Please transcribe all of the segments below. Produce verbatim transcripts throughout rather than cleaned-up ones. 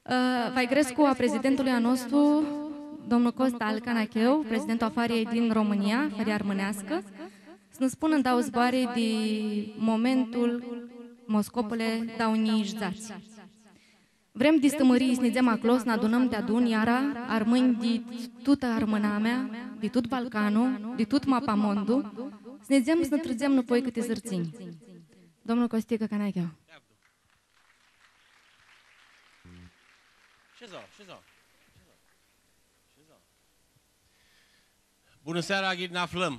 Ã, va-lj grescu a prezidentului a nostru, domnul Costa al Canacheu, prezidentul a Fariljei din România, Fara Armãneascã, s-nã spunã ndauã zboarã di momentul Moscopole dauã njilji dzatsi. Vrem di Stãmãrii s-nidzem aclo, s-nã adunãm deadun iara armãnj di tutã armãnamea, di tut Balcanlu, di tut mapamondu, s-nidzem, s-nã trãdzem nãpoi cãtã arãdãtsinj. Domnul Costicã Canacheu. Shezau, shezau. Shezau. Bunã seara, ghini nã aflãm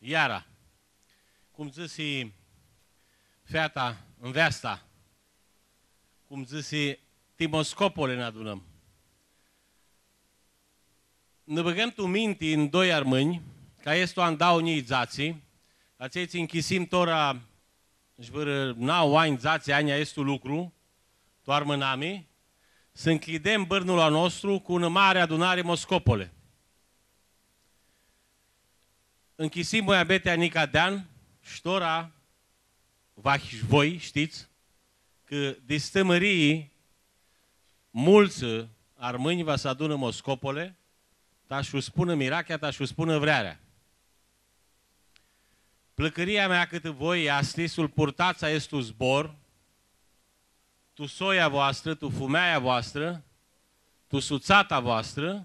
iara. Cum dzãsi feata, nveasta, cum dzãsi, ti Moscopole nã adunãm. Nã bãgãm tu minti ndoi armãnj, cã easti an dauã njilji dzatsi, atselj tsi nchisim tora sh-vãrã nauã anj, dzatsi anj aestu lucru, tu armãnami, s-ncljidem bãrnul a nostru cu unã mari adunari Moscopole. Nchisim muabetea nica di an, sh-tora, vahi sh-voi shtits, cã di Stãmãrii multsã armãnj va s-adunã Moscopole, ta sh-u spunã mirachea, ta sh-u spunã vrearea. Plãcãria mea cãtã voi easti s-lu purtats aestu zbor, tu soia voastrã, tu fumealja voastrã, tu sutsata voastrã,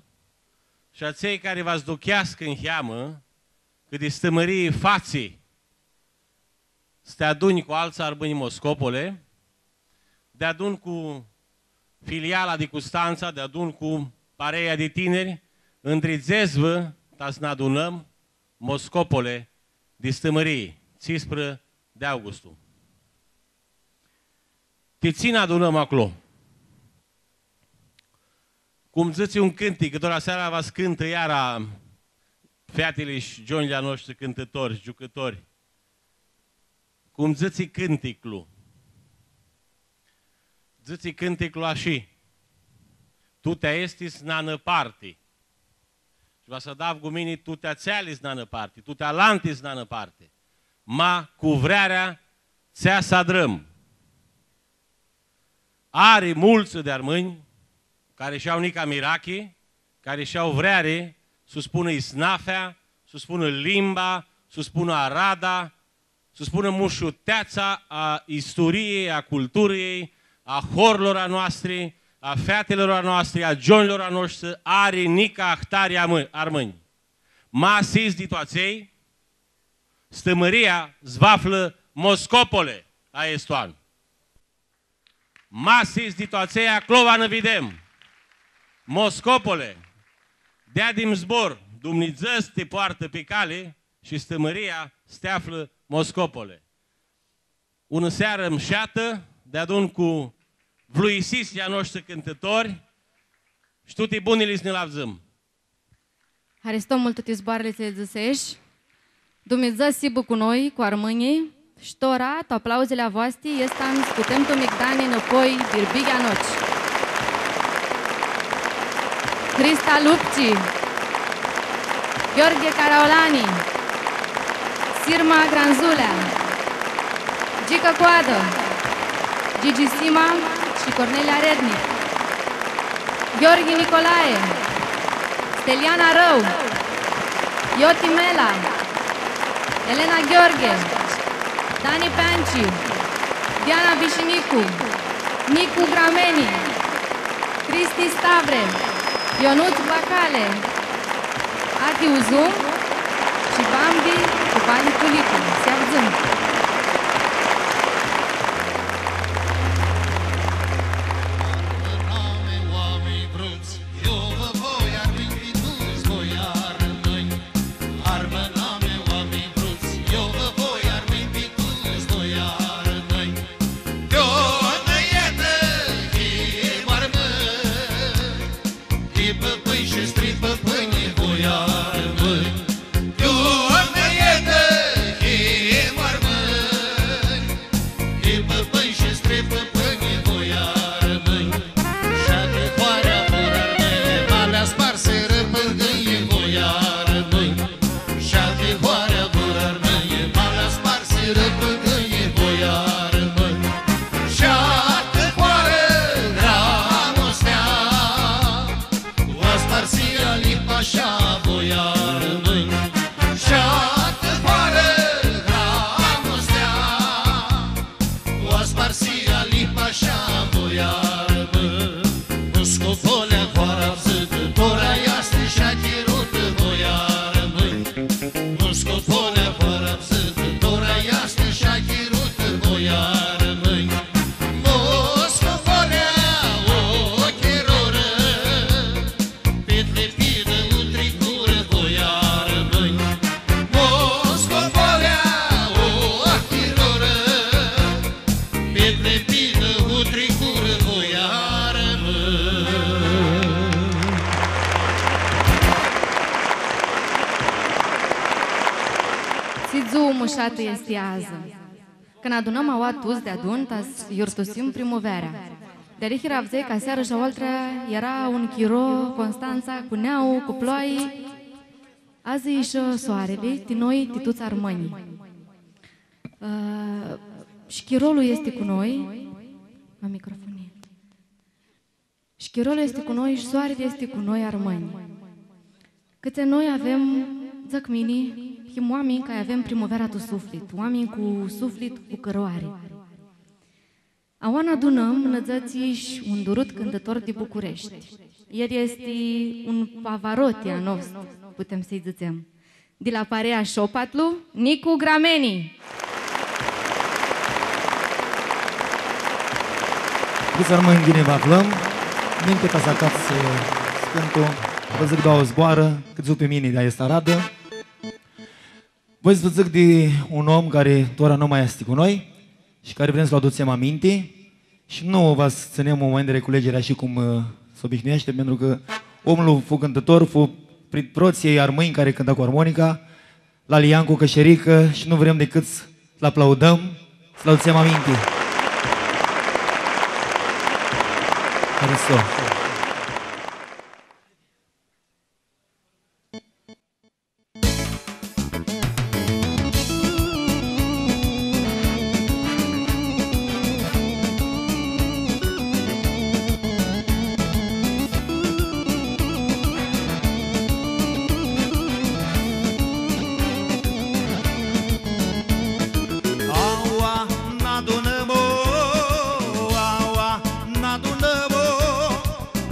shi atselj cari va s-aducheascã niheamã, cã di Stãmãrii fatsi s-ti adunj cu altsã armãnj Moscopole, deadun cu filiala di Custantsa, deadun cu pareia di tiniri, ndridzets-vã ta s-nã adunãm Moscopole di Stãmãrii, tsisprã di augustu. Ti tsi nã adunãm aclo? Cum dzãtsi un cãntic, cã tora seara va s-cãntã iara featili shi gionjlji a noshtri cãntãtori, giucãtori. Cum dzãtsi cãnticlu? Dzãtsi cãnticlu ashi: tuti aesti s-nã nã parti. Shi va s-adavgu mini: tuti atseali s-nã nã parti, tuti alanti s-nã nã parti. Ma cu vrearea tsi s-adrãm. Ari multsã di armãnj cari sh-au nica mirachi, cari sh-au vreari s-u spunã isnafea, s-u spunã limba, s-u spunã arada, s-u spunã mushuteatsa a isturiei, a culturiei, a horlor a noastri, a featilor a noastri, a gionjlor a noshtri, ari nica ahtari amã-, armãnj. Ma s-hits di tu atselj, Stãmãria s-va aflã Moscopole aestu an. Ma s-hits di tu atselj, aclo va nã videm. Moscopole, deadim zbor, Dumnidzã s-ti poartã pi cali shi Stãmãria s-ti aflã Moscopole. Unã searã mshatã, deadun cu vluisitslji a noshtri cãntãtori, shi tuti bunili s-nã li avdzãm. Haristo multu ti zboarãli tsi li dzãsesh. Dumnidzã s-hibã cu noi, cu armãnjlji, sh-tora, tu aplauzili a voasti, aestã s-scutem tu migdani nãpoi Birbighea Noci. Hrista Lupci, Gheorghe Caraolani, Sirma Granzulea, Gicã Coadã, Gigi Sima shi Cornelia Rednic, Gheorghi Nicolae, Steliana Rãu, Ioti Mela, Elena Gheorghe, Dani Peanci, Diana Bishinicu, Nicu Grameni, Cristi Stavre, Ionuț Bacale, Achi Uzum shi Bambi cu Pani Tulica. S-avdzãm! mushatã easti adzã. Cãndu adunãm aoa tuts deadun, ta s-yiurtusim primuvearea. Dealihea avdzãi cã asearã shi aoaltrea eara un chiro, Constantsa, cu neauã, cu ploai. Adzã ishi soarili, ti noi, ti tuts armãnjlji. Ã, shi chirolu easti cu noi. Am microfonie. Shi chirolu easti cu noi, shi soarili easti cu noi, armãnj. Cãtse noi avem, dzãc mini, him oaminj cari avem primuveara tu suflit, oaminj cu suflit, cu cãroari. Aoa nã adunãm, nã dzãtsi shi un durut cãntãtor di Bucureshti. El easti un Pavarotti a nostru, putem s-lji dzãtsem. Di la parea Shopatlu, Nicu Grameni. Cãts armãnj ghini vã aflãm. Ninti ca s-acats, ã, s-cãntu, vã dzãc doauã zboarã, cãt dzãc pi mini di aestã aradã. Voi s-vã dzãc di un om cari tora nu ma easti cu noi shi cari vrem s-lu adutsem aminti. Shi nu va s-tsãnem un moment di reculegere ashi cum, ã, s-obishnueashti, pentru cã omlu fu cãntãtor, fu pri-, protslji armãnj cari cãnta cu armonica, lali Iancu Cãshericã, shi nu vrem dicãt s-lu aplaudãm, s-lu adutsem aminti. Haristo. Aua nã adunãm, o, aua nã adunãm, o,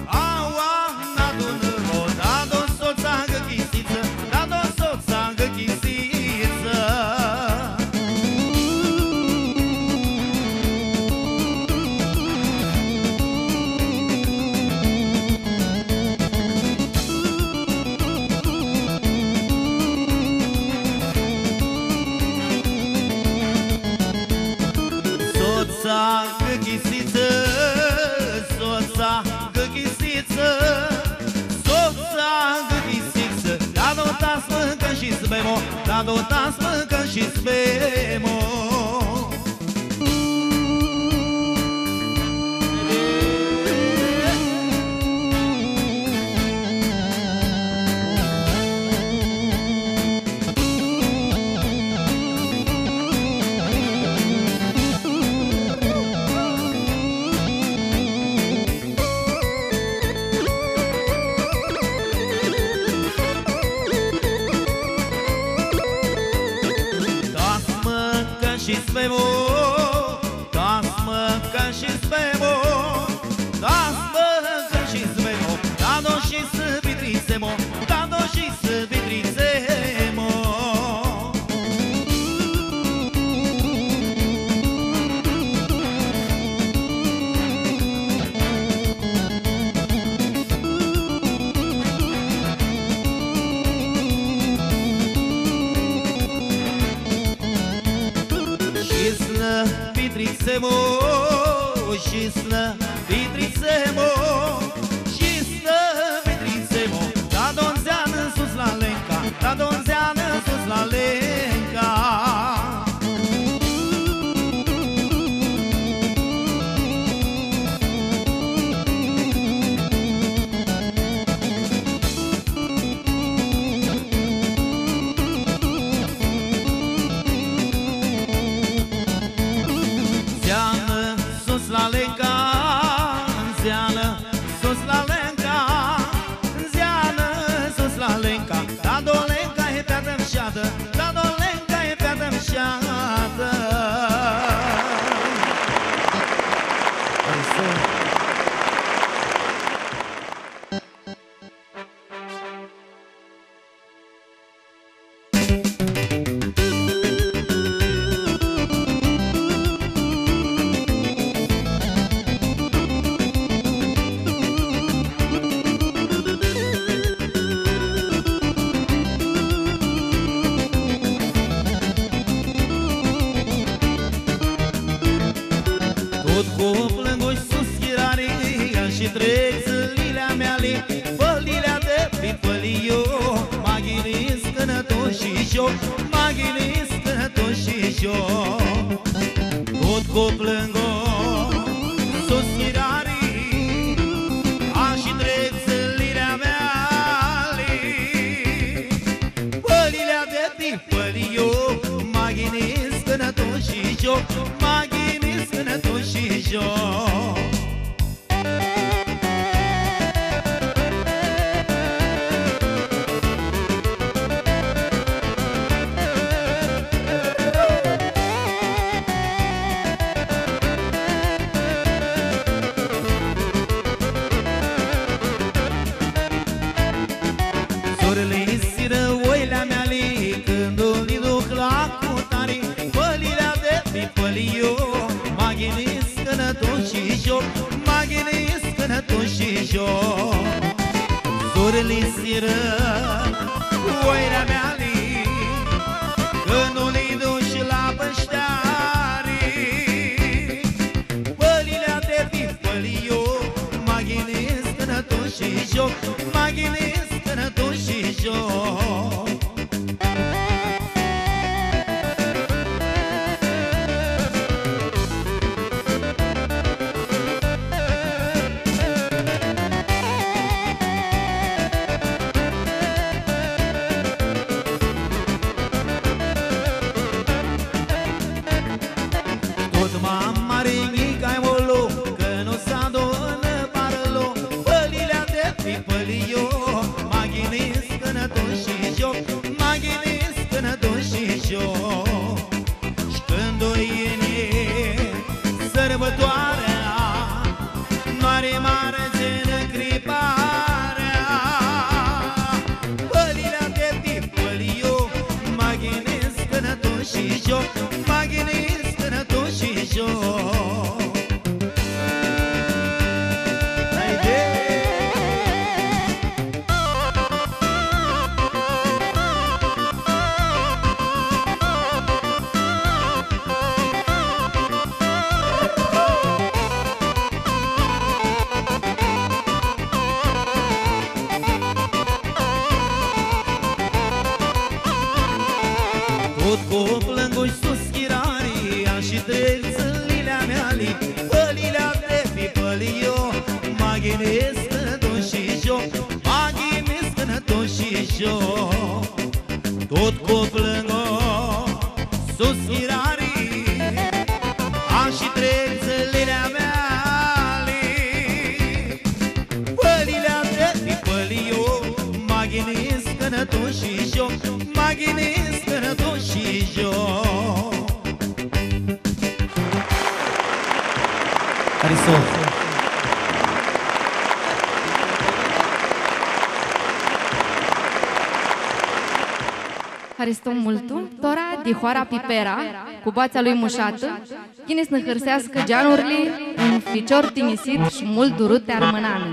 aua nã adunãm, o, da, do, sotsa, gãchisitsã, da, do, sotsa, gãchisitsã. Sotsa, gãchisitsã, sotsa, gãchisitsã, sotsa, gãchisitsã, da, do, ta s-mãcãm shi s-bem, o, da, do, ta s-mãcãm shi s-bem, o. Ta s-mãcãm shi s-bem, o, ta s-mãcãm shi s-bem, o, ta s-mãcãm shi s-bem, o, da, do, shi s-pitritsem, o, da, do, shi s-pitritsem, o. Shi s-nã pitritsem, o, shi s-nã pitritsem, o, shi s-nã pitritsem, o, da, do, ndzeanã sus la Lenca, da, do, ndzeanã sus la Lenca. Ndzeanã sus la Lenca, ndzeanã sus la Lenca, ndzeanã sus la Lenca, da, do, Lenca e featã mshatã, da, do, Lenca e featã mshatã. Tut cu plãngushi suspirari, shi trec dzãlili a meali, fãlili a tepit, fãlio, ma ghini s-cãntu shi eu, ma ghini s-cãntu Tut cu plãngu suspirari, ashi trec dzãlili a meali. Pãlili a deti, pãli iu, ma ghiniscã nã tu shi gio, ma ghiniscã nã tu shi gio. Surli sirã oili a meali, cãndu li duc la cutari, pãlili a deti, pãli iu, ma ghiniscã nã tu shi gio, ma ghiniscã nã tu shi gio. Surli sirã oili a meali, cãndu li dush la pãshteari, pãlili a deti, pãli iu, ma ghiniscã nã tu shi gio, ma ghiniscã nã tu shi gio. Tut ma mari njica-i molu, cã nu s-adunã parlu, pãlili a deti, pãli iu, ma ghiniscã nã tu shi gio, ma ghiniscã nã tu shi gio. Shi cãndu yini sãrbãtoarea, nu ari mardzinã criparea. Pãlili a deti, pãli iu, ma ghiniscã nã tu shi gio, ma ghiniscã nã tu shi gio. Haide! Tut cu plãngu shi suspirari, ashi trec dzãlili a meali, pãlili a deti, pãli iu, ma ghiniscã nã tu shi gio, ma ghiniscã nã tu shi gio. Tut cu plãngu shi suspirari, ashi trec dzãlili a meali. Pãlili a deti, pãli iu, ma ghiniscã nã tu shi gio, ma ghiniscã nã tu shi gio. Haristo. Haristo multu. Tora di hoara Pipera, cu boatsea lui mushatã, yini s-nã hãrseascã geanurli un ficior tinjisit shi multu durut ti armãnami.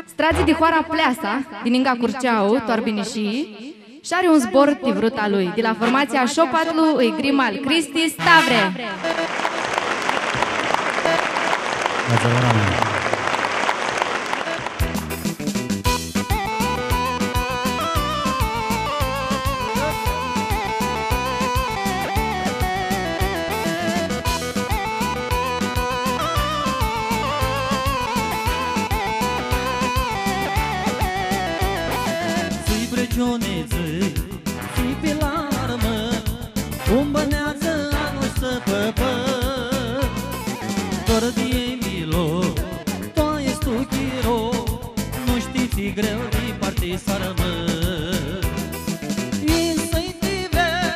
S-tradzi di hoara Pleasa, di ningã Curceau, tu Arbinishii, shi ari un zbor ti vruta lui. Di la formatsia Shopatlu, ãlj grim al Cristi Stavre. Bunã seara. Tsi Crãciun dzã, tsi pi larmã, cum bãneadzã anlu s-pãpã. Dor di elj mi lo, tu aestu chiro, nu shtii tsi greu di parti s-armã. Nji s-ti ved,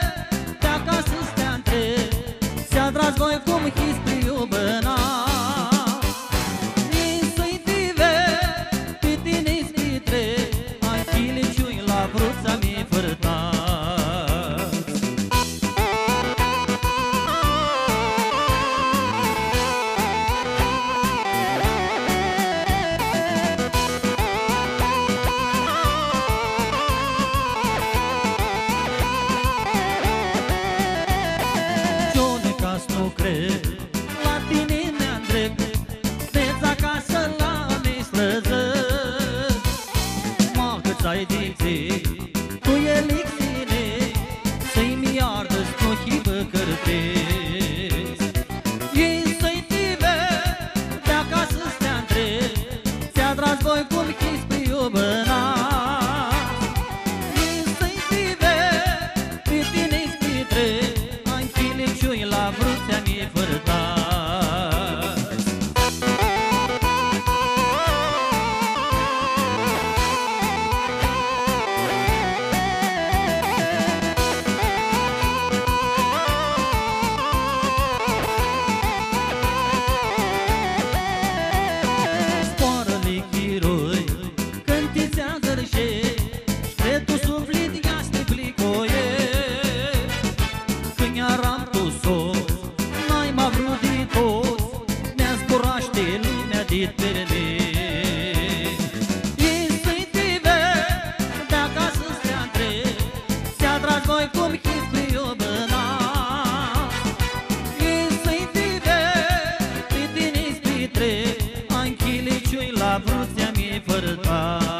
ti acasã s-ti ntreb, tsi adrats voi cum hits priubãnats. Nji s-ti ved, pi tini s-ti ntreb, achiliciunj la vruts mi fãrtats. Ciuni ca s-nu cred, la tini mi andreg, nedz acasã la mi s-lãzã. Ma cãts ai di dzãts, tu elixini, s-nji mi ardã s-nu hibã cãrti. Voi cum hits pi iubãnats, nji s-nj-ti ved, pi tini s-pitrec, anchiliciunj la vrutsea mi fãrtats. Zboarãli chiroi, cãntitsi agãrsheshti, ti tu suflit easti plicoeshti. Cãndu earam tu sots, naima vrut di tots, mi zburashti lumea dit pirmith. Nji s-nj-ti ved, di acasã s-ti ntreb, s-adrats voi cum hits pi iubãnats. Nji s-nj-ti ved, pi tini s-pitrec, anchiliciunj la vrutsea mi fãrtats.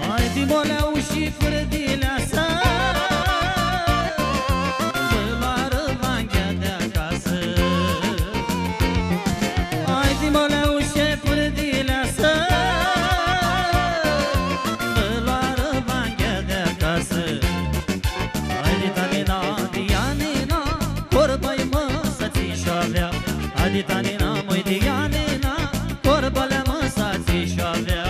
Haidi, molea, ushi fãrdileasã, vã loarã vanghea di acasã. Haidi, molea, ushi fãrdileasã, vã loarã vanghea di acasã. Haidi, Tanina, Dianina, corba-i mãsa tsi sh-avea. Haidi, Tanina, mãi, Dianina, corba-lea mãsa tsi sh-avea.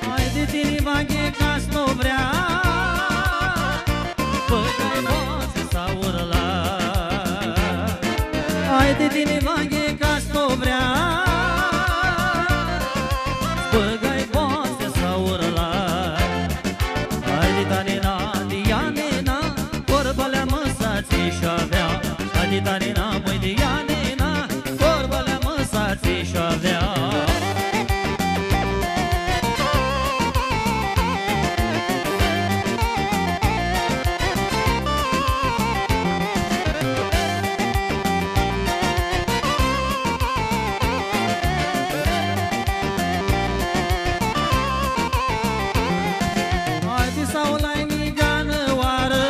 Haidi, tini, vanghi, ca s-nu vrea, bãgai boatsi s-aurlã. Haidi, tini, vanghi, ca s-nu vrea, bãgai boatsi s-aurlã. Haidi, Tanina, Dianina, corba-lea mãsa tsi sh-avea. Haidi, Tanina, mãi, Dianina, corba-lea mãsa tsi sh-avea. Haidi, s-aulai niganã oarã,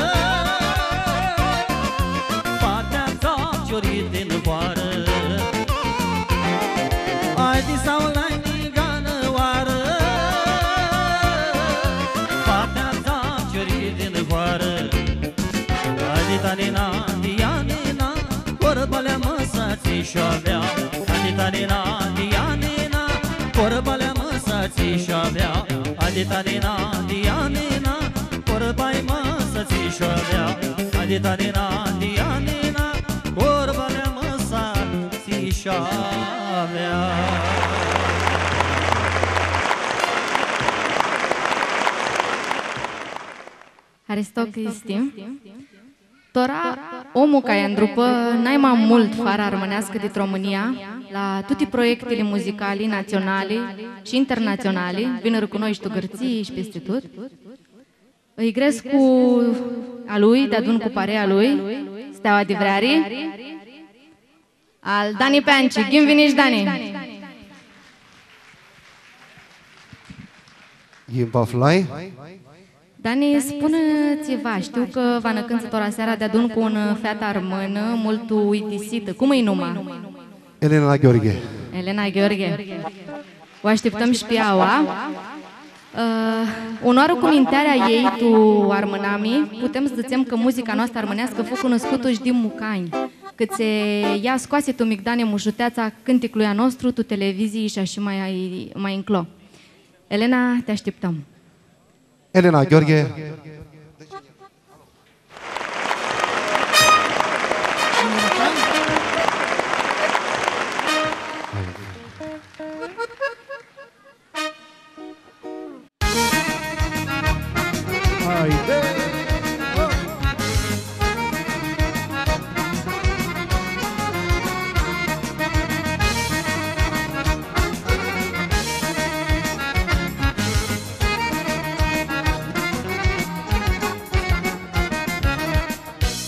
partea dza ciori din hoarã. Haidi, s-aulai niganã oarã, partea dza ciori din hoarã. Haidi, Tanina, Dianina, corba-lea mãsa tsi sh-avea. Haidi, Tanina, Dianina, corba-lea mãsa tsi sh-avea. Haidi, Tanina, Dianina, corba-i mãsa tsi sh-avea. Haidi, Tanina, Dianina, corba-lea mãsa tsi sh-avea. Haristo, Cristi. Tora, omlu cari andrupã nai ma multu fara armãneascã dit Romãnia, la tuti proiectili muzicali natsionali shi internatsionali, vinirã cu noi shi tu Gãrtsii shi pisti tut. Ãlj grescu a lui, deadun cu parea lui, Steaua di Vreari. Al Dani Peanci, ghini vinish, Dani! Ghini vã aflai. Dani, spuni tsiva, shtiu cã va nã cãnts tora seara deadun cu unã featã armãnã, multu uitisitã. Cum ãlj numa? Elena Gheorghe. Elena Gheorghe. U ashtiptãm shi pi aua. Ã, unãoarã cu mintearea ei tu armãnami, putem s-dzãtsem cã muzica noastrã armãneascã fu cunuscutã shi di mucanj, cãtse ea scoasi tu migdani mushuteatsa cãnticlui a nostru, tu televizii shi ashi ma, ma nclo. Elena, ti ashtiptãm. Elena Gheorghe. Bunã seara! Haide!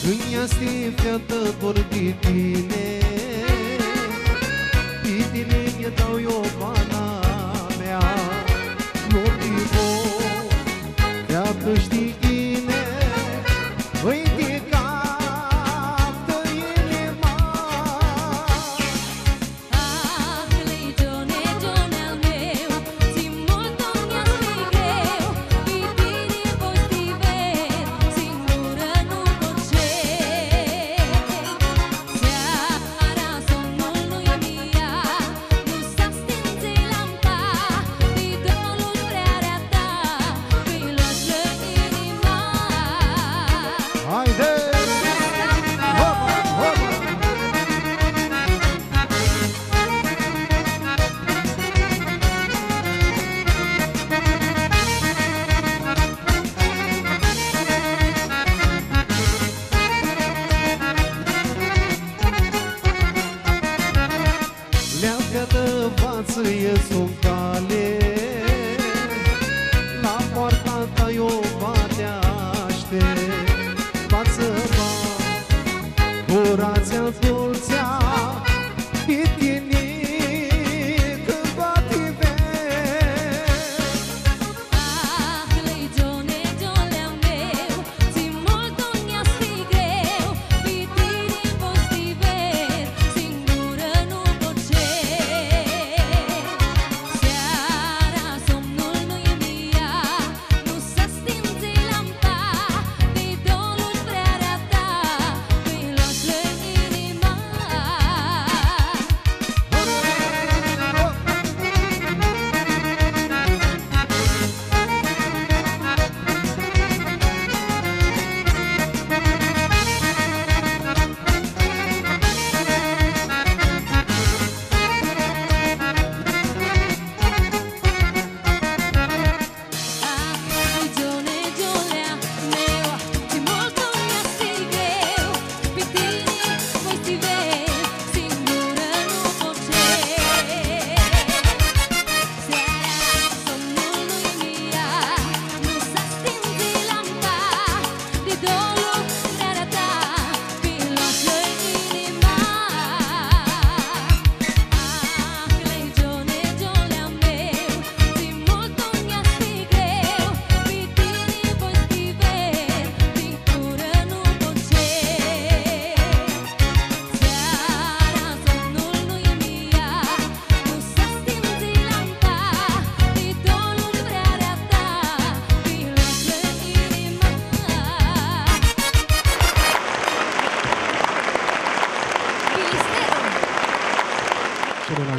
Cãndu easti featã dor di tini, pi tini nj-dau eu bana mea. Nu ti voi featã, shtii ghini, ãnj ti captã inima. Ah, lei Gione, Gione al meu, tsi multu nj-easti greu, pi tini voi s-ti ved, singurã nu pot s-shed. Seara somnul nu-nj ia, nu s-astindzi lampa, di dorlu vrearea ta, mi loash inima. Haide! Hopa, hopa! Lea featã, va tsã ies tu cali, la poarta ta eu va ti ashtept. Va tsã bag gura atsea dultsea, pi tini cãndu va ti ved. Ah, lei Gione, Gione al meu, tsi multu nj-easti greu, pi tini voi s-ti ved, singurã nu pot s-shed. Seara somnul nu-nj ia, nu s-astindzi lampa, di dorlu vrearea ta, mi loash inima.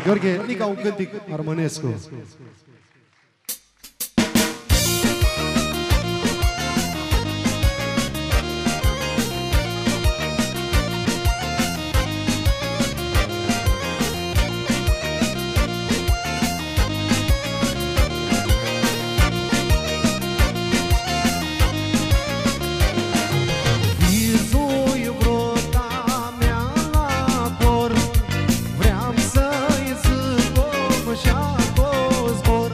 Gheorghe, nica un cãntic armãnescu. Vizui vrota mea la cor, vream s-lji dzãc om shi aclo zbor.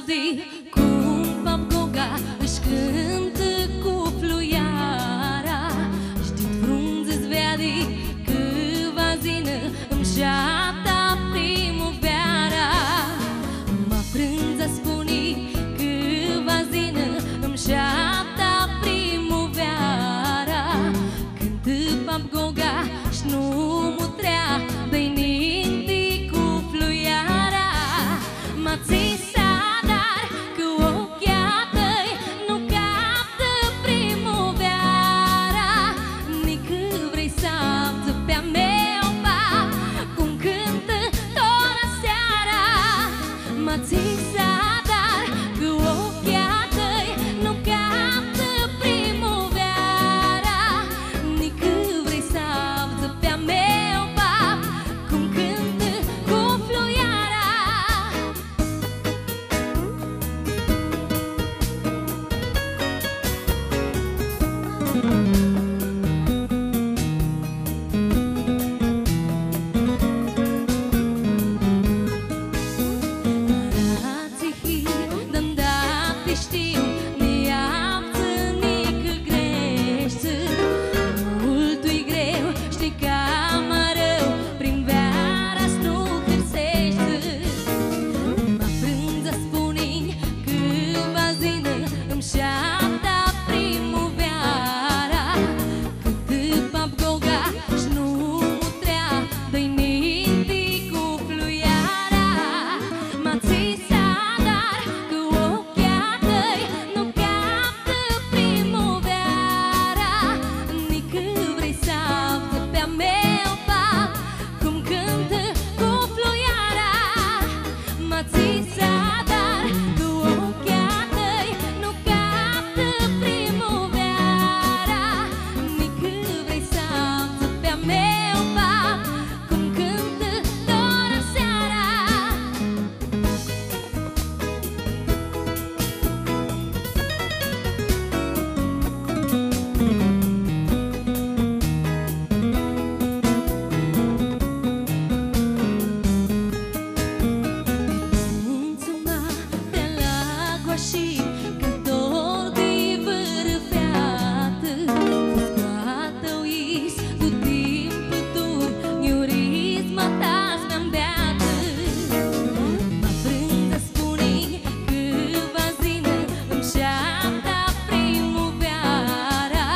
Ti cum pap Goga ãsh cãntã cu fluiara, sh-dit frundzã s-veadi cã va s-yinã mshata primuveara. Ma frãndza spuni cã va s-yinã mshata primuveara. Cãntã pap Goga sh-nu mutrea di ninti cu fluiara. Ma tsi s-adar cã oclji a tãi nu captã primuveara, nicã vrei s-avdzã pi a meu pap cum cãntã tora seara. Ma tsi s-adar cã oclji a tãi nu captã primuveara, nicã vrei s-avdzã pi a meu pap cum cãntã cu fluiara. Aratsi hi, danda ti shtiu, ni avdzã nicã greshti. Multu-i greu, shtii cama arãu, primveara s-nu hãrseshti. Ma frãndza spuni cã va s-yinã mshata primuveara. Cãntã pap Goga sh-nu mutrea di ninti cu fluiara. Ma tsi s-adar cã oclji a tãi nu captã primuveara, nicã vrei s-avdzã pi a meu pap cum cãntã cu fluiara. Ma tsi s-adar cã oclji a tãi nu captã primuveara, nicã vrei s-avdzã pi a meu pap cum cãntã tora seara. Cum tsuma ti alagu ashi, cã dor di vãrã featã, cu scoatã u yis, tu timpu dur, njurizma ta s-nã mbeatã. Ma frãndza spuni cã va s-yinã mshata primuveara,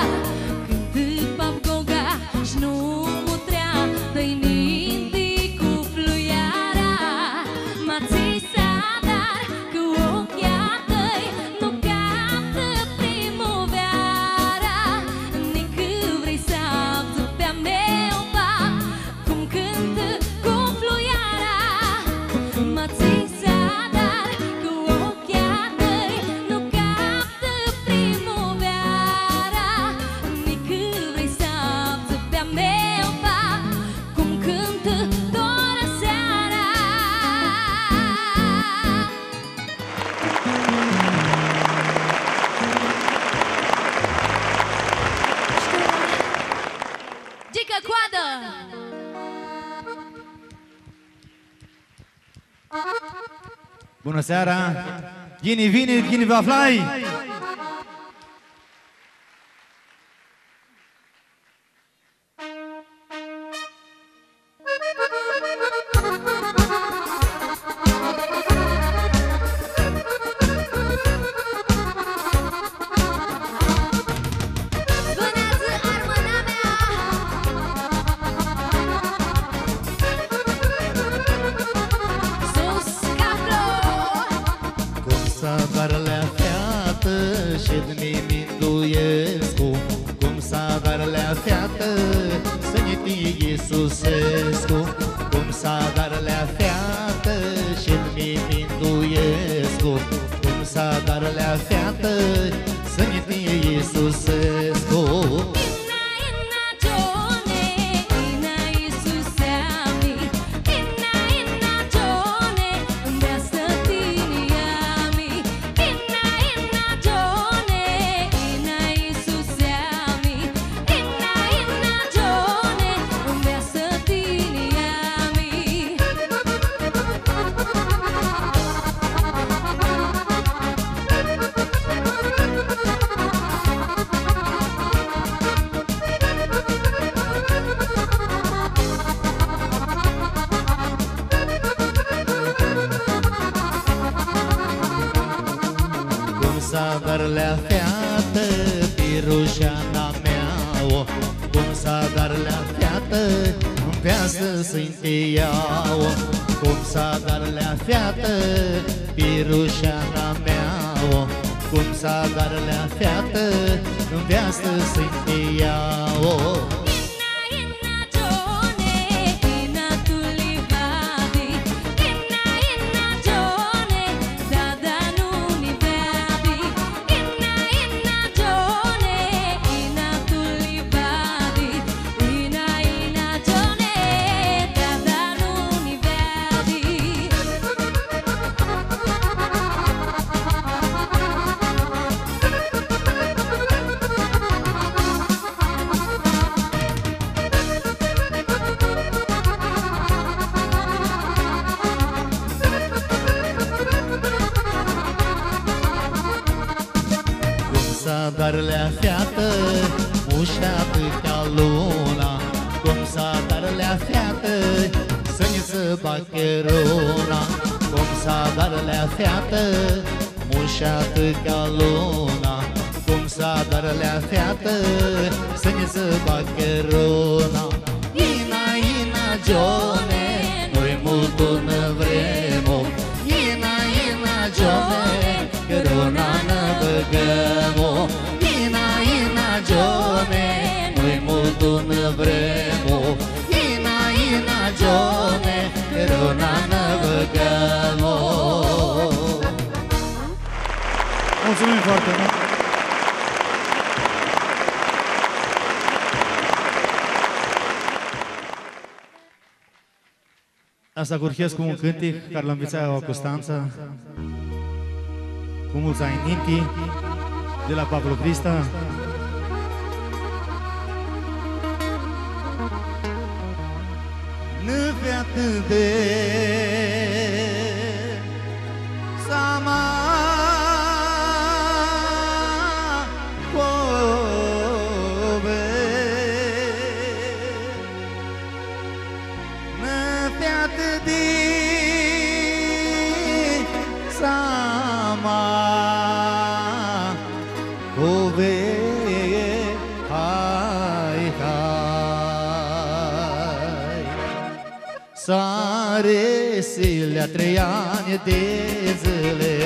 cãntã pap Goga sh-nu mutrea di ninti cu fluiara. Ma tsi s-adar cã oclji a tãi nu captã primuveara, nicã vrei s-avdzã pi a meu pap cum cãntã cu fluiara. Ma tsi s-adar cã oclji a tãi nu captã primuveara, nicã vrei s-avdzã pi a meu pap cum cãntã tora seara. Gica Coadã! Bunã seara! Ghini vinit, ghini vã aflai! Bunã dzua, armãnamea! Sus caplu! Cum s-adar lea featã, shi mi minduescu, cum s-adar lea featã, s-nji ti isusescu. Cum s-adar lea featã, shi mi minduescu, cum s-adar lea featã, s-nji ti isusescu. Featã, pirushana mea, o, cum s-adar la featã, nveastã s-nji ljau. Cum s-adar la featã, pirushana mea, o, cum s-adar la featã, nveastã s-nji ljau. Cum s-adar la featã, mushatã ca luna, cum s-adar la featã, s-nji s-bagã cãruna, cum s-adar la featã, mushatã ca luna, cum s-adar la featã, s-nji s-bagã cãruna. Ina, ina, gione, noi multu nã vrem, o. Ina, ina, gione, cãruna nã bãgãm, o. Ina, ina, gione, noi multu nã vrem, o. Ina, ina, gione, cãruna nã bãgãm, o. Mulțumim foarte mult! Asta curhescu un cãntic cari lu nvitsai la Custantsa, cu multsã anj ninti, di la Pavlu Crista. Nã featã di Sama Cove. Nã featã di Sama Cove, hai, hai. S-arisi la trei anj di dzãli,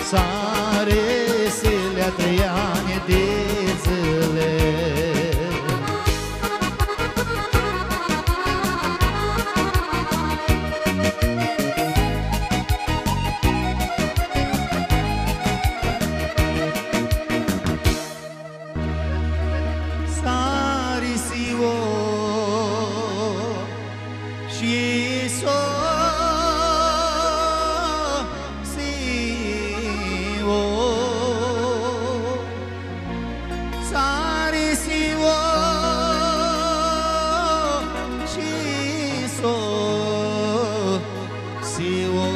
s-arisi la trei anj di dzãli. S-arisi, o, shi s-u si, o. S-arisi, o, shi s-u si, o,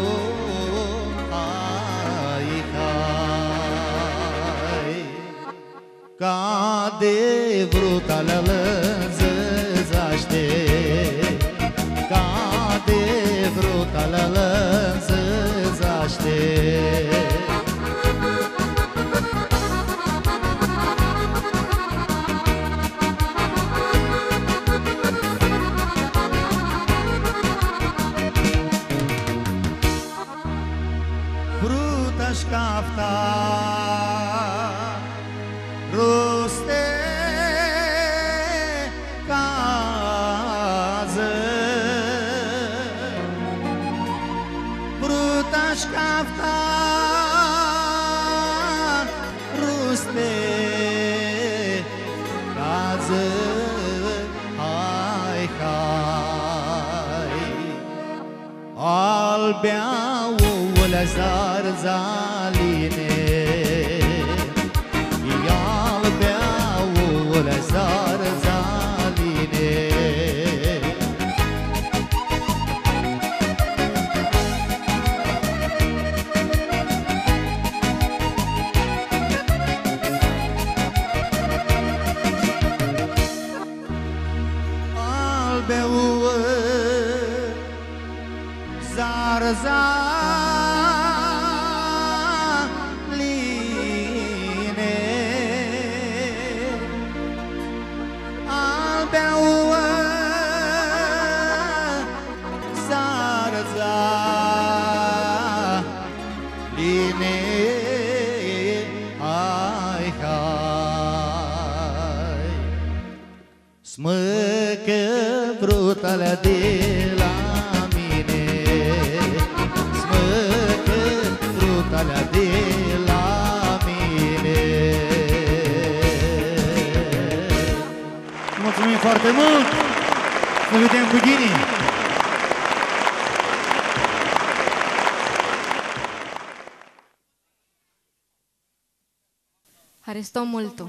hai, hai. Ca di vruta la lãndzãdzashti, ca di vruta la lãndzãdzashti. Vruta sh-cafta ruste cadzã. Vruta sh-cafta ruste cadzã, hai, hai. Albea uãlea zarzalini, albea uãlea zarzalini. Albea uãlea zarzalini. Alea di la mini, s-mãcã fruta alea di la mini. Mulțumim foarte mult! Să vedem cu ghini! Haristo multu!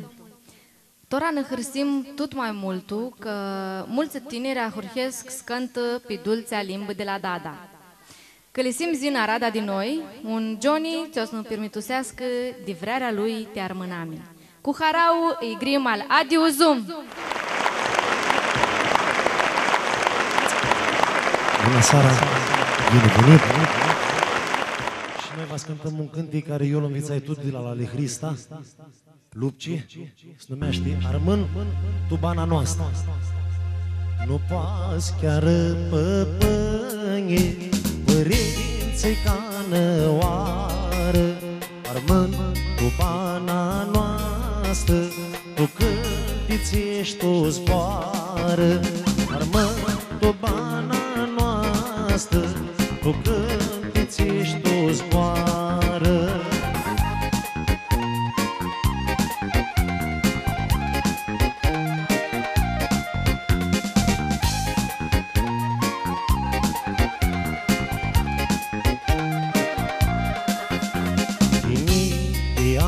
Tora nã hãrsim tut ma multu, cã multsã tiniri ahurhescu s-cãntã pi dultsea limbã di la dada. Cãlisim s-yinã arada di noi, un gioni tsi o s-nã pirmituseascã di vrearea lui ti armãnami. Cu harauã ãlj grim al Adi Uzum! Bunã seara! Ghini vinit! Shi noi va s-cãntãm un cãntic cari eu lu nvitsai tut di la, la Lali Hrista Lupci, s-numeashti Armãn tu bana noastrã. Nu pots chiar, pãpãnji, pãrintsãlj canãoarã, armãn tu bana noastrã, tu cãntitsi shi tu zboarã, armãn tu bana noastrã, tu cãntitsi shi tu zboarã. Tini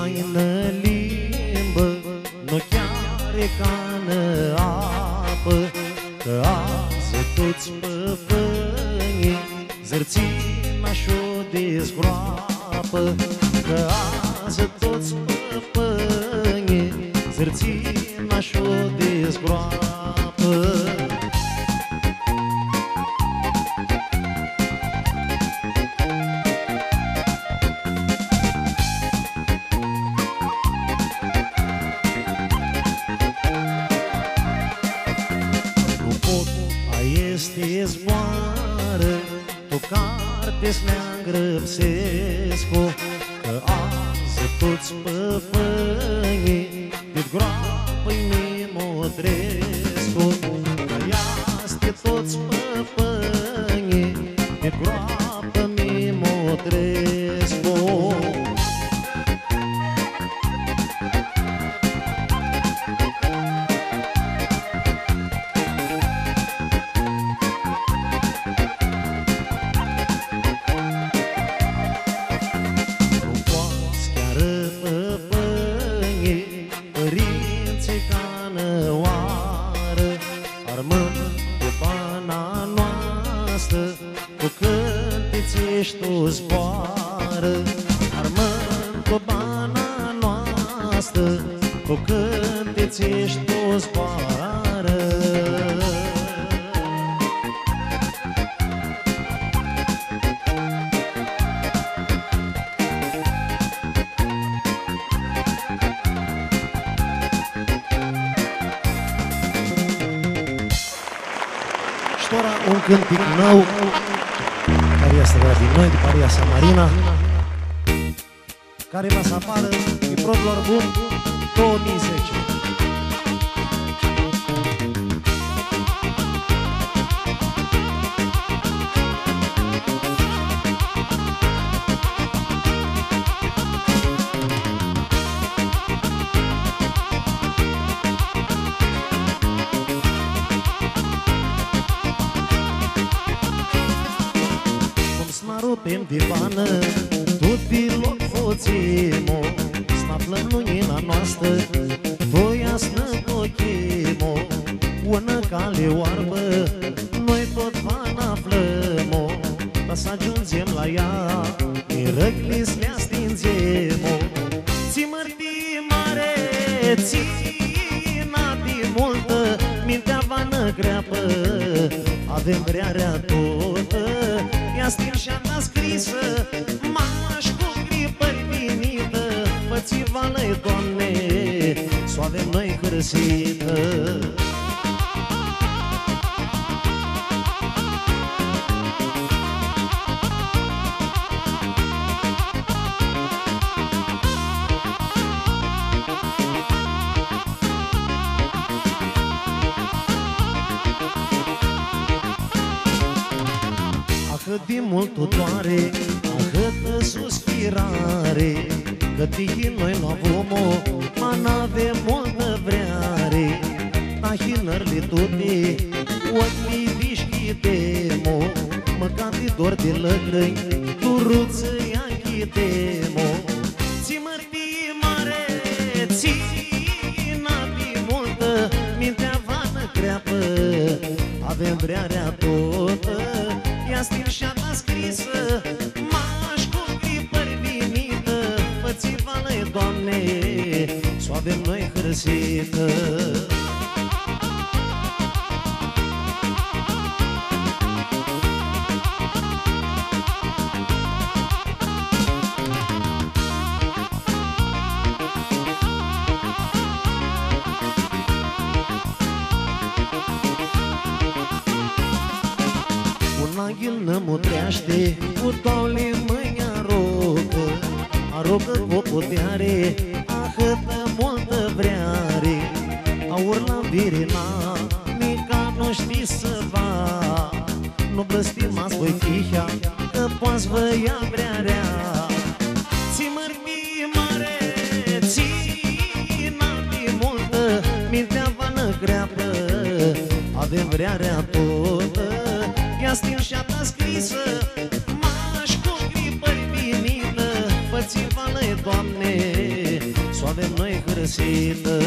ai nã limbã, nu chiari ca nã apã, cã adzã tuts pãpãnjlji zãrtsinã shi di zgroapã, cã adzã tuts pãpãnjlji zãrtsinã shi di zgroapã. Nu pot aesti zboarã tu carti s-li angrãpsescu, cã adzã tuts pãpãnjlji dit groapã-lj mi mutrescu, cã easti tuts pãpãnjlji dit groapã mi mutrescu. Nu pots chiar, pãpãnji, pãrintsãlj canãoarã, armãn tu bana noastrã, cu cãntitsi shi tu zboarã, armãn tu bana noastrã, cu cãntitsi shi tu zboarã. Shi tora un cãntic nãu, cari easti di noi, di Paria Samarina, cari va s-aparã pi propriul album, doauã mii zece. Cum s-nã arupem di banã, tut di loc fudzim, s-nã aflãm lunjina noastrã, tu ea s-nã duchim, unã cali oarbã, noi tut va nã aflãm, ta s-agiundzem la ea, mirãcli s-li astindzem. Tsi mãrtii mari, tsi nadi multã, mintea va nã creapã, avem vrearea tutã, ea s-shadã scrisã, mash cu gripãri vinitã, fã tsiva, Doamne, s-u avem noi hãrsitã. Ahãt di multu doari, ahãtã suspirari, cã tihi noi nu avum, ma n-avem multã vreari. Tahinãrli tuti, oclji dishcljidem, mãcã di dor di lãcrinj, turutsã nj-achidem. Tsi mãrtii mari, tsi nadi multã, mintea va nã creapã, avem vrearea tutã, ia s-u shtim shi a ta scrisã, mash cu clipãri vinitã, fã tsiva, Doamne, s-u avem noi hãrsitã. Un anghel nã mutreashti, cu doauãli mãnj arocã, arocã cu puteari, ahãtã multã vreari. Aur la virina, nica nu shtii s-va, nu blãstimats voi tihea, cã poati s-vã ia vrearea. Tsi mãrtii mari, tsi nadi multã, mintea va nã creapã, avem vrearea tutã, ia s-u shtim shi a ta scrisã, mash cu clipãri vinitã, fã tsiva, Doamne, s-u avem noi hãrsitã.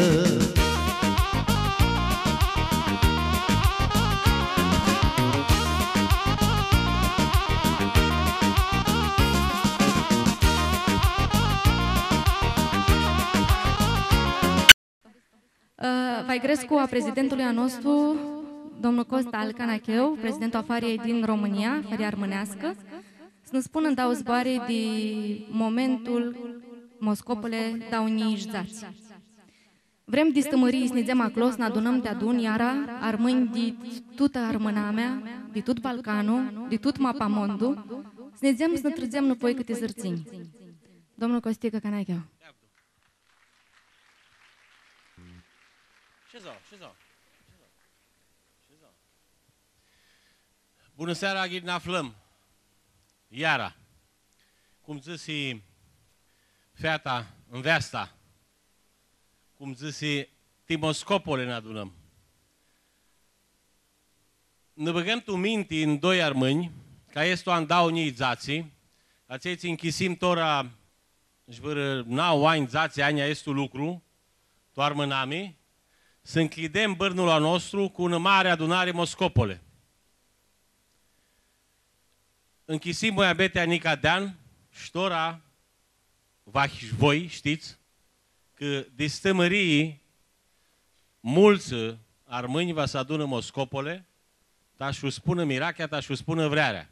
Ã, va-lj grescu a prezidentului a nostru, domnul Costa al Canacheu, prezidentul a Fariljei din România, Fara Armãneascã, s-nã spunã ndauã zboarã di momentul Moscopole dauã njilji dzatsi. Vrem di Stãmãrii s-nidzem aclo, s-nã adunãm deadun iara armãnj di tutã armãnamea, di tut Balcanlu, di tut mapamondu, s-nidzem, s-nã trãdzem nãpoi cãtã arãdãtsinj. Domnul Costicã Canacheu. Shezau, shezau. Shezau. Bunã seara, ghini nã aflãm iara. Cum dzãsi feata, nveasta, cum dzãsi, ti Moscopole nã adunãm. Nã bãgãm tu minti ndoi armãnj, cã easti an dauã njilji dzatsi, atselj tsi nchisim tora sh-vãrã nauã anj, dzatsi anj aestu lucru, tu armãnami, s-ncljidem bãrnul a nostru cu unã mari adunari Moscopole. Nchisim muabetea nica di an, sh-tora, va, voi shtits, cã di Stãmãrii multsã armãnj va s-adunã Moscopole, ta sh-u spunã mirachea, ta sh-u spunã vrearea.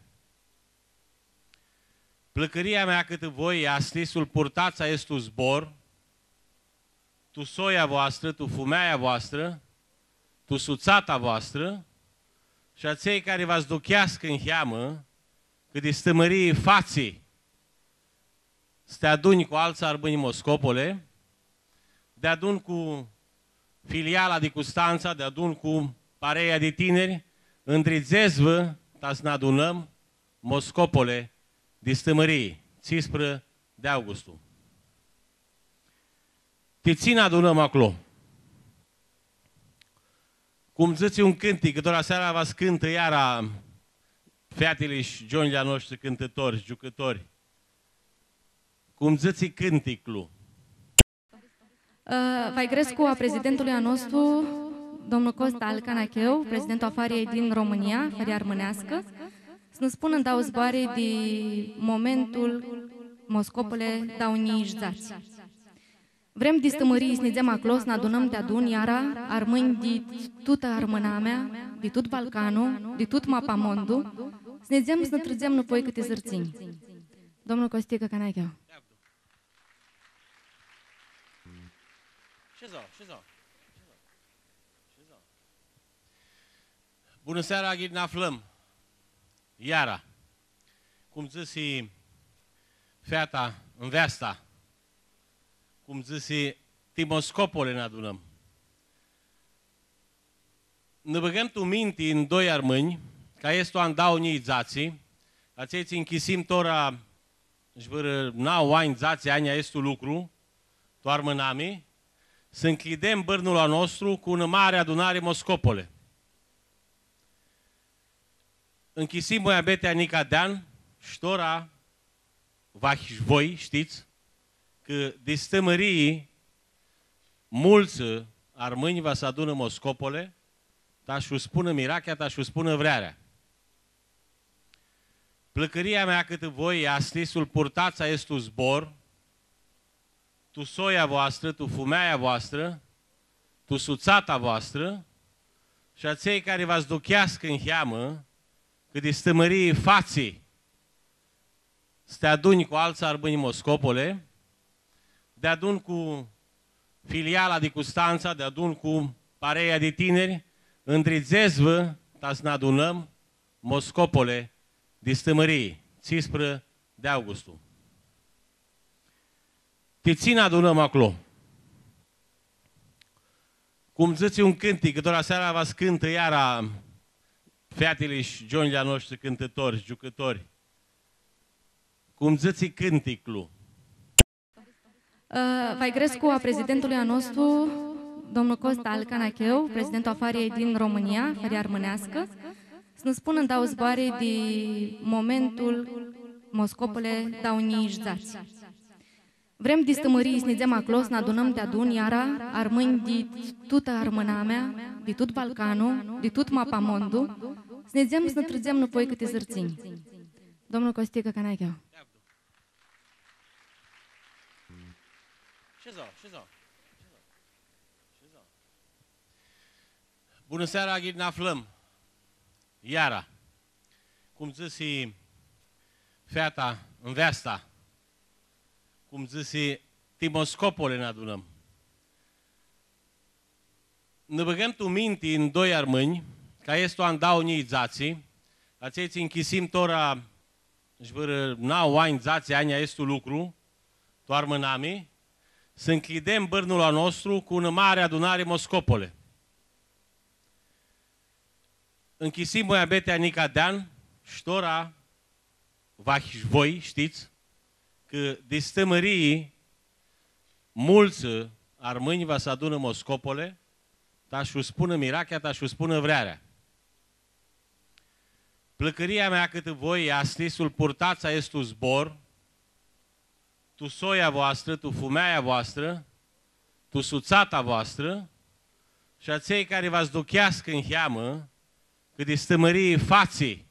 Plãcãria mea cãtã voi easti s-lu purtats aestu zbor, tu soia voastrã, tu fumeaia voastrã, tu sutsata voastrã, shi atselj cari va s-aducheascã niheamã, cã di Stãmãrii fatsi s-ti adunj cu altsã armãnj Moscopole, deadun cu filiala di Custantsa, deadun cu pareia di tiniri, ndridzets-vã ta s-nã adunãm Moscopole di Stãmãrii, tsisprã di augustu. Ti tsi nã adunãm aclo? Cum dzãtsi un cãntic, cã tora seara va s-cãntã iara featili shi gionjlji a noshtri cãntãtori, giucãtori. Cum dzãtsi cãnticlu. Ã, va-lj grescu a prezidentului a nostru, domnul Costa al Canacheu, prezidentul a Fariljei din România, Fara Armãneascã, s-nã spunã ndauã zboarã di momentul Moscopole dauã njilji dzatsi. Vrem di Stãmãrii s-nidzem aclo, s-nã adunãm deadun iara armãnj di tutã armãnamea, di tut Balcanlu, di tut mapamondu, s-nidzem, s-nã trãdzem nãpoi cãtã arãdãtsinj. Domnul Costicã Canacheu. Shezau, shezau. Shezau. Bunã seara, ghini nã aflãm iara. Cum dzãsi feata, nveasta, cum dzãsi, ti Moscopole nã adunãm. Nã bãgãm tu minti ndoi armãnj, cã easti an dauã njilji dzatsi, Atselj tsi nchisim tora sh-vãrã nauã anj, dzatsi anj aestu lucru, tu armãnami, s-ncljidem bãrnul a nostru cu unã mari adunari Moscopole. Nchisim muabetea nica di an, sh-tora, vahi sh-voi shtits, cã di Stãmãrii multsã armãnj va s-adunã Moscopole, ta sh-u spunã mirachea, ta sh-u spunã vrearea. Plãcãria mea cãtã voi easti s-lu purtats aestu zbor, tu soia voastrã, tu fumeaia voastrã, tu sutsata voastrã, shi atselj cari va s-aducheascã niheamã, cã di Stãmãrii fatsi s-ti adunj cu altsã armãnj Moscopole, deadun cu filiala di Custantsa, deadun cu pareia di tiniri, ndridzets-vã ta s-nã adunãm Moscopole di Stãmãrii, tsisprã di augustu. Ti tsi nã adunãm aclo? Cum dzãtsi un cãntic, cã tora seara va s-cãntã iara featili shi gionjlji a noshtri cãntãtori, giucãtori. Cum dzãtsi cãnticlu. Ã, va-lj grescu a prezidentului a nostru, domnul Costa al Canacheu, prezidentul a Fariljei din România, Fara Armãneascã, s-nã spunã ndauã zboarã di momentul Moscopole dauã njilji dzatsi. Vrem di Stãmãrii s-nidzem aclo, s-nã adunãm deadun iara armãnj di tutã armãnamea, di tut Balcanlu, di tut mapamondu, s-nidzem s-nã trãdzem nãpoi cãtã arãdãtsinj. Domnul Costicã Canacheu. Bunã seara, ghini nã aflãm iara. Cum dzãsi feata, nveasta, cum dzãsi, ti Moscopole nã adunãm. Nã bãgãm tu minti ndoi armãnj, cã easti an dauã njilji dzatsi, atselj tsi nchisim tora sh-vãrã nauã anj, dzatsi anj aestu lucru, tu armãnami, s-ncljidem bãrnul a nostru cu unã mari adunari Moscopole. Nchisim muabetea nica di an, sh-tora vahi sh-voi shtits, cã di Stãmãrii multsã armãnj va s-adunã Moscopole, ta sh-u spunã mirachea, ta sh-u spunã vrearea. Plãcãria mea cãtã voi easti s-lu purtats aestu zbor, tu soia voastrã, tu fumeaia voastrã, tu sutsata voastrã, shi atselj cari va s-aducheascã niheamã, cã di Stãmãrii fatsi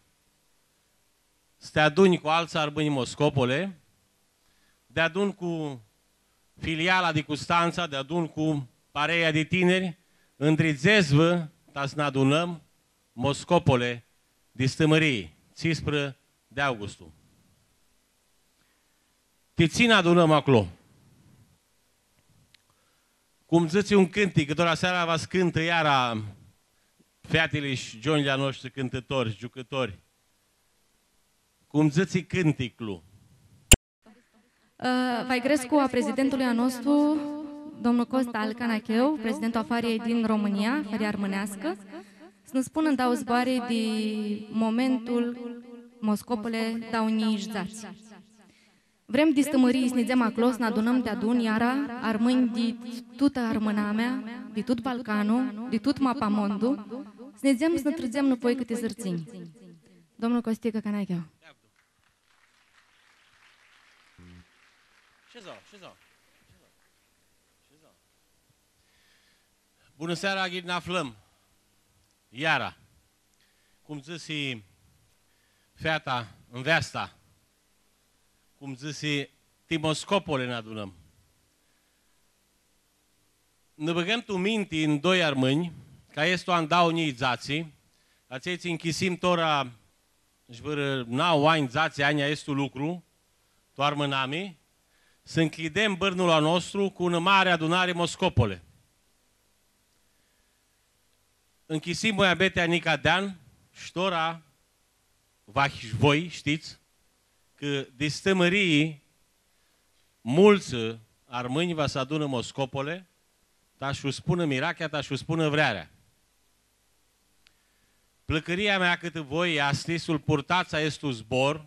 s-ti adunj cu altsã armãnj Moscopole, deadun cu filiala di Custantsa, deadun cu pareia di tiniri, ndridzets-vã ta s-nã adunãm Moscopole di Stãmãrii, tsisprã di augustu. Ti tsi nã adunãm aclo? Cum dzãtsi un cãntic, cã tora seara va s-cãntã iara featili shi gionjlji a noshtri cãntãtori, giucãtori. Cum dzãtsi cãnticlu. Ã, va-lj grescu a prezidentului a nostru, domnul Costa al Canacheu, prezidentul a Fariljei din România, Fara Armãneascã, s-nã spunã ndauã zboarã di momentul Moscopole dauã njilji dzatsi. Vrem di Stãmãrii s-nidzem aclo, s-nã adunãm deadun iara armãnj di tutã armãnamea, di tut Balcanlu, di tut mapamondu, s-nidzem s-nã trãdzem nãpoi cãtã arãdãtsinj. Domnul Costicã Canacheu. Shezau, shezau. Shezau. Bunã seara, ghini nã aflãm iara. Cum dzãsi feata, nveasta, cum dzãsi, ti Moscopole nã adunãm. Nã bãgãm tu minti ndoi armãnj, cã easti an dauã njilji dzatsi, atselj tsi nchisim tora sh-vãrã nauã anj, dzatsi anj aestu lucru, tu armãnami, s-ncljidem bãrnul a nostru cu unã mari adunari Moscopole. Nchisim muabetea nica di an, sh-tora, vahi sh-voi shtits, cã di Stãmãrii multsã armãnj va s-adunã Moscopole, ta sh-u spunã mirachea, ta sh-u spunã vrearea. Plãcãria mea cãtã voi easti s-lu purtats aestu zbor,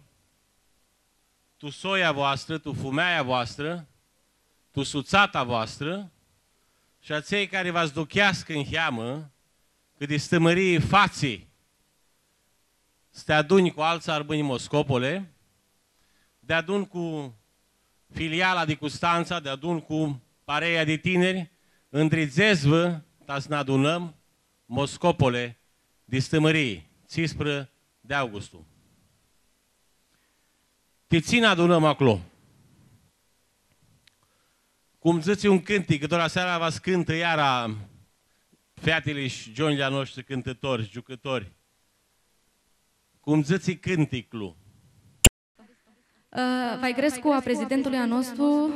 Tu soia voastrã, tu fumeaia voastrã, tu sutsata voastrã, shi atselj cari va s-ducheascã niheamã, cã di Stãmãrii fatsi s-ti adunj cu altsã armãnj Moscopole, deadun cu filiala di Custantsa, deadun cu pareia di tiniri, ndridzets-vã ta s-nã adunãm Moscopole di Stãmãrii, tsisprã di augustu. Ti tsi nã adunãm aclo? Cum dzãtsi un cãntic, cã tora seara va s-cãntã iara featili shi gionjlji a noshtri cãntãtori, giucãtori. Cum dzãtsi cãnticlu. Ã, va-lj grescu a prezidentului a nostru,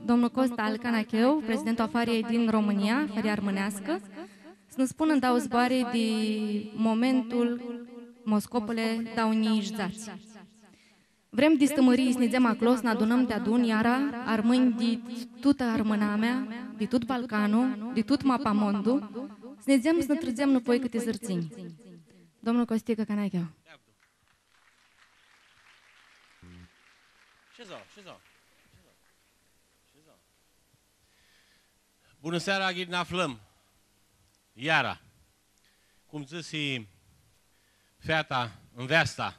domnul Costa al Canacheu, prezidentul a Fariei din România, Fara Armãneascã, s-nã spunã ndauã zboarã di momentul Moscopole dauã njilji dzatsi. Vrem di Stãmãrii s-nidzem aclo, s-nã adunãm deadun iara armãnj di tutã armãnamea, di tut Balcanlu, di tut mapamondu, s-nidzem s-nã trãdzem nãpoi cãtã arãdãtsinj. Domnul Costicã Canacheu. Shezau, shezau. Shezau. Bunã seara, ghini nã aflãm iara. Cum dzãsi feata, nveasta,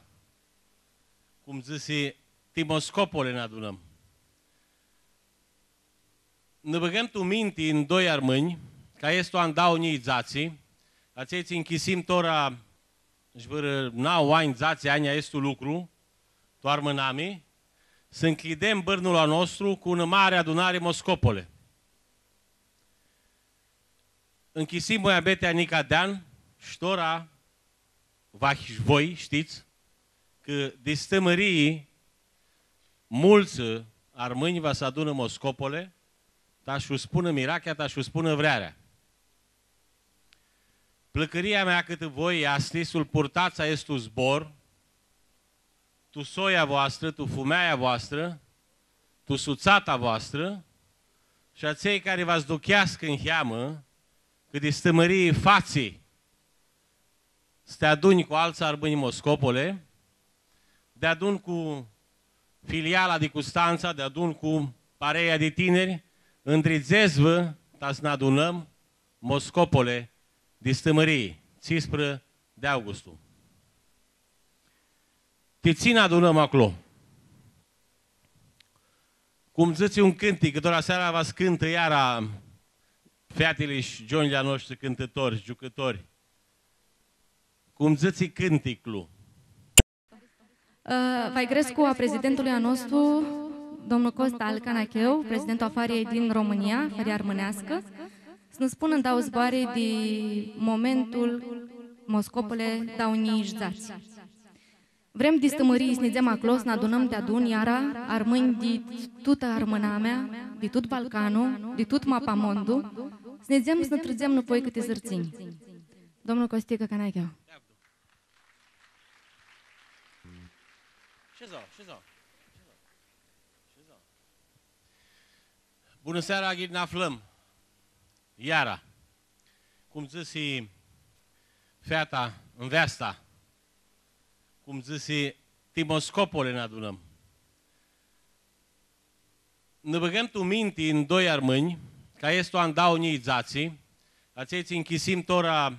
cum dzãsi, ti Moscopole nã adunãm. Nã bãgãm tu minti ndoi armãnj, cã easti an dauã njilji dzatsi, atselj tsi nchisim tora sh-vãrã nauã anj, dzatsi anj aestu lucru, tu armãnami, s-ncljidem bãrnul a nostru cu unã mari adunari Moscopole. Nchisim muabetea nica di an, sh-tora, vahi sh-voi shtits, cã di Stãmãrii multsã armãnj va s-adunã Moscopole, ta sh-u spunã mirachea, ta sh-u spunã vrearea. Plãcãria mea cãtã voi easti s-lu purtats aestu zbor, tu soia voastrã, tu fumeaia voastrã, tu sutsata voastrã, shi atselj cari va s-ducheascã niheamã, cã di Stãmãrii fatsi s-ti adunj cu altsã armãnj Moscopole, deadun cu filiala di Custantsa, deadun cu pareia di tiniri, ndridzets-vã ta s-nã adunãm Moscopole di Stãmãrii, tsisprã di augustu. Ti tsi nã adunãm aclo? Cum dzãtsi un cãntic, cã tora seara va s-cãntã iara featili sh-gionjlji a noshtri cãntãtori, giucãtori. Cum dzãtsi cãnticlu. Ã, va-lj grescu a prezidentului a nostru, domnul Costa al Canacheu, prezidentul a Fariei din România, Fara Armãneascã, s-nã spunã ndauã zboarã di momentul Moscopole dauã njilji dzatsi. Vrem di Stãmãrii s-nidzem aclo, s-nã adunãm deadun iara armãnj di tutã armãnamea, di tut Balcanlu, di tut mapamondu, s-nidzem s-nã trãdzem nãpoi cãtã arãdãtsinj. Domnul Costicã Canacheu. Shezau, shezau. Shezau. Bunã seara, ghini nã aflãm iara. Cum dzãsi feata, nveasta, cum dzãsi, ti Moscopole nã adunãm. Nã bãgãm tu minti ndoi armãnj, cã easti an dauã njilji dzatsi, atselj tsi nchisim tora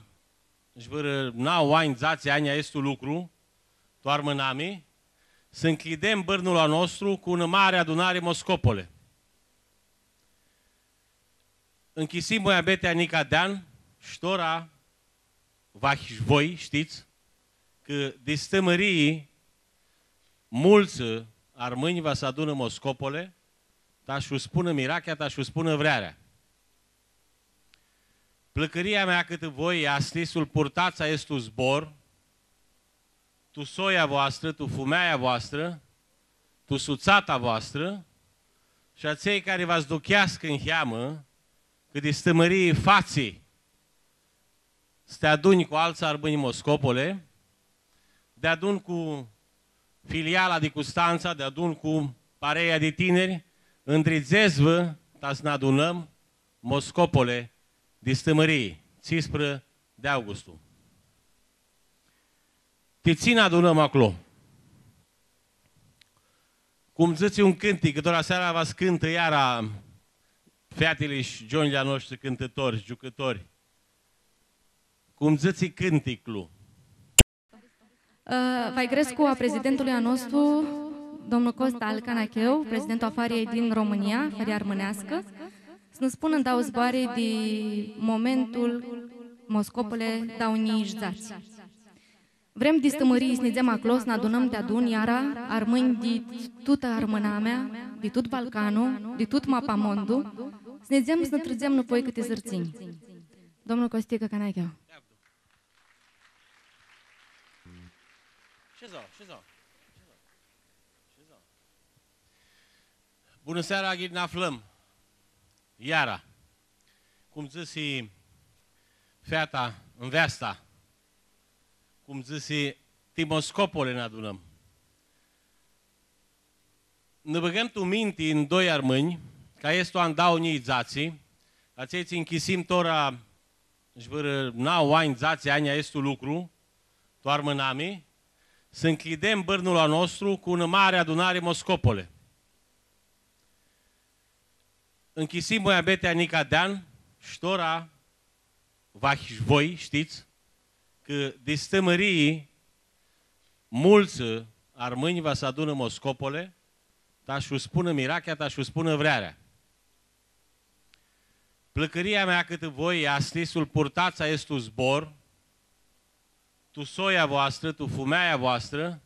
sh-vãrã nauã anj, dzatsi anj aestu lucru, tu armãnami, s-ncljidem bãrnul a nostru cu unã mari adunari Moscopole. Nchisim muabetea nica di an, sh-tora, vahi sh-voi shtits, cã di Stãmãrii multsã armãnj va s-adunã Moscopole, ta sh-u spunã mirachea, ta sh-u spunã vrearea. Plãcãria mea cãtã voi easti s-lu purtats aestu zbor, tu soia voastrã, tu fumeaia voastrã, tu sutsata voastrã, shi atselj cari va s-ducheascã niheamã, cã di Stãmãrii fatsi s-ti adunj cu altsã armãnj Moscopole, deadun cu filiala di Custantsa, deadun cu pareia di tiniri, ndridzets-vã ta s-nã adunãm Moscopole di Stãmãrii, tsisprã di augustu. Ti tsi nã adunãm aclo? Cum dzãtsi un cãntic, cã tora seara va s-cãntã iara featili shi gionjlji a noshtri cãntãtori, giucãtori. Cum dzãtsi cãnticlu. Ã, va-lj grescu a prezidentului a nostru, domnul Costa al Canacheu, prezidentul a Fariljei din România, Fara Armãneascã, s-nã spunã ndauã zboarã di momentul Moscopole dauã njilji dzatsi. Vrem di Stãmãrii s-nidzem aclo, s-nã adunãm deadun iara armãnj di tutã armãnamea, di tut Balcanlu, di tut mapamondu, s-nidzem, s-nã trãdzem nãpoi cãtã arãdãtsinj. Domnul Costicã Canacheu. Bunã seara, ghini nã aflãm iara. Cum dzãsi feata, nveasta, cum dzãsi, ti Moscopole nã adunãm. Nã bãgãm tu minti ndoi armãnj, cã easti an dauã njilji dzatsi, atselj tsi nchisim tora sh-vãrã nauã anj, dzatsi anj aestu lucru, tu armãnami, s-ncljidem bãrnul a nostru cu unã mari adunari Moscopole. Nchisim muabetea nica di an, sh-tora, vahi sh-voi shtits, cã di Stãmãrii multsã armãnj va s-adunã Moscopole, ta sh-u spunã mirachea, ta sh-u spunã vrearea. Plãcãria mea cãtã voi easti s-lu purtats aestu zbor, tu soia voastrã, tu fumealja voastrã,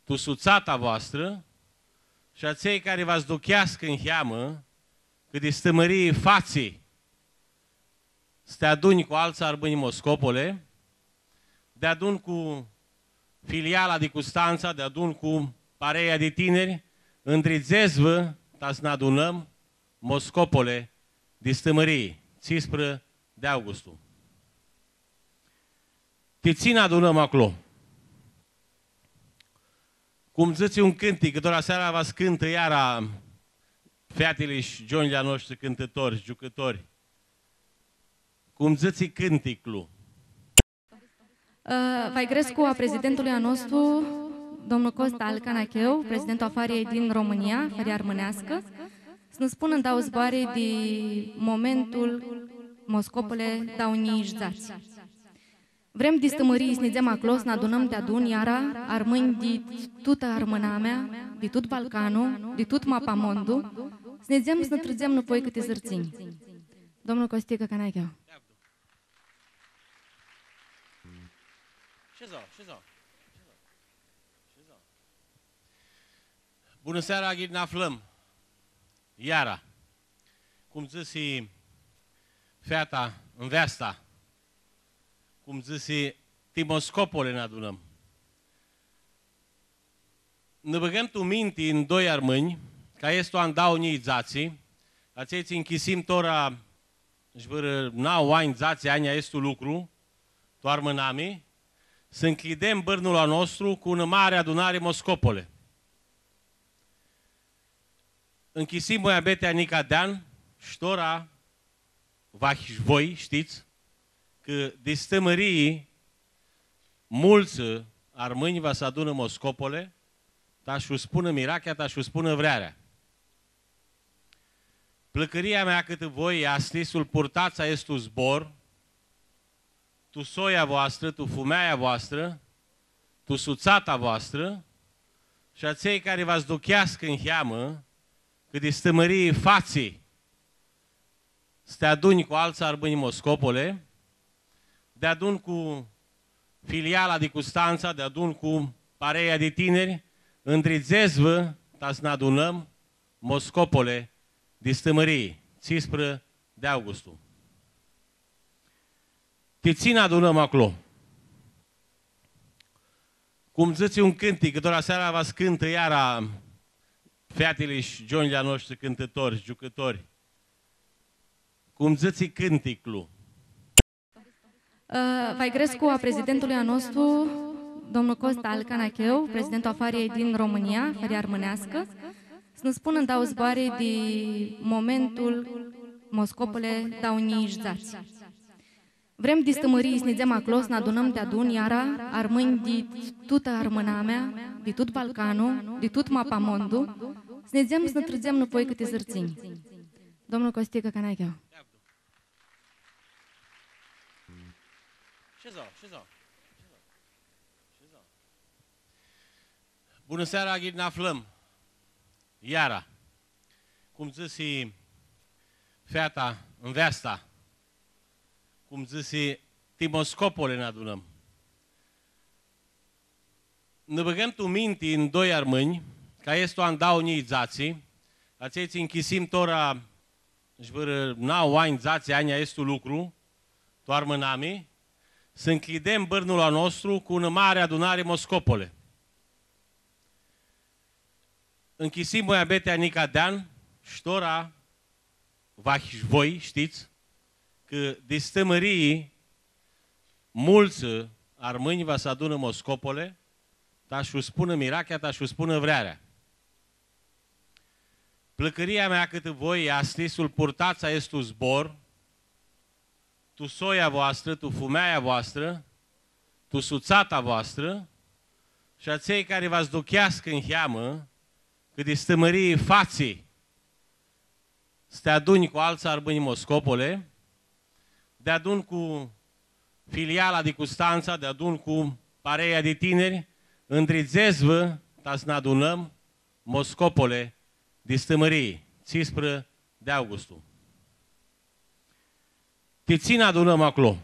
tu sutsata voastrã, shi atselj cari va s-aducheascã niheamã, cã di Stãmãrii fatsi s-ti adunj cu altsã armãnj Moscopole, deadun cu filiala di Custantsa, deadun cu pareia di tiniri, ndridzets-vã ta s-nã adunãm Moscopole di Stãmãrii, tsisprã di augustu. Ti tsi nã adunãm aclo? Cum dzãtsi un cãntic, cã tora seara va s-cãntã iara featili shi gionjlji a noshtri cãntãtori, giucãtori. Cum dzãtsi cãnticlu. Ã, va-lj grescu a prezidentului a nostru, domnul Costa al Canacheu, prezidentul a Fariljei din România, Fara Armãneascã, s-nã spunã ndauã zboarã di momentul Moscopole dauã njilji dzatsi. Vrem di Stãmãrii s-nidzem aclo, s-nã adunãm deadun iara armãnj di tutã armãnamea, di tut Balcanlu, di tut mapamondu, s-nidzem, s-nã trãdzem nãpoi cãtã arãdãtsinj. Domnul Costicã Canacheu. Shezau, shezau. Shezau. Bunã seara, ghini nã aflãm iara. Cum dzãsi feata, nveasta, cum dzãsi, ti Moscopole nã adunãm. Nã bãgãm tu minti ndoi armãnj, cã easti an dauã njilji dzatsi, atselj tsi nchisim tora sh-vãrã nauã anj, dzatsi anj aestu lucru, tu armãnami, s-ncljidem bãrnul a nostru cu unã mari adunari Moscopole. Nchisim muabetea nica di an, sh-tora, vahi sh-voi shtits, cã di Stãmãrii multsã armãnj va s-adunã Moscopole, ta sh-u spunã mirachea, ta sh-u spunã vrearea. Plãcãria mea cãtã voi easti s-lu purtats aestu zbor, tu soia voastrã, tu fumealja voastrã, tu sutsata voastrã, shi atselj cari va s-aducheascã niheamã, cã di Stãmãrii fatsi s-ti adunj cu altsã armãnj Moscopole, deadun cu filiala di Custantsa, deadun cu pareia di tiniri, ndridzets-vã ta s-nã adunãm Moscopole di Stãmãrii, tsisprã di augustu. Ti tsi nã adunãm aclo? Cum dzãtsi un cãntic, cã tora seara va s-cãntã iara featili shi gionjlji a noshtri cãntãtori, giucãtori. Cum dzãtsi cãnticlu. Ã, va-lj grescu a prezidentului a nostru, domnul Costa al Canacheu, prezidentul a Fariljei din România, Fara Armãneascã, s-nã spunã ndauã zboarã di momentul Moscopole dauã njilji dzatsi. Vrem di Stãmãrii s-nidzem aclo, s-nã adunãm deadun iara armãnj di tutã armãnamea, di tut Balcanlu, di tut mapamondu, S-nidzem, s-nã trãdzem nãpoi cãtã zãrtsinj. Domnul Costicã Canacheu. Shezau, shezau. Shezau. Bunã seara, ghini nã aflãm iara. Cum dzãsi feata, nveasta, cum dzãsi, ti Moscopole nã adunãm. Nã bãgãm tu minti ndoi armãnj, cã easti an dauã njilji dzatsi, atselj tsi nchisim tora sh-vãrã nauã anj, dzatsi anj aestu lucru, tu armãnami, s-ncljidem bãrnul a nostru cu unã mari adunari Moscopole. Nchisim muabetea nica di an, sh-tora, va, voi shtits cã di Stã Mãrii multsã armãnj va s-adunã Moscopole, ta sh-u spunã mirachea, ta sh-u spunã vrearea. Plãcãria mea cãtã voi easti s-lu purtats aestu zbor, tu soia voastrã, tu fumealja voastrã, tu sutsata voastrã, shi atselj cari va s-aducheascã niheamã, cã di Stã Mãrii fatsi s-ti adunj cu altsã armãnj Moscopole, deadun cu filiala di Custantsa, deadun cu pareia di tiniri, ndridzets-vã ta s-nã adunãm Moscopole di Stã Mãrii, tsisprã di augustu. Ti tsi nã adunãm aclo?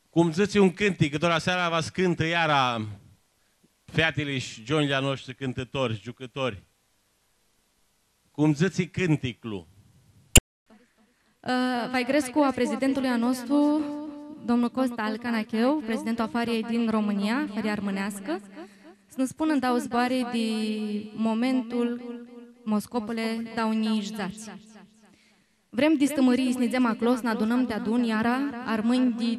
Cum dzãtsi un cãntic, cã tora seara va s-cãntã iara featili shi gionjlji a noshtri cãntãtori, giucãtori. Cum dzãtsi cãnticlu. Ã, va-lj grescu a prezidentului a nostru, domnul Costa al Canacheu, prezidentul a Fariljei din România, Fara Armãneascã, s-nã spunã ndauã zboarã di momentul Moscopole dauã njilji dzatsi. Vrem di Stã Mãrii s-nidzem aclo, s-nã adunãm deadun iara armãnj di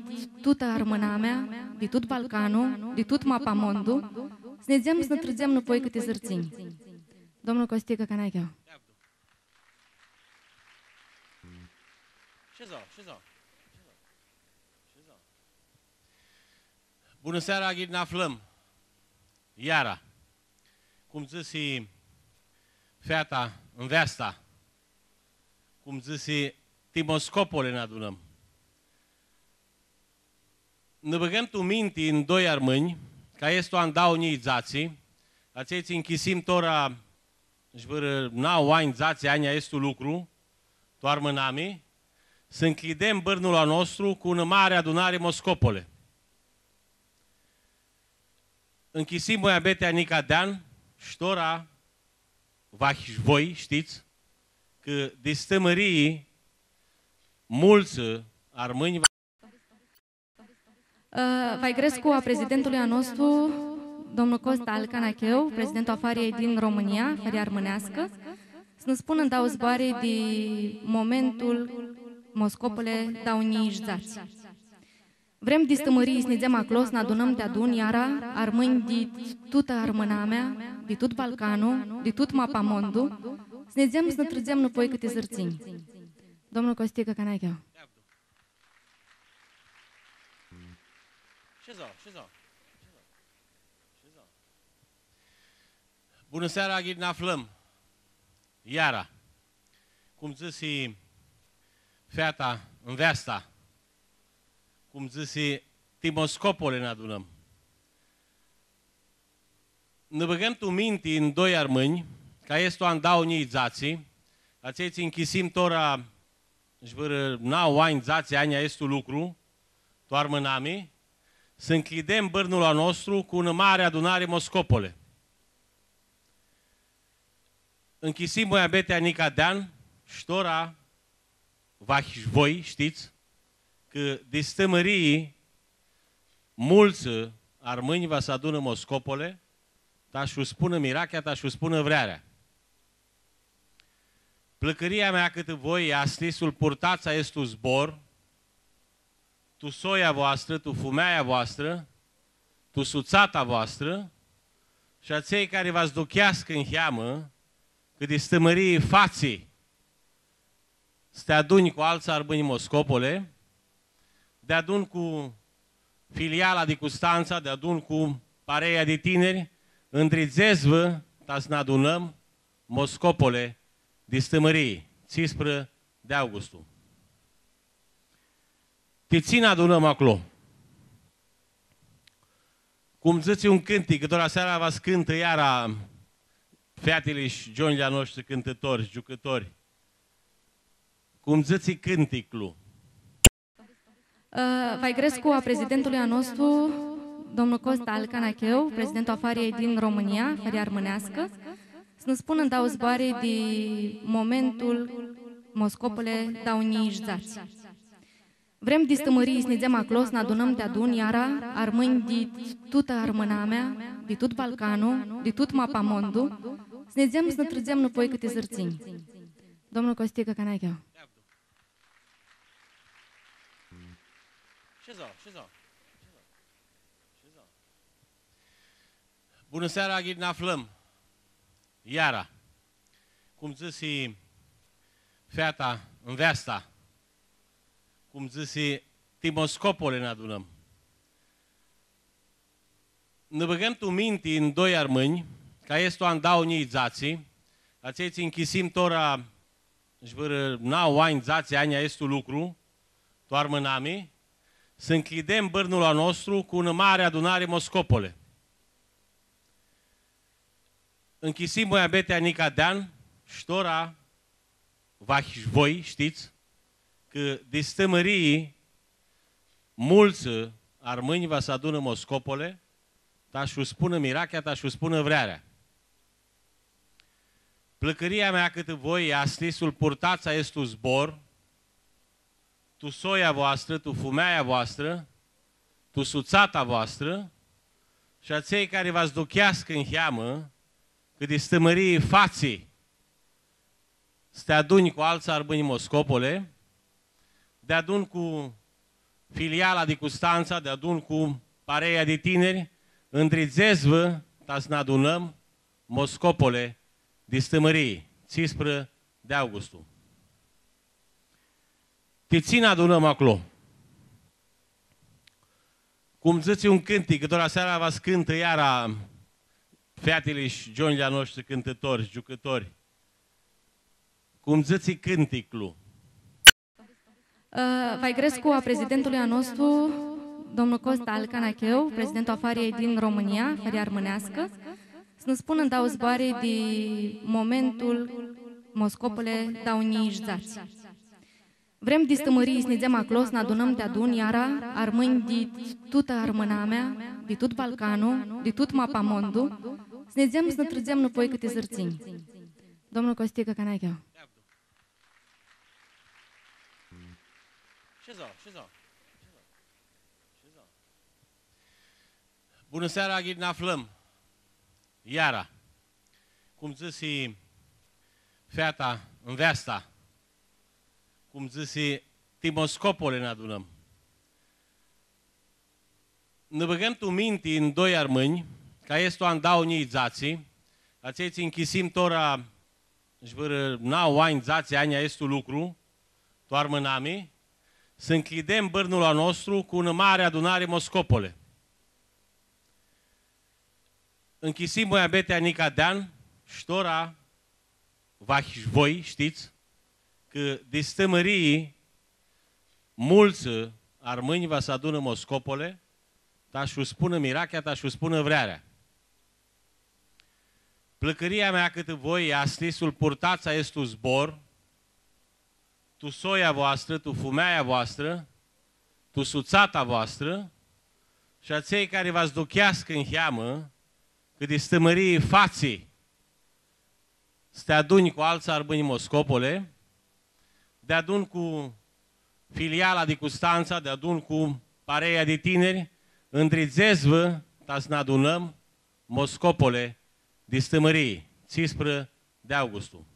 tutã armãnamea, di tut Balcanlu, di tut mapamondu, s-nidzem, s-nã trãdzem nãpoi cãtã zãrtsinj. Domnul Costicã Canacheu. Shezau, shezau. Shezau. Bunã seara, ghini nã aflãm iara. Cum dzãsi feata, nveasta, cum dzãsi, ti Moscopole nã adunãm. Nã bãgãm tu minti ndoi armãnj, cã easti an dauã njilji dzatsi, atselj tsi nchisim tora sh-vãrã nauã anj, dzatsi anj aestu lucru, tu armãnami, s-ncljidem bãrnul a nostru cu unã mari adunari Moscopole. Nchisim muabetea nica di an, sh-tora, va, voi shtits cã di Stã Mãrii multsã armãnj va Ã, va-lj grescu a prezidentului a nostru, domnul Costa al Canacheu, prezidentul a Fariljei din România, Fara Armãneascã, s-nã spunã ndauã zboarã di momentul Moscopole dauã njilji dzatsi. Vrem di Stã Mãrii s-nidzem aclo, s-nã adunãm deadun iara armãnj di tutã armãnamea, di tut Balcanlu, di tut mapamondu, s-nidzem, s-nã trãdzem nãpoi cãtã zãrtsinj. Domnul Costicã Canacheu. Shezau, shezau. Shezau. Bunã seara, ghini nã aflãm iara. Cum dzãsi feata, nveasta, cum dzãsi, ti Moscopole nã adunãm. Nã bãgãm tu minti ndoi armãnj, cã easti an dauã njilji dzatsi, atselj tsi nchisim tora sh-vãrã nauã anj, dzatsi anj aestu lucru, tu armãnami, s-ncljidem bãrnul a nostru cu unã mari adunari Moscopole. Nchisim muabetea nica di an, sh-tora, va, voi shtits cã di Stã Mãrii multsã armãnj va s-adunã Moscopole, ta sh-u spunã mirachea, ta sh-u spunã vrearea. Plãcãria mea cãtã voi easti s-lu purtats aestu zbor, tu soia voastrã, tu fumealja voastrã, tu sutsata voastrã, shi atselj cari va s-aducheascã niheamã, cã di Stã Mãrii fatsi s-ti adunj cu altsã armãnj Moscopole, deadun cu filiala di Custantsa, deadun cu pareia di tiniri, ndridzets-vã ta s-nã adunãm, Moscopole, di Stãmãrii, tsisprã di augustu. Ti tsi nã adunãm aclo? Cum dzãtsi un cãntic, cã tora seara va s-cãntã iara featili shi gionjlji a noshtri cãntãtori, giucãtori. Cum dzãtsi cãnticlu. Ã, va-lj grescu a prezidentului a nostru, domnul Costa al Canacheu, prezidentul a Fariei din România, Faria Armãneascã, s-nã spunã ndauã zboarã di momentul Moscopole dauã njilji dzatsi. Vrem di Stãmãrii s-nidzem aclo, s-nã adunãm deadun iara armãnj di tutã armãnamea, di tut Balcanlu, di tut mapamondu, s-nidzem s-nã trãdzem nãpoi cãtã arãdãtsinj. Domnul Costicã Canacheu. Shezau, shezau. Shezau. Bunã seara, ghini nã aflãm iara. Cum dzãsi feata, nveasta, cum dzãsi, ti Moscopole nã adunãm. Nã bãgãm tu minti ndoi armãnj, cã easti an dauã njilji dzatsi, atselj tsi nchisim tora sh-vãrã nauã anj, dzatsi anj aestu lucru, tu armãnami, s-ncljidem bãrnul a nostru cu unã mari adunari Moscopole. Nchisim muabetea nica di an, sh-tora, va, voi shtits, cã di Stãmãrii multsã armãnj va s-adunã Moscopole, ta sh-u spunã mirachea, ta sh-u spunã vrearea. Plãcãria mea cãtã voi easti s-lu purtats aestu zbor, tu soia voastrã, tu fumeaia voastrã, tu sutsata voastrã, shi atselj cari va s-ducheascã niheamã, cã di Stãmãrii fatsi s-ti adunj cu altsã armãnj Moscopole, deadun cu filiala di Custantsa, deadun cu pareia di tiniri, ndridzets-vã ta s-nã adunãm Moscopole di Stãmãrii, tsisprã di augustu. Ti tsi nã adunãm aclo? Cum dzãtsi un cãntic, cã tora seara va s-cãntã iara featili shi gionjlji a noshtri cãntãtori, giucãtori. Cum dzãtsi cãnticlu. Ã, va-lj grescu a prezidentului a nostru, domnul Costa al Canacheu, prezidentul a Fariei din România, Faria Armãneascã, s-nã spunã ndauã zboarã di momentul Moscopole dauã njilji dzatsi. Vrem di Stãmãrii s-nidzem aclo, s-nã adunãm deadun iara armãnj di tutã armãnamea, di tut Balcanlu, di tut mapamondu, s-nidzem s-nã trãdzem nãpoi cãtã arãdãtsinj. Domnul Costicã Canacheu. Shezau, shezau. Shezau. Bunã seara, ghini nã aflãm iara. Cum dzãsi feata, nveasta, cum dzãsi, ti Moscopole nã adunãm. Nã bãgãm tu minti ndoi armãnj, cã easti an dauã njilji dzatsi, atselj tsi nchisim tora sh-vãrã nauã anj, dzatsi anj aestu lucru, tu armãnami, s-ncljidem bãrnul a nostru cu unã mari adunari Moscopole. Nchisim muabetea nica di an, sh-tora, va, voi shtits, cã di Stãmãrii multsã armãnj va s-adunã Moscopole, ta sh-u spunã mirachea, ta sh-u spunã vrearea. Plãcãria mea cãtã voi easti s-lu purtats aestu zbor, tu soia voastrã, tu fumeaia voastrã, tu sutsata voastrã, shi atselj cari va s-ducheascã niheamã, cã di Stãmãrii fatsi s-ti adunj cu altsã armãnj Moscopole, deadun cu filiala di Custantsa, deadun cu pareia di tiniri, ndridzets-vã ta s-nã adunãm Moscopole di Stãmãrii, tsisprã di augustu.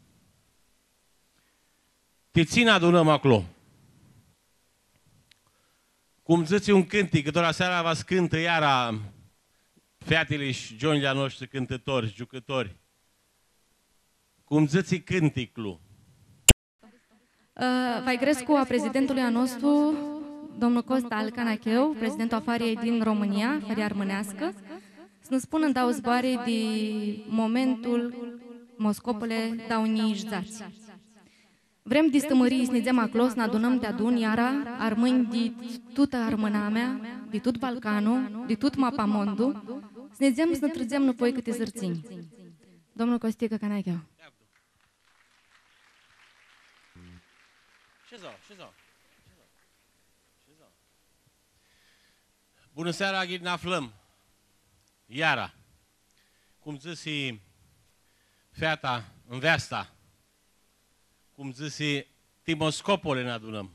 Ti tsi nã adunãm aclo? Cum dzãtsi un cãntic, cã tora seara va s-cãntã iara featili shi gionjlji a noshtri cãntãtori, giucãtori. Cum dzãtsi cãnticlu. Ã, va-lj grescu a prezidentului a nostru, domnul Costa al Canacheu, prezidentul a Fariei din România, Faria Armãneascã, S-nã spunã ndauã zboarã di momentul Moscopole dauã njilji dzatsi. Vrem di Stãmãrii s-nidzem aclo, s-nã adunãm deadun iara armãnj di tutã armãnamea, di tut Balcanu, di tut mapamondu, s-nidzem s-nã trãdzem nãpoi cãtã arãdãtsinj. Domnul Costicã Canacheu. Bunã seara, ghini nã aflãm iara. Cum dzãsi feata, nveasta, cum dzãsi, ti Moscopole nã adunãm.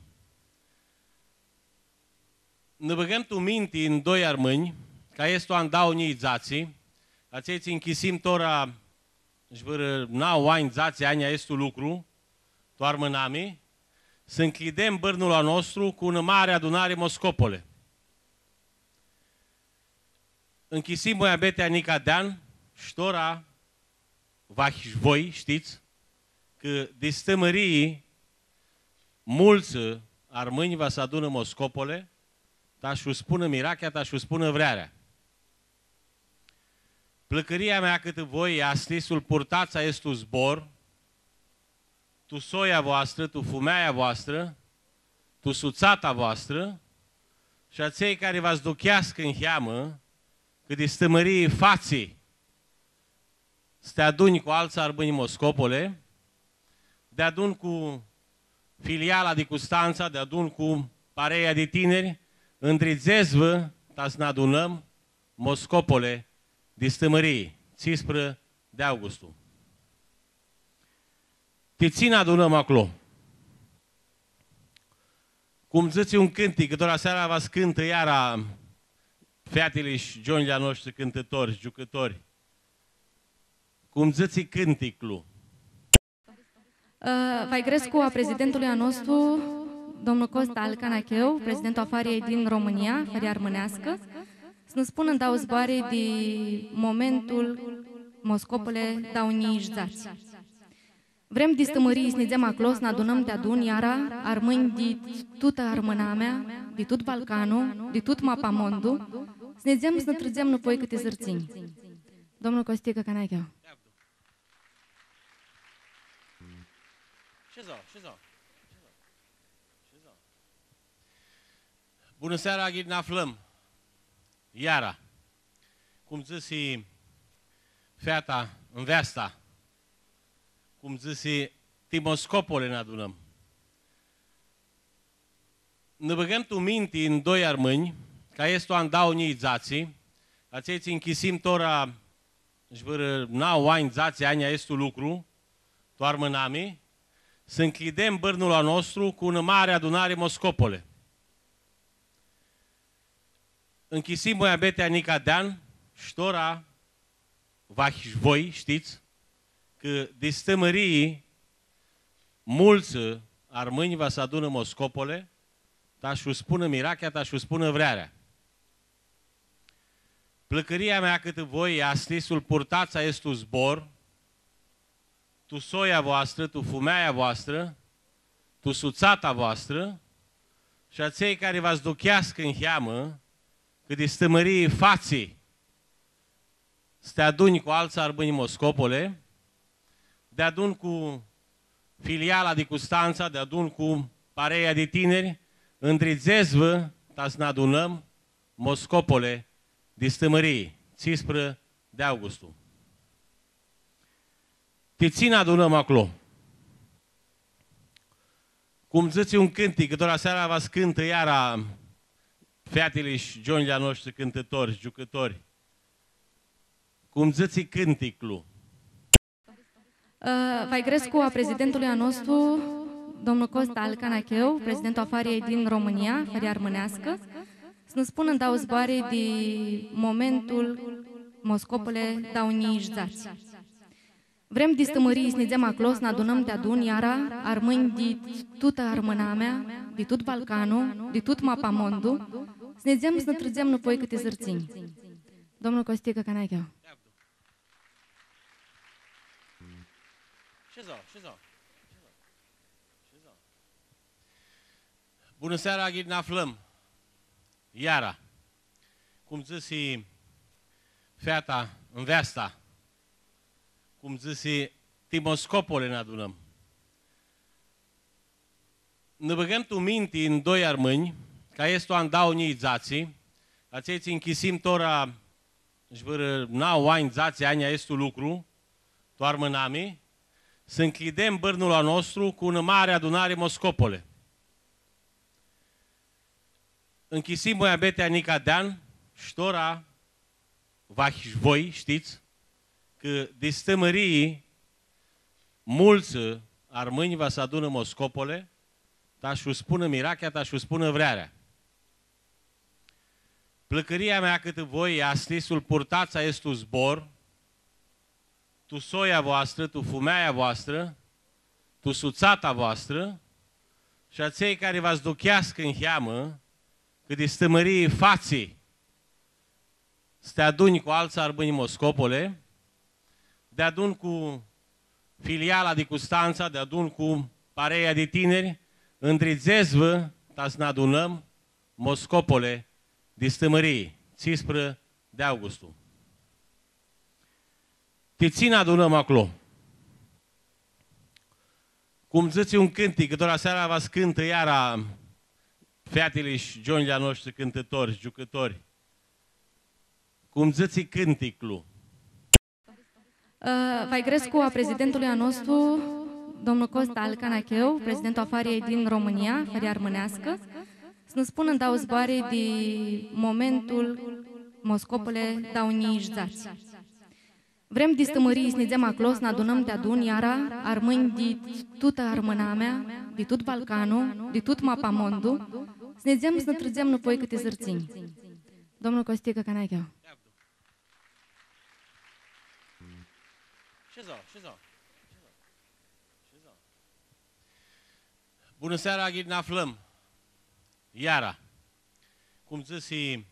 Nã bãgãm tu minti ndoi armãnj, cã easti an dauã njilji dzatsi, atselj tsi nchisim tora sh-vãrã nauã anj, dzatsi anj aestu lucru, tu armãnami, s-ncljidem bãrnul a nostru cu unã mari adunari Moscopole. Nchisim muabetea nica di an, sh-tora, va, voi shtits, cã di Stãmãrii multsã armãnj va s-adunã Moscopole, ta sh-u spunã mirachea, ta sh-u spunã vrearea. Plãcãria mea cãtã voi easti s-lu purtats aestu zbor, tu soia voastrã, tu fumeaia voastrã, tu sutsata voastrã, shi atselj cari va s-ducheascã niheamã, cã di Stãmãrii fatsi s-ti adunj cu altsã armãnj Moscopole, deadun cu filiala di Custantsa, deadun cu pareia di tiniri, ndridzets-vã ta s-nã adunãm Moscopole di Stãmãrii, tsisprã di augustu. Ti tsi nã adunãm aclo? Cum dzãtsi un cãntic, cã tora seara va s-cãntã iara featili shi gionjlji a noshtri cãntãtori, giucãtori. Cum dzãtsi cãnticlu. Ã, va-lj grescu a prezidentului a nostru, domnul Costa al Canacheu, prezidentul a Fariljei din Romãnia, Fara Armãneascã, s-nã spunã ndauã zboarã di momentul Moscopole dauã njilji dzatsi. Vrem di Stãmãrii s-nidzem aclo, s-nã adunãm deadun iara armãnj di tutã armãnamea, di tut Balcanu, di tut mapamondu, s-nidzem s-nã trãdzem nãpoi cãtã arãdãtsinj. Domnul Costicã Canacheu. Shezau, shezau. Bunã seara, ghini nã aflãm iara. Cum dzãsi feata, nveasta, cum dzãsi, ti Moscopole nã adunãm. Nã bãgãm tu minti ndoi armãnj, cã easti an dauã njilji dzatsi, atselj tsi nchisim tora sh-vãrã nauã anj, dzatsi anj aestu lucru, tu armãnami, s-ncljidem bãrnul a nostru cu unã mari adunari Moscopole. Nchisim muabetea nica di an, sh-tora, va, voi shtits, cã di Stãmãrii multsã armãnj va s-adunã Moscopole, ta sh-u spunã mirachea, ta sh-u spunã vrearea. Plãcãria mea cãtã voi easti s-lu purtats aestu zbor, tu soia voastrã, tu fumeaia voastrã, tu sutsata voastrã, shi atselj cari va s-ducheascã niheamã, cã di Stãmãrii fatsi s-ti adunj cu altsã armãnj Moscopole, deadun cu filiala di Custantsa, deadun cu pareia di tiniri, ndridzets-vã ta s-nã adunãm Moscopole di Stãmãrii, tsisprã di augustu. Ti tsi nã adunãm aclo? Cum dzãtsi un cãntic, cã tora seara va s-cãntã iara featili shi gionjlji a noshtri cãntãtori, giucãtori. Cum dzãtsi cãnticlu. Ã, va-lj grescu a prezidentului a nostru, domnul Costa al Canacheu, prezidentul a Fariljei din Romãnia, Fara Armãneascã, s-nã spunã ndauã zboarã di momentul Moscopole dauã njilji dzatsi. Vrem di Stãmãrii s-nidzem aclo, s-nã adunãm deadun iara armãnj di tutã armãnamea, di tut Balcanu, di tut mapamondu, s-nidzem s-nã trãdzem nãpoi cãtã arãdãtsinj. Domnul Costicã Canacheu. Shezau, shezau. Bunã seara, ghini nã aflãm iara. Cum dzãsi feata, nveasta, cum dzãsi, ti Moscopole nã adunãm. Nã bãgãm tu minti ndoi armãnj, cã easti an dauã njilji dzatsi, atselj tsi nchisim tora sh-vãrã nauã anj, dzatsi anj aestu lucru, tu armãnami, s-ncljidem bãrnul a nostru cu unã mari adunari Moscopole. Nchisim muabetea nica di an, sh-tora, va, voi shtits cã di Stãmãrii multsã armãnj va s-adunã Moscopole, ta sh-u spunã mirachea, ta sh-u spunã vrearea. Plãcãria mea cãtã voi easti s-lu purtats aestu zbor, tu soia voastrã, tu fumealja voastrã, tu sutsata voastrã, shi atselj cari va s-aducheascã niheamã, cã di Stãmãrii fatsi s-ti adunj cu altsã armãnj Moscopole, deadun cu filiala di Custantsa, deadun cu pareia di tiniri, ndridzets-vã ta s-nã adunãm Moscopole di Stãmãrii, tsisprã di augustu. Ti tsi nã adunãm aclo? Cum dzãtsi un cãntic, cã tora seara va s-cãntã iara featili shi gionjlji a noshtri cãntãtori, giucãtori. Cum dzãtsi cãnticlu. Ã, va-lj grescu a prezidentului a nostru, domnul Costa al Canacheu, prezidentul a Fariljei din România, Fara Armãneascã, s-nã spunã ndauã zboarã di momentul Moscopole dauã njilji dzatsi. Vrem di Stãmãrii s-nidzem aclo, s-nã adunãm deadun iara armãnj di tutã armãnamea, di tut Balcanlu, di tut mapamondu, s-nidzem s-nã trãdzem nãpoi cãtã arãdãtsinj. Domnul Costicã Canacheu. Shezau, shezau. Shezau. Bunã seara, ghini nã aflãm iara. Cum dzãsi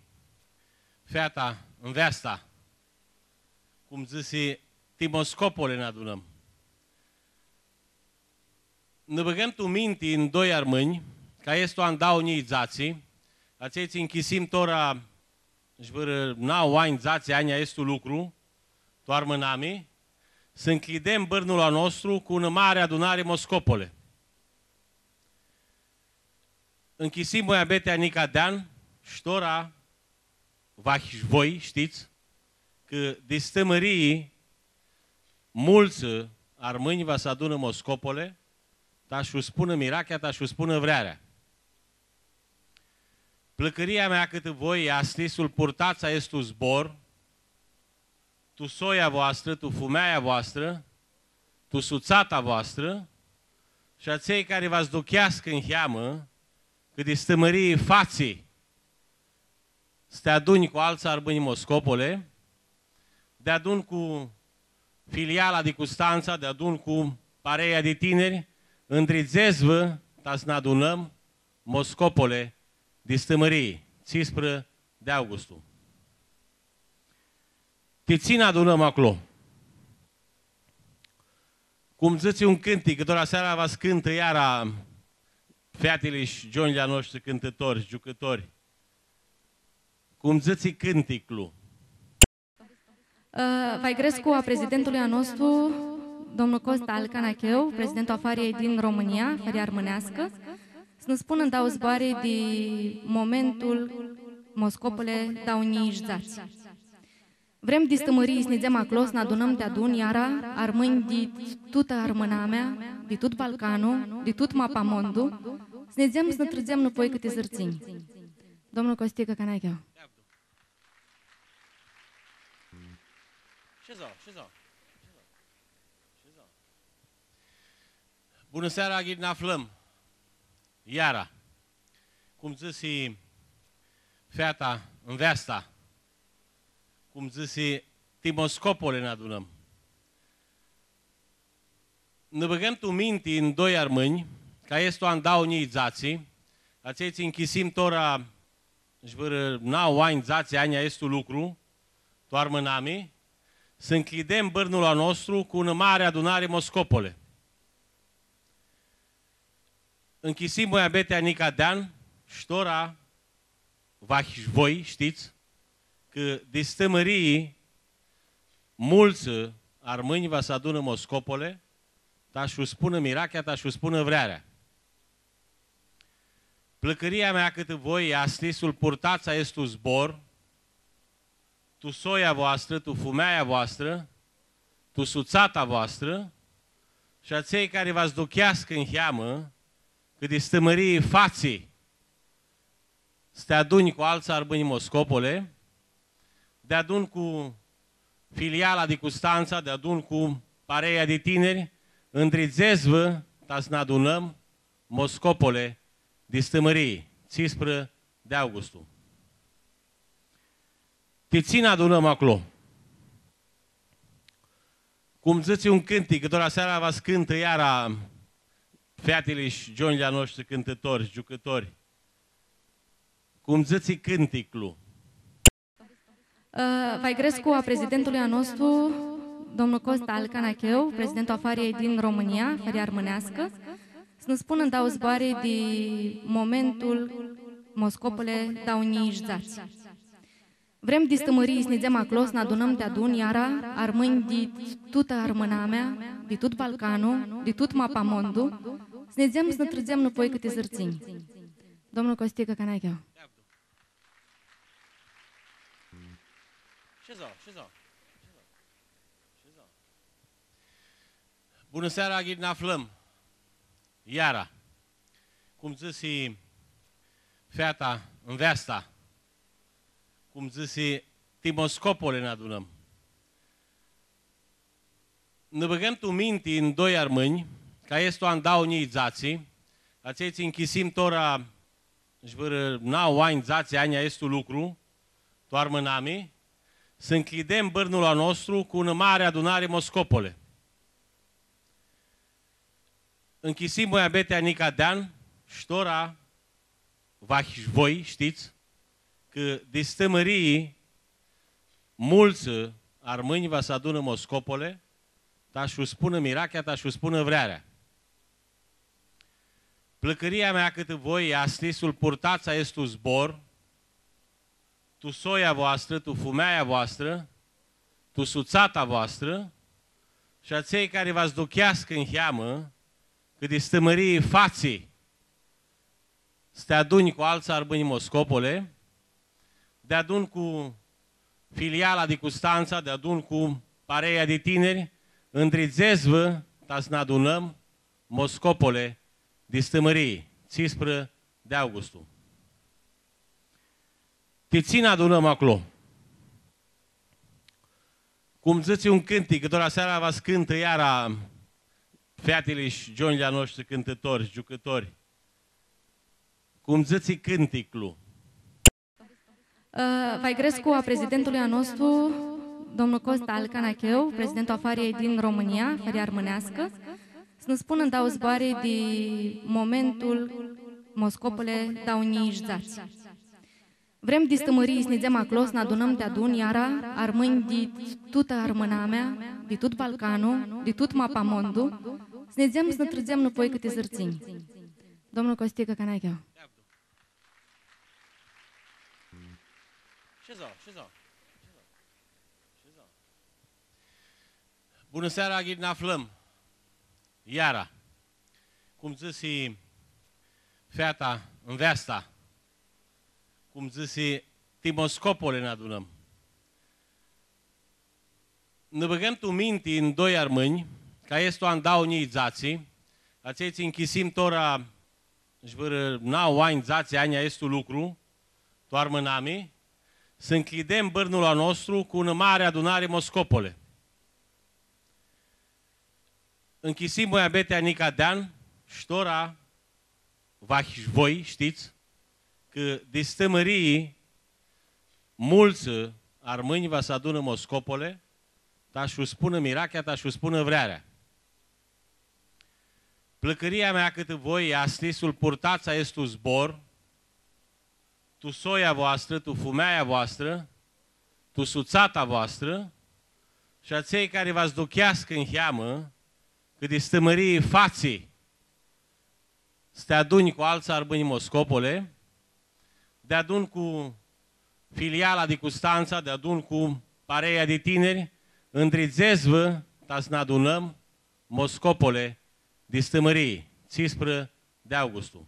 feata, nveasta, cum dzãsi, ti Moscopole nã adunãm. Nã bãgãm tu minti ndoi armãnj, cã easti an dauã njilji dzatsi, atselj tsi nchisim tora sh-vãrã nauã anj, dzatsi anj aestu lucru, tu armãnami, s-ncljidem bãrnul a nostru cu unã mari adunari Moscopole. Nchisim muabetea nica di an, sh-tora, va, voi shtits cã di Stãmãrii multsã armãnj va s-adunã Moscopole, ta sh-u spunã mirachea, ta sh-u spunã vrearea. Plãcãria mea cãtã voi easti s-lu purtats aestu zbor, tu soia voastrã, tu fumealja voastrã, tu sutsata voastrã, shi atselj cari va s-aducheascã niheamã, cã di Stãmãrii fatsi s-ti adunj cu altsã armãnj Moscopole, deadun cu filiala di Custantsa, deadun cu pareia di tiniri, ndridzets-vã ta s-nã adunãm Moscopole di Stãmãrii, tsisprã di augustu. Ti tsi nã adunãm aclo? Cum dzãtsi un cãntic, cã tora seara va s-cãntã iara featili shi gionjlji a noshtri cãntãtori, giucãtori. Cum dzãtsi cãnticlu. Ã, va-lj grescu a prezidentului a nostru, domnul Costa al Canacheu, prezidentul a Fariljei din România, Fara Armãneascã, s-nã spunã ndauã zboarã di momentul Moscopole dauã njilji dzatsi. Vrem di Stãmãrii s-nidzem aclo, s-nã adunãm deadun iara armãnj di tutã armãnamea, di tut Balcanlu, di tut mapamondu, s-nidzem s-nã trãdzem nãpoi cãtã arãdãtsinj. Domnul Costicã Canacheu. Shezau, shezau. Shezau. Bunã seara, ghini nã aflãm iara. Cum dzãsi feata, nveasta, cum dzãsi, ti Moscopole nã adunãm. Nã bãgãm tu minti ndoi armãnj, cã easti an dauã njilji dzatsi, atselj tsi nchisim tora sh-vãrã nauã anj, dzatsi anj aestu lucru, tu armãnami, s-ncljidem bãrnul a nostru cu unã mari adunari Moscopole. Nchisim muabetea nica di an, sh-tora, va, voi shtits cã di Stãmãrii Multsã armãnj va s-adunã Moscopole, ta sh-u spunã mirachea, ta sh-u spunã vrearea. Plãcãria mea cãtã voi easti s-lu purtats aestu zbor, tu soia voastrã, tu fumeaia voastrã, tu sutsata voastrã, shi atselj cari va s-aducheascã niheamã, cã di Stãmãrii fatsi s-ti adunj cu altsã armãnj Moscopole, deadun cu filiala di Custantsa, deadun cu pareia di tiniri, ndridzets-vã ta s-nã adunãm Moscopole di Stãmãrii, tsisprã di augustu. Ti tsi nã adunãm aclo? Cum dzãtsi un cãntic, cã tora seara va s-cãntã iara featili shi gionjlji a noshtri cãntãtori, giucãtori. Cum dzãtsi cãnticlu. Ã, va-lj grescu a prezidentului a nostru, domnul Costa al Canacheu, prezidentul a Fariei din România, Fara Armãneascã, s-nã spunã ndauã zboarã di momentul Moscopole dauã njilji dzatsi. Vrem di Stãmãrii s-nidzem aclo, s-nã adunãm deadun iara armãnj di tutã armãnamea, di tut Balcanlu, di tut mapamondu, s-nidzem, s-nã trãdzem nãpoi cãtã arãdãtsinj. Domnul Costicã Canacheu. Shezau, shezau. Shezau. Bunã seara, ghini nã aflãm iara. Cum dzãsi feata, nveasta, cum dzãsi, ti Moscopole nã adunãm. Nã bãgãm tu minti ndoi armãnj, cã easti an dauã njilji dzatsi, atselj tsi nchisim tora sh-vãrã nauã anj, dzatsi anj aestu lucru, tu armãnami, s-ncljidem bãrnul a nostru cu unã mari adunari Moscopole. Nchisim muabetea nica di an, sh-tora, vahi sh-voi shtits, cã di Stãmãrii multsã armãnj va s-adunã Moscopole, ta sh-u spunã mirachea, ta sh-u spunã vrearea. Plãcãria mea cãtã voi easti s-lu purtats aestu zbor, tu soia voastrã, tu fumeaia voastrã, tu sutsata voastrã, shi atselj cari va s-aducheascã niheamã, cã di Stãmãrii fatsi s-ti adunj cu altsã armãnj Moscopole, deadun cu filiala di Custantsa, deadun cu pareia di tiniri, ndridzets-vã ta s-nã adunãm Moscopole di Stãmãrii, tsisprã di augustu. Ti tsi nã adunãm aclo? Cum dzãtsi un cãntic, cã tora seara va s-cãntã iara featili shi gionjlji a noshtri cãntãtori, giucãtori. Cum dzãtsi cãnticlu. Ã, va-lj grescu a prezidentului a nostru, domnul Costa al Canacheu, prezidentul a Fariei din România, Fara Armãneascã, s-nã spunã ndauã zboarã di momentul Moscopole dauã njilji dzatsi. Vrem di Stãmãrii s-nidzem aclo, s-nã adunãm deadun iara armãnj di tutã armãnamea, di tut Balcanlu, di tut mapamondu, s-nidzem, s-nã trãdzem nãpoi cãtã arãdãtsinj. Domnul Costicã Canacheu. Shezau, shezau. Shezau. Bunã seara, ghini nã aflãm iara. Cum dzãsi feata, nveasta, cum dzãsi, ti Moscopole nã adunãm. Nã bãgãm tu minti ndoi armãnj, cã easti an dauã njilji dzatsi, atselj tsi nchisim tora sh-vãrã nauã anj, dzatsi anj aestu lucru, tu armãnami, s-ncljidem bãrnul a nostru cu unã mari adunari Moscopole. Nchisim muabetea nica di an, sh-tora, vahi sh-voi shtits, cã di Stãmãrii multsã armãnj va s-adunã Moscopole, ta sh-u spunã mirachea, ta sh-u spunã vrearea. Plãcãria mea cãtã voi easti s-lu purtats aestu zbor, tu soia voastrã, tu fumeaia voastrã, tu sutsata voastrã, shi atselj cari va s-aducheascã niheamã, cã di Stãmãrii fatsi s-ti adunj cu altsã armãnj Moscopole, deadun cu filiala di Custantsa, deadun cu pareia di tiniri, Ndridzets-vã ta s-nã adunãm Moscopole, di Stãmãrii, tsisprã di augustu.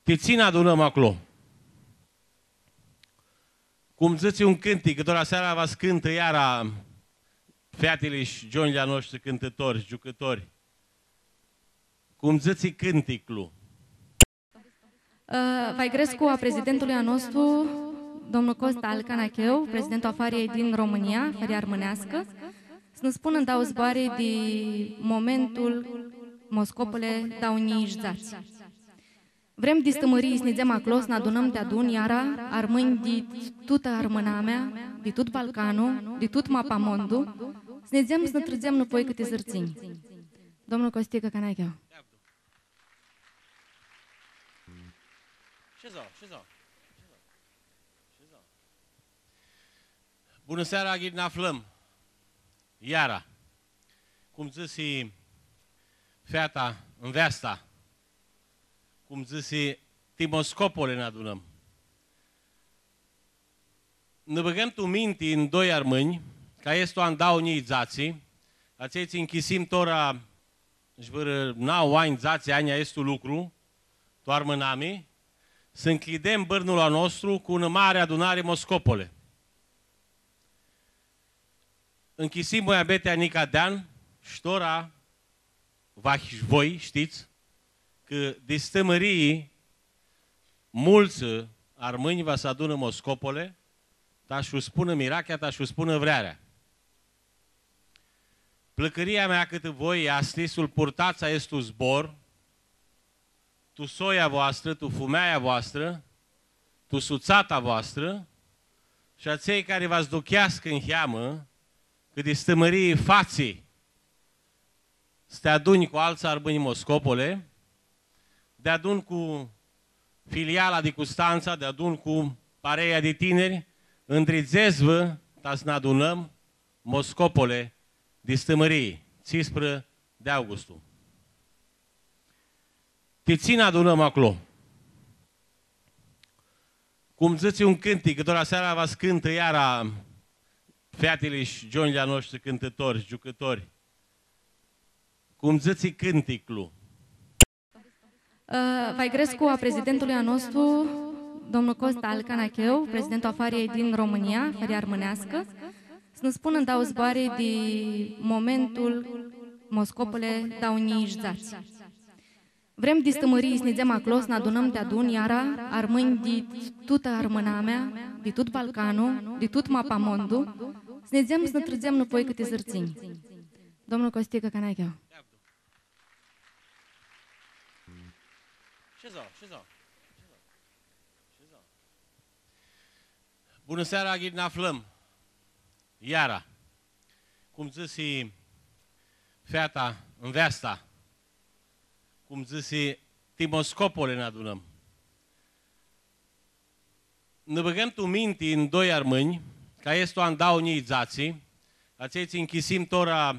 Ti tsi nã adunãm aclo? Cum dzãtsi un cãntic, cã tora seara va s-cãntã iara featili shi gionjlji a noshtri cãntãtori, giucãtori. Cum dzãtsi cãnticlu. Ã, va-lj grescu a prezidentului a nostru, domnul Costa al Canacheu, prezidentul a Fariei din România, Fara Armãneascã, s-nã spunã ndauã zboarã di momentul Moscopole dauã njilji dzatsi. Vrem di Stãmãrii s-nidzem aclo, s-nã adunãm deadun iara armãnj di tutã armãnamea, di tut Balcanlu, di tut mapamondu, s-nidzem s-nã trãdzem nãpoi cãtã arãdãtsinj. Domnul Costicã Canacheu. Shezau, shezau. Shezau. Bunã seara, ghini nã aflãm iara. Cum dzãsi feata, nveasta, cum dzãsi, ti Moscopole nã adunãm. Nã bãgãm tu minti ndoi armãnj, cã easti an dauã njilji dzatsi, atselj tsi nchisim tora sh-vãrã nauã anj, dzatsi anj aestu lucru, tu armãnami, s-ncljidem bãrnul a nostru cu unã mari adunari Moscopole. Nchisim muabetea nica di an, sh-tora, vahi sh-voi shtits, cã di Stãmãrii multsã armãnj va s-adunã Moscopole, ta sh-u spunã mirachea, ta sh-u spunã vrearea. Plãcãria mea cãtã voi easti s-lu purtats aestu zbor, tu soia voastrã, tu fumealja voastrã, tu sutsata voastrã, shi atselj cari va s-aducheascã niheamã, cã di Stãmãrii fatsi s-ti adunj cu altsã armãnj Moscopole, deadun cu filiala di Custantsa, deadun cu pareia di tiniri, ndridzets-vã ta s-nã adunãm Moscopole, di Stãmãrii, tsisprã di augustu. Ti tsi nã adunãm aclo? Cum dzãtsi un cãntic, cã tora seara va s-cãntã iara featili shi gionjlji a noshtri cãntãtori, giucãtori. Cum dzãtsi cãnticlu. Ã, va-lj grescu a prezidentului a nostru, domnul Costa al Canacheu, prezidentul a Fariei din România, Fara Armãneascã, s-nã spunã ndauã zboarã di momentul Moscopole dauã njilji dzatsi. Vrem di Stãmãrii s-nidzem aclo, s-nã adunãm deadun iara armãnj di tutã armãnamea, di tut Balcanlu, di tut mapamondu, s-nidzem s-nã trãdzem nãpoi cãtã arãdãtsinj. Domnul Costicã Canacheu. Shezau, shezau. Shezau. Bunã seara, ghini nã aflãm iara. Cum dzãsi feata, nveasta, cum dzãsi, ti Moscopole nã adunãm. Nã bãgãm tu minti ndoi armãnj, cã easti an dauã njilji dzatsi, atselj tsi nchisim tora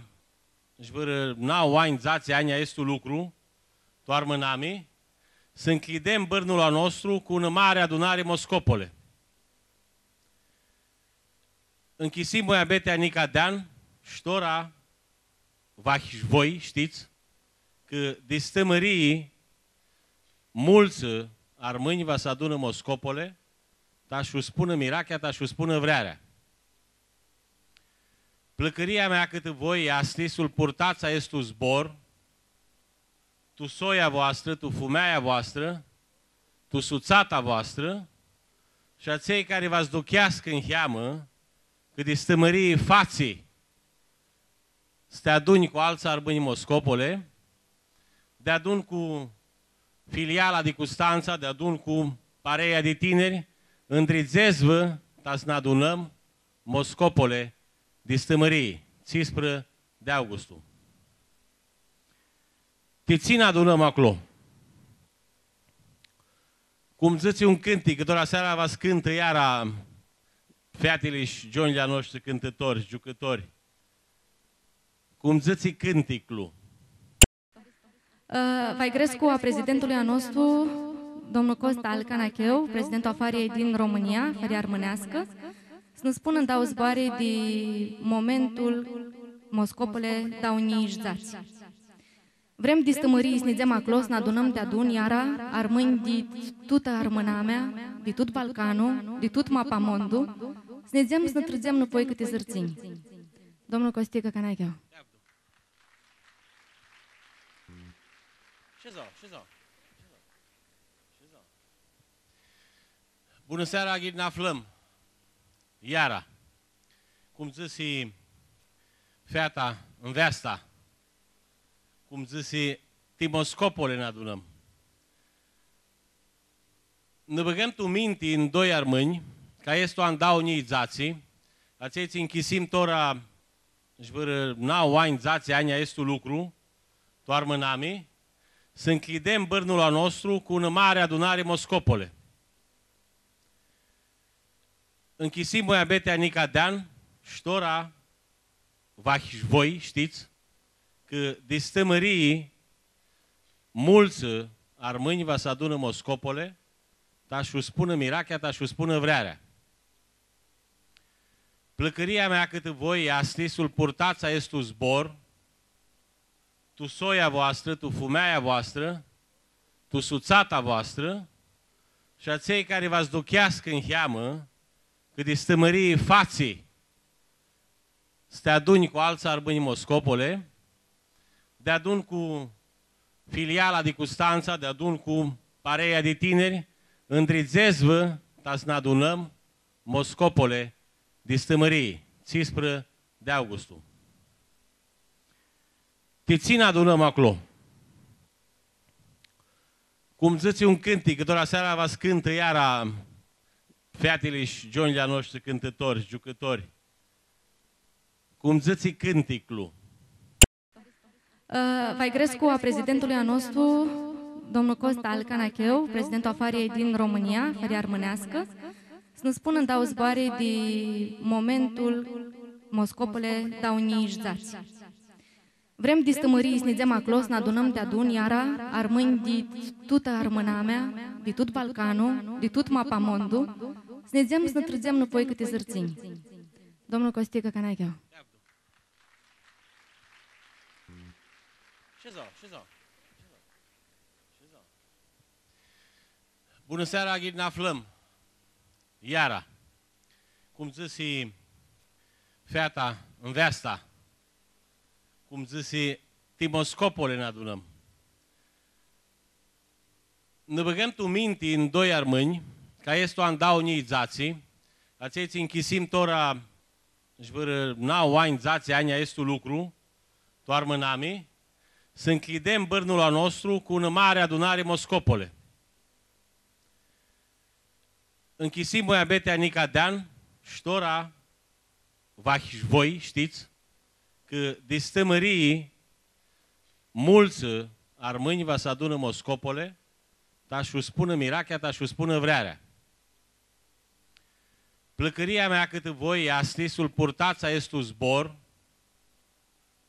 sh-vãrã nauã anj, dzatsi anj aestu lucru, tu armãnami, s-ncljidem bãrnul a nostru cu unã mari adunari Moscopole. Nchisim muabetea nica di an, sh-tora, vahi sh-voi shtits, cã di Stãmãrii multsã armãnj va s-adunã Moscopole, ta sh-u spunã mirachea, ta sh-u spunã vrearea. Plãcãria mea cãtã voi easti s-lu purtats aestu zbor, tu soia voastrã, tu fumealja voastrã, tu sutsata voastrã, shi atselj cari va s-aducheascã niheamã, cã di Stãmãrii fatsi s-ti adunj cu altsã armãnj Moscopole, deadun cu filiala di Custantsa, deadun cu pareia di tiniri, ndridzets-vã ta s-nã adunãm Moscopole di Stãmãrii, tsisprã di augustu. Ti tsi nã adunãm aclo? Cum dzãtsi un cãntic, cã tora seara va s-cãntã iara featili shi gionjlji a noshtri cãntãtori, giucãtori. Cum dzãtsi cãnticlu. Ã, va-lj grescu a prezidentului a nostru, domnul Costa al Canacheu, prezidentul a Fariei din România, Fara Armãneascã, S-nã spunã ndauã zboarã di momentul Moscopole dauã njilji dzatsi. Vrem di Stãmãrii s-nidzem aclo, s-nã adunãm deadun iara armãnj di tutã armãnamea, di tut Balcanu, di tut mapamondu, s-nidzem s-nã trãdzem nãpoi cãtã zãrtsinj. Domnul Costicã Canacheu. Bunã seara, ghini nã aflãm iara. Cum dzãsi feata, nveasta, cum dzãsi, ti Moscopole nã adunãm. Nã bãgãm tu minti ndoi armãnj, cã easti an dauã njilji dzatsi, atselj tsi nchisim tora sh-vãrã nauã anj, dzatsi anj aestu lucru, tu armãnami, s-ncljidem bãrnul a nostru cu unã mari adunari Moscopole. Nchisim muabetea nica di an, sh-tora, vahi sh-voi shtits, cã di Stãmãrii multsã armãnj va s-adunã Moscopole, ta sh-u spunã mirachea, ta sh-u spunã vrearea. Plãcãria mea cãtã voi easti s-lu purtats aestu zbor, tu soia voastrã, tu fumeaia voastrã, tu sutsata voastrã, shi atselj cari va s-ducheascã niheamã, cã di Stãmãrii fatsi s-ti adunj cu altsã armãnj Moscopole, deadun cu filiala di Custantsa, deadun cu pareia di tiniri, ndridzets-vã ta s-nã adunãm Moscopole di Stãmãrii, tsisprã di augustu. Ti tsi nã adunãm aclo? Cum dzãtsi un cãntic, cã tora seara va s-cãntã iara featili shi gionjlji a noshtri cãntãtori, giucãtori. Cum dzãtsi cãnticlu. Ã, va-lj grescu a prezidentului a nostru, domnul Costa al Canacheu, prezidentul a Fariei din România, Faria Armãneascã, s-nã spunã ndauã zboarã di momentul Moscopole dauã njilji dzatsi. Vrem di Stãmãrii s-nidzem aclo, s-nã adunãm deadun iara armãnj di tutã armãnamea, di tut Balcanu, di tut mapamondu, s-nidzem s-nã trãdzem nãpoi cãtã zãrtsinj. Domnul Costicã Canacheu. Shezau, shezau. Bunã seara, ghini nã aflãm iara. Cum dzãsi feata, nveasta, cum dzãsi, ti Moscopole nã adunãm. Nã bãgãm tu minti ndoi armãnj, cã easti an dauã njilji dzatsi, atselj tsi nchisim tora sh-vãrã nauã anj, dzatsi anj aestu lucru, tu armãnami, s-ncljidem bãrnul a nostru cu unã mari adunari Moscopole. Nchisim muabetea nica di an, sh-tora, vahi sh-voi shtits, cã di Stãmãrii multsã armãnj va s-adunã Moscopole, ta sh-u spunã mirachea, ta sh-u spunã vrearea. Plãcãria mea cãtã voi easti s-lu purtats aestu zbor,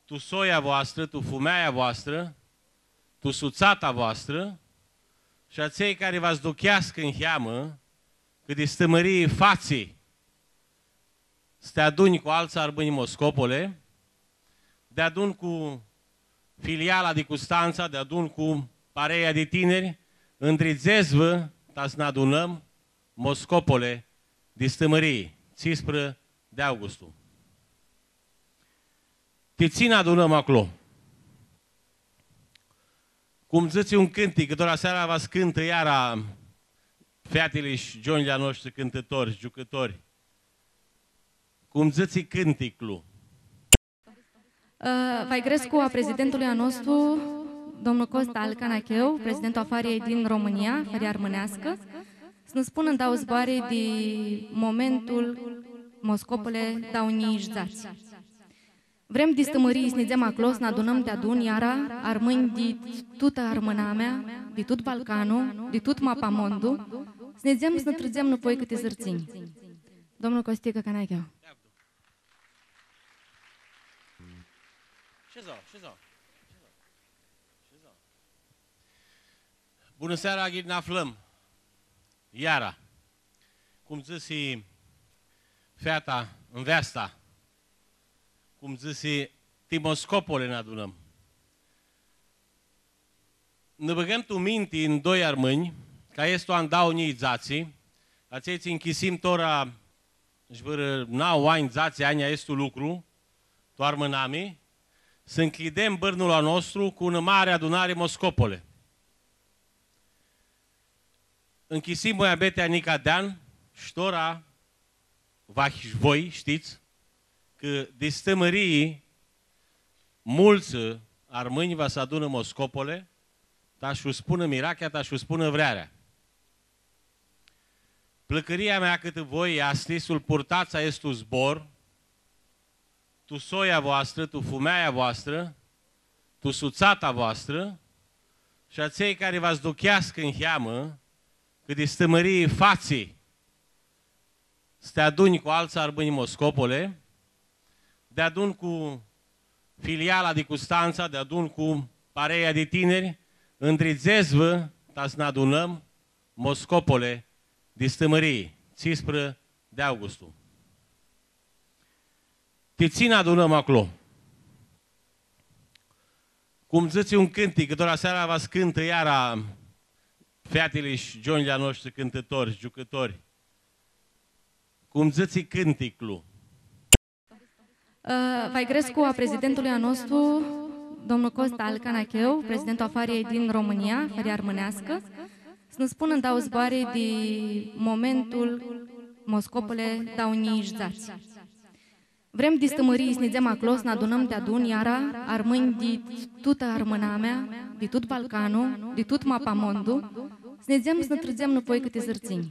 tu soia voastrã, tu fumeaia voastrã, tu sutsata voastrã, shi atselj cari va s-ducheascã niheamã, cã di Stãmãrii fatsi s-ti adunj cu altsã armãnj Moscopole, deadun cu filiala di Custantsa, deadun cu pareia di tiniri, ndridzets-vã ta s-nã adunãm Moscopole di Stãmãrii, tsisprã di augustu. Ti tsi nã adunãm aclo? Cum dzãtsi un cãntic, cã tora seara va s-cãntã iara featili sh-gionjlji a noshtri cãntãtori, giucãtori. Cum dzãtsi cãnticlu. Ã, va-lj grescu a prezidentului a nostru, domnul Costa al Canacheu, prezidentul a Fariei din România, Faria Armãneascã, s-nã spunã ndauã zboarã di momentul Moscopole dauã njilji dzatsi. Vrem di Stãmãrii s-nidzem aclo, s-nã adunãm deadun iara armãnj di tutã armãnamea, di tut Balcanu, di tut mapamondu, s-nidzem s-nã trãdzem nãpoi cãtã zãrtsinj. Domnul Costicã Canacheu. Shezau, shezau. Bunã seara, ghini nã aflãm iara. Cum dzãsi feata, nveasta, cum dzãsi, ti Moscopole nã adunãm. Nã bãgãm tu minti ndoi armãnj, cã easti an dauã njilji dzatsi, atselj tsi nchisim tora sh-vãrã nauã anj, dzatsi anj aestu lucru, tu armãnami, s-ncljidem bãrnul a nostru cu unã mari adunari Moscopole. Nchisim muabetea nica di an, sh-tora, vahi sh-voi shtits, cã di Stãmãrii multsã armãnj va s-adunã Moscopole, ta sh-u spunã mirachea, ta sh-u spunã vrearea. Plãcãria mea cãtã voi easti s-lu purtats aestu zbor, tu soia voastrã, tu fumeaia voastrã, tu sutsata voastrã, shi atselj cari va s-ducheascã niheamã, cã di Stãmãrii fatsi s-ti adunj cu altsã armãnj Moscopole, deadun cu filiala di Custantsa, deadun cu pareia di tiniri, ndridzets-vã ta s-nã adunãm Moscopole di Stãmãrii, tsisprã di augustu. Ti tsi nã adunãm aclo? Cum dzãtsi un cãntic, cã tora seara va s-cãntã iara featili shi gionjlji a noshtri cãntãtori, giucãtori. Cum dzãtsi cãnticlu. Ã, va-lj grescu a prezidentului a nostru, domnul Costa al Canacheu, prezidentul a Fariei din România, Faria Armãneascã, s-nã spunã ndauã zboarã di momentul Moscopole dauã njilji dzatsi. Vrem di Stãmãrii s-nidzem aclo, s-nã adunãm deadun iara armãnj di tutã armãnamea, di tut Balcanlu, di tut mapamondu, s-nidzem s-nã trãdzem nãpoi cãtã zãrtsinj.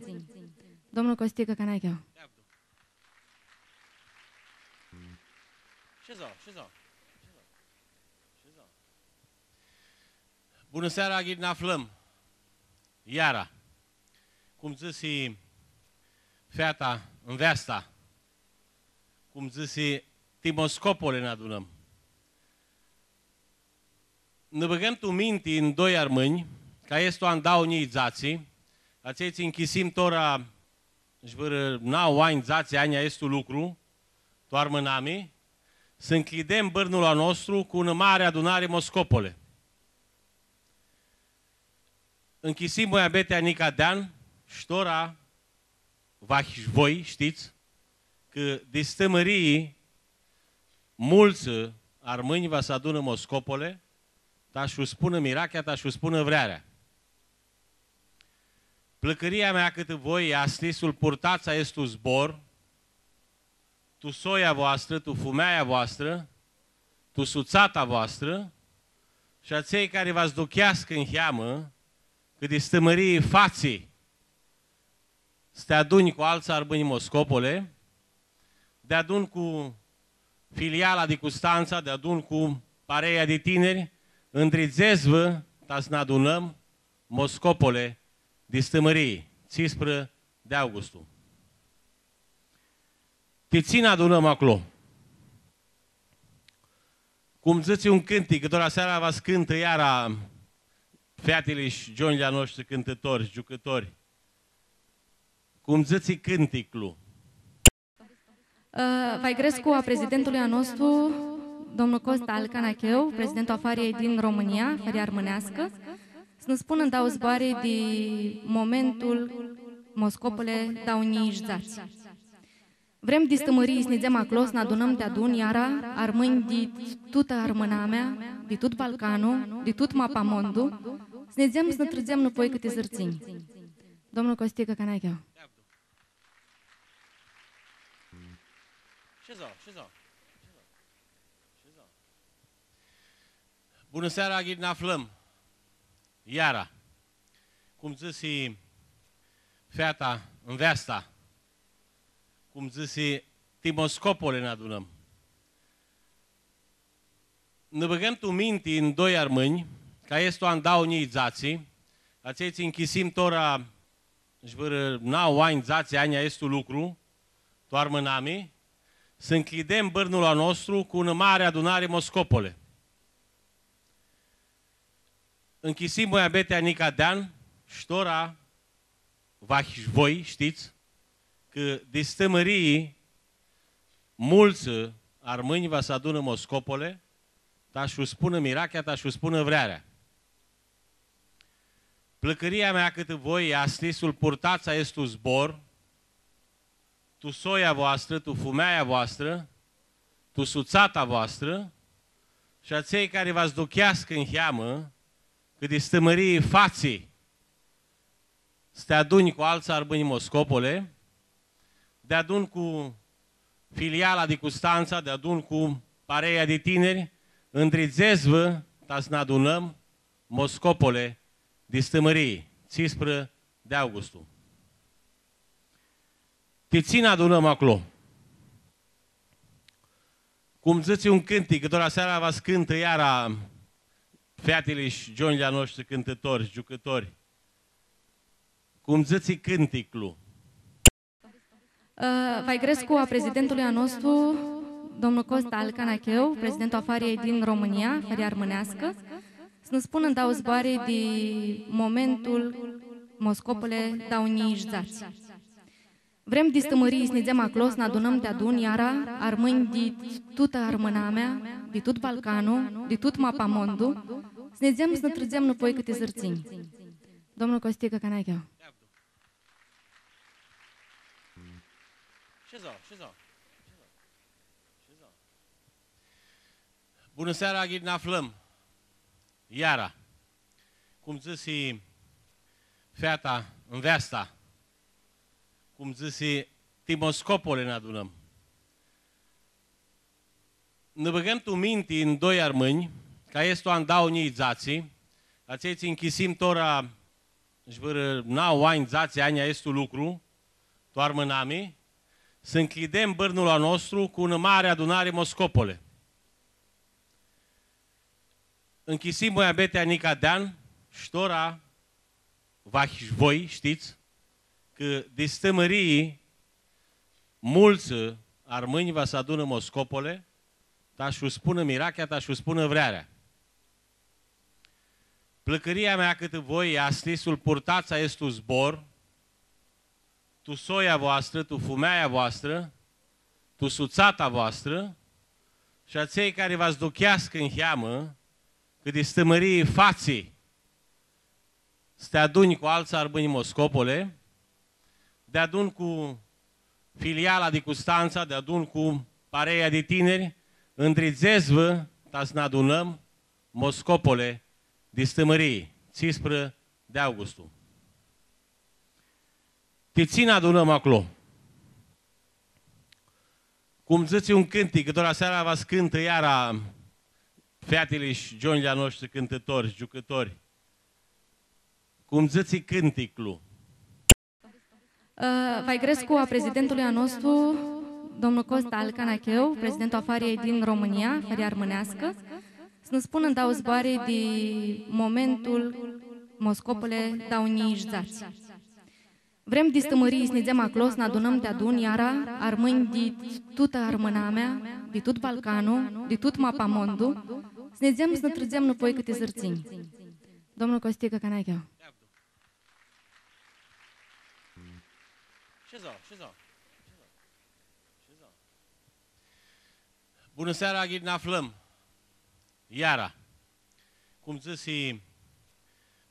Domnul Costicã Canacheu. Bunã seara, ghini nã aflãm iara. Cum dzãsi feata, nveasta, cum dzãsi, ti Moscopole nã adunãm. Nã bãgãm tu minti ndoi armãnj, cã easti an dauã njilji dzatsi, atselj tsi nchisim tora sh-vãrã nauã anj, dzatsi anj aestu lucru, tu armãnami, s-ncljidem bãrnul a nostru cu unã mari adunari Moscopole. Nchisim muabetea nica di an, sh-tora, vahi sh-voi shtits, cã di Stãmãrii multsã armãnj va s-adunã Moscopole, ta sh-u spunã mirachea, ta sh-u spunã vrearea. Plãcãria mea cãtã voi easti s-lu purtats aestu zbor, tu soia voastrã, tu fumeaia voastrã, tu sutsata voastrã, shi atselj cari va s-ducheascã niheamã, cã di Stãmãrii fatsi s-ti adunj cu altsã armãnj Moscopole, deadun cu filiala di Custantsa, deadun cu pareia di tiniri, ndridzets-vã ta s-nã adunãm Moscopole di Stãmãrii, tsisprã di augustu. Ti tsi nã adunãm aclo? Cum dzãtsi un cãntic, cã tora seara va s-cãntã iara featili shi gionjlji a noshtri cãntãtori, giucãtori. Cum dzãtsi cãnticlu. Ã, va-lj grescu a prezidentului a nostru, domnul Costa al Canacheu, prezidentul a Fariei din România, Faria Armãneascã, s-nã spunã ndauã zboarã di momentul Moscopole dauã njilji dzatsi. Vrem di Stãmãrii s-nidzem aclo, s-nã adunãm deadun iara armãnj di tutã armãnamea, di tut Balcanlu, di tut mapamondu, s-nidzem s-nã trãdzem nãpoi cãtã zãrtsinj. Domnul Costicã Canacheu. Shezau, shezau. Shezau. Bunã seara, ghini nã aflãm iara. Cum dzãsi feata, nveasta, cum dzãsi, ti Moscopole nã adunãm. Nã bãgãm tu minti ndoi armãnj, cã easti an dauã njilji dzatsi, atselj tsi nchisim tora sh-vãrã nauã anj, dzatsi anj aestu lucru, tu armãnami, s-ncljidem bãrnul a nostru cu unã mari adunari Moscopole. Nchisim muabetea nica di an, sh-tora, vahi sh-voi shtits, cã di Stãmãrii Multsã armãnj va s-adunã Moscopole, ta sh-u spunã mirachea, ta sh-u spunã vrearea. Plãcãria mea cãtã voi easti s-lu purtats aestu zbor, tu soia voastrã, tu fumealja voastrã, tu sutsata voastrã, shi atselj cari va s-aducheascã niheamã, cã di Stã-Mãrii fatsi s-ti adunj cu altsã armãnj Moscopole, deadun cu filiala di Custantsa, deadun cu pareia di tiniri, ndridzets-vã ta s-nã adunãm Moscopole, di Stã-Mãrii, tsisprã di augustu. Ti tsi nã adunãm aclo? Cum dzãtsi un cãntic, cã tora seara va s-cãntã iara featili shi gionjlji a noshtri cãntãtori, giucãtori. Cum dzãtsi cãnticlu. Ã, va-lj grescu a prezidentului a nostru, domnul Costa al Canacheu, prezidentul a Fariljei din România, Fara Armãneascã, s-nã spunã ndauã zboarã di momentul Moscopole dauã njilji dzatsi. Vrem di Stã-Mãrii s-nidzem aclo, s-nã adunãm deadun iara armãnj di tutã armãnamea, di tut Balcanlu, di tut mapamondu, s-nidzem, s-nã trãdzem nãpoi cãtã arãdãtsinj. Domnul Costicã Canacheu. Shezau, shezau. Shezau. Bunã seara, ghini nã aflãm iara. Cum dzãsi feata, nveasta, cum dzãsi, ti Moscopole nã adunãm. Nã bãgãm tu minti ndoi armãnj, cã easti an dauã njilji dzatsi, atselj tsi nchisim tora sh-vãrã nauã anj, dzatsi anj aestu lucru, tu armãnami, s-ncljidem bãrnul a nostru cu unã mari adunari Moscopole. Nchisim muabetea nica di an, sh-tora, va, voi shtits cã di Stã-Mãrii multsã armãnj va s-adunã Moscopole, ta sh-u spunã mirachea, ta sh-u spunã vrearea. Plãcãria mea cãtã voi easti s-lu purtats aestu zbor, tu soia voastrã, tu fumealja voastrã, tu sutsata voastrã, shi atselj cari va s-aducheascã niheamã, cã di Stã-Mãrii fatsi s-ti adunj cu altsã armãnj Moscopole, deadun cu filiala di Custantsa, deadun cu pareia di tiniri, ndridzets-vã ta s-nã adunãm Moscopole, di Stã-Mãrii, tsisprã di augustu. Ti tsi nã adunãm aclo? Cum dzãtsi un cãntic, cã tora seara va s-cãntã iara featili shi gionjlji a noshtri cãntãtori, giucãtori. Cum dzãtsi cãnticlu. Ã, va-lj grescu a prezidentului a nostru, domnul Costa al Canacheu, prezidentul a Fariljei din România, Fara Armãneascã, s-nã spunã ndauã zboarã di momentul Moscopole dauã njilji dzatsi. Vrem di Stã-Mãrii s-nidzem aclo, s-nã adunãm deadun iara armãnj di tutã armãnamea, di tut Balcanlu, di tut mapamondu, s-nidzem, s-nã trãdzem nãpoi cãtã arãdãtsinj. Domnul Costicã Canacheu. Shezau, shezau. Shezau. Bunã seara, ghini nã aflãm iara. Cum dzãsi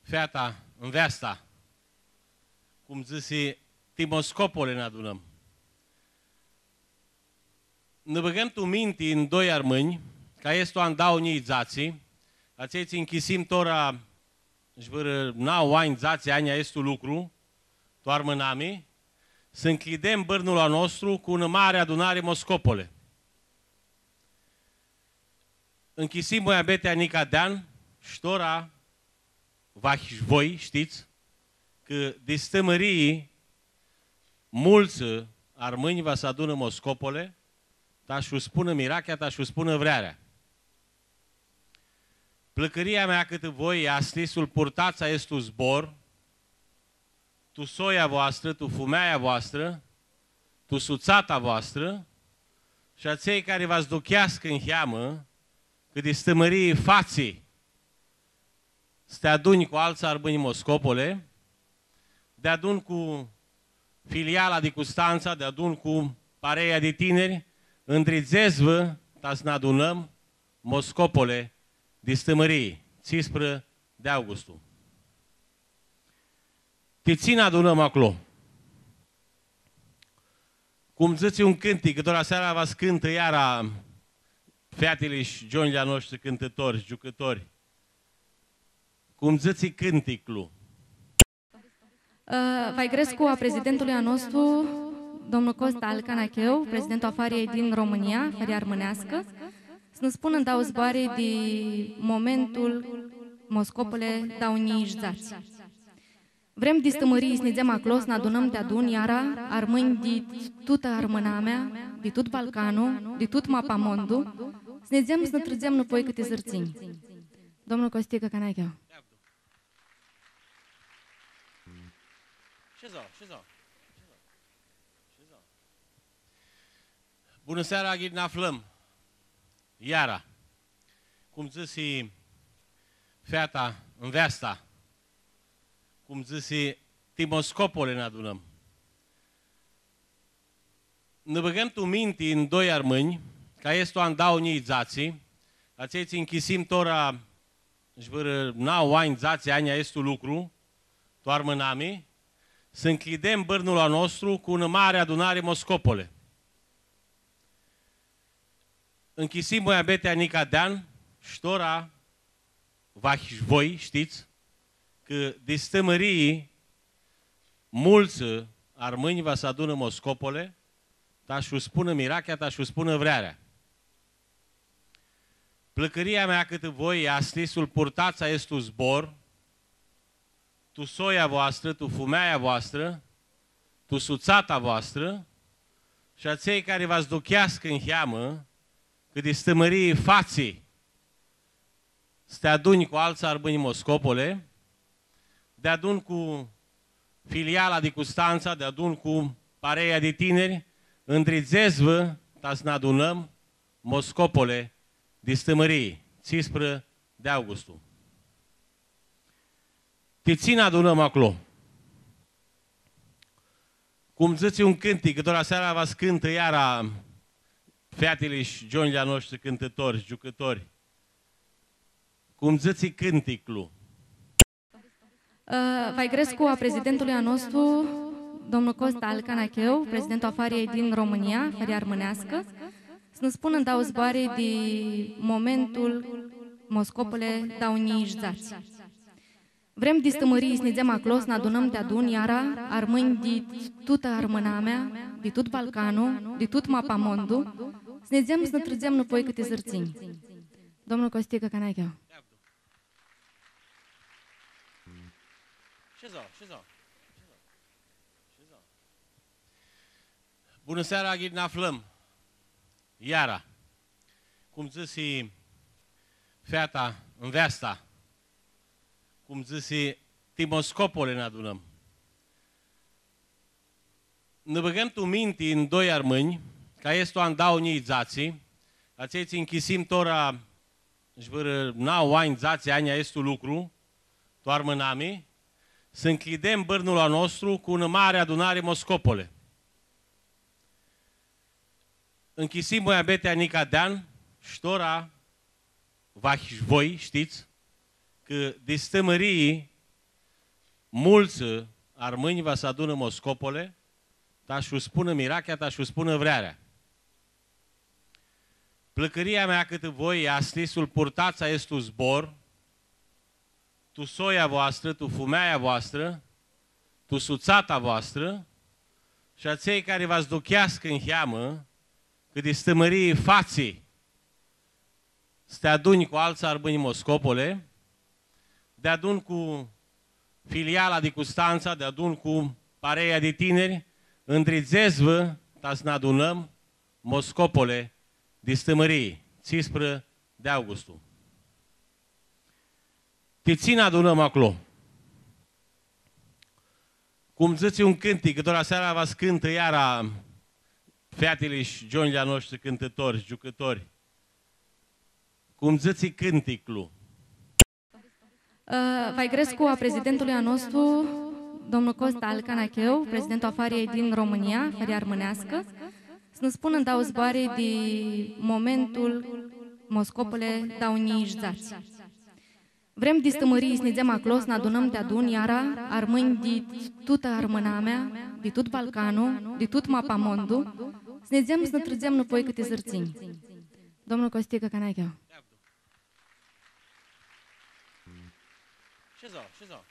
feata, nveasta, cum dzãsi, ti Moscopole nã adunãm. Nã bãgãm tu minti ndoi armãnj, cã easti an dauã njilji dzatsi, atselj tsi nchisim tora sh-vãrã nauã anj, dzatsi anj aestu lucru, tu armãnami, s-ncljidem bãrnul a nostru cu unã mari adunari Moscopole. Nchisim muabetea nica di an, sh-tora, va, voi shtits cã di Stã-Mãrii multsã armãnj va s-adunã Moscopole, ta sh-u spunã mirachea, ta sh-u spunã vrearea. Plãcãria mea cãtã voi easti s-lu purtats aestu zbor, tu soia voastrã, tu fumealja voastrã, tu sutsata voastrã, shi atselj cari va s-aducheascã niheamã, cã di Stã-Mãrii fatsi s-ti adunj cu altsã armãnj Moscopole, deadun cu filiala di Custantsa, deadun cu pareia di tiniri, Ndridzets-vã ta s-nã adunãm Moscopole, di Stãmãrii, tsisprã di augustu. Ti tsi nã adunãm aclo? Cum dzãtsi un cãntic, cã tora seara va s-cãntã iara featili shi gionjlji a noshtri cãntãtori, giucãtori. Cum dzãtsi cãnticlu. Ã, va-lj grescu a prezidentului a nostru, domnul Costa al Canacheu, prezidentul a Fariei din România, Faria Armãneascã, s-nã spunã ndauã zboarã di momentul Moscopole dauã njilji dzatsi. Vrem di Stãmãrii s-nidzem aclo, s-nã adunãm deadun iara armãnj di tutã armãnamea, di tut Balcanlu, di tut mapamondu, s-nidzem, s-nã trãdzem nãpoi cãtã arãdãtsinj. Domnul Costicã Canacheu. Shezau, shezau. Shezau. Bunã seara, ghini nã aflãm iara. Cum dzãsi feata, nveasta, cum dzãsi, ti Moscopole nã adunãm. Nã bãgãm tu minti ndoi armãnj, cã easti an dauã njilji dzatsi, atselj tsi nchisim tora sh-vãrã nauã anj, dzatsi anj aestu lucru, tu armãnami, s-ncljidem bãrnul a nostru cu unã mari adunari Moscopole. Nchisim muabetea nica di an, sh-tora, va, voi shtits, cã di Stãmãrii multsã armãnj va s-adunã Moscopole, ta sh-u spunã mirachea, ta sh-u spunã vrearea. Plãcãria mea cãtã voi easti s-lu purtats aestu zbor, tu soia voastrã, tu fumealja voastrã, tu sutsata voastrã, shi atselj cari va s-aducheascã niheamã, cã di Stãmãrii fatsi s-ti adunj cu altsã armãnj Moscopole, deadun cu filiala di Custantsa, deadun cu pareia di tiniri, ndridzets-vã ta s-nã adunãm Moscopole, di Stãmãrii, tsisprã di augustu. Ti tsi nã adunãm aclo? Cum dzãtsi un cãntic, cã tora seara va s-cãntã iara featili shi gionjlji a noshtri cãntãtori, giucãtori. Cum dzãtsi cãnticlu. Ã, va-lj grescu a prezidentului a nostru, domnul Costa al Canacheu, prezidentul a Fariei din România, Faria Armãneascã, s-nã spunã ndauã zboarã di momentul Moscopole dauã njilji dzatsi. Vrem di Stãmãrii s-nidzem aclo, s-nã adunãm deadun iara armãnj di tutã armãnamea, di tut Balcanlu, di tut mapamondu, s-nidzem, s-nã trãdzem nãpoi cãtã arãdãtsinj. Domnul Costicã Canacheu. Shezau, shezau. Shezau. Bunã seara, ghini nã aflãm iara. Cum dzãsi feata, nveasta, cum dzãsi, ti Moscopole nã adunãm. Nã bãgãm tu minti ndoi armãnj, cã easti an dauã njilji dzatsi, atselj tsi nchisim tora sh-vãrã nauã anj, dzatsi anj aestu lucru, tu armãnami, s-ncljidem bãrnul a nostru cu unã mari adunari Moscopole. Nchisim muabetea nica di an, sh-tora, va, voi shtits, cã di Stãmãrii multsã armãnj va s-adunã Moscopole, ta sh-u spunã mirachea, ta sh-u spunã vrearea. Plãcãria mea cãtã voi easti s-lu purtats aestu zbor, tu soia voastrã, tu fumealja voastrã, tu sutsata voastrã, shi atselj cari va s-aducheascã niheamã, cã di Stãmãrii fatsi s-ti adunj cu altsã armãnj Moscopole, deadun cu filiala di Custantsa, deadun cu pareia di tiniri, ndridzets-vã ta s-nã adunãm Moscopole, di Stãmãrii, tsisprã di augustu. Ti tsi nã adunãm aclo? Cum dzãtsi un cãntic, cã tora seara va s-cãntã iara featili shi gionjlji a noshtri cãntãtori, giucãtori. Cum dzãtsi cãnticlu. Ã, va-lj grescu a prezidentului a nostru, domnul Costa al Canacheu, prezidentul a Fariei din România, Faria Armãneascã, S-nã spunã ndauã zboarã di momentul Moscopole dauã njilji dzatsi. Vrem di Stãmãrii s-nidzem aclo, s-nã adunãm deadun iara armãnj di tutã armãnamea, di tut Balcanu, di tut mapamondu, s-nidzem s-nã trãdzem nãpoi cãtã zãrtsinj. Domnul Costicã Canacheu. Shezau, shezau.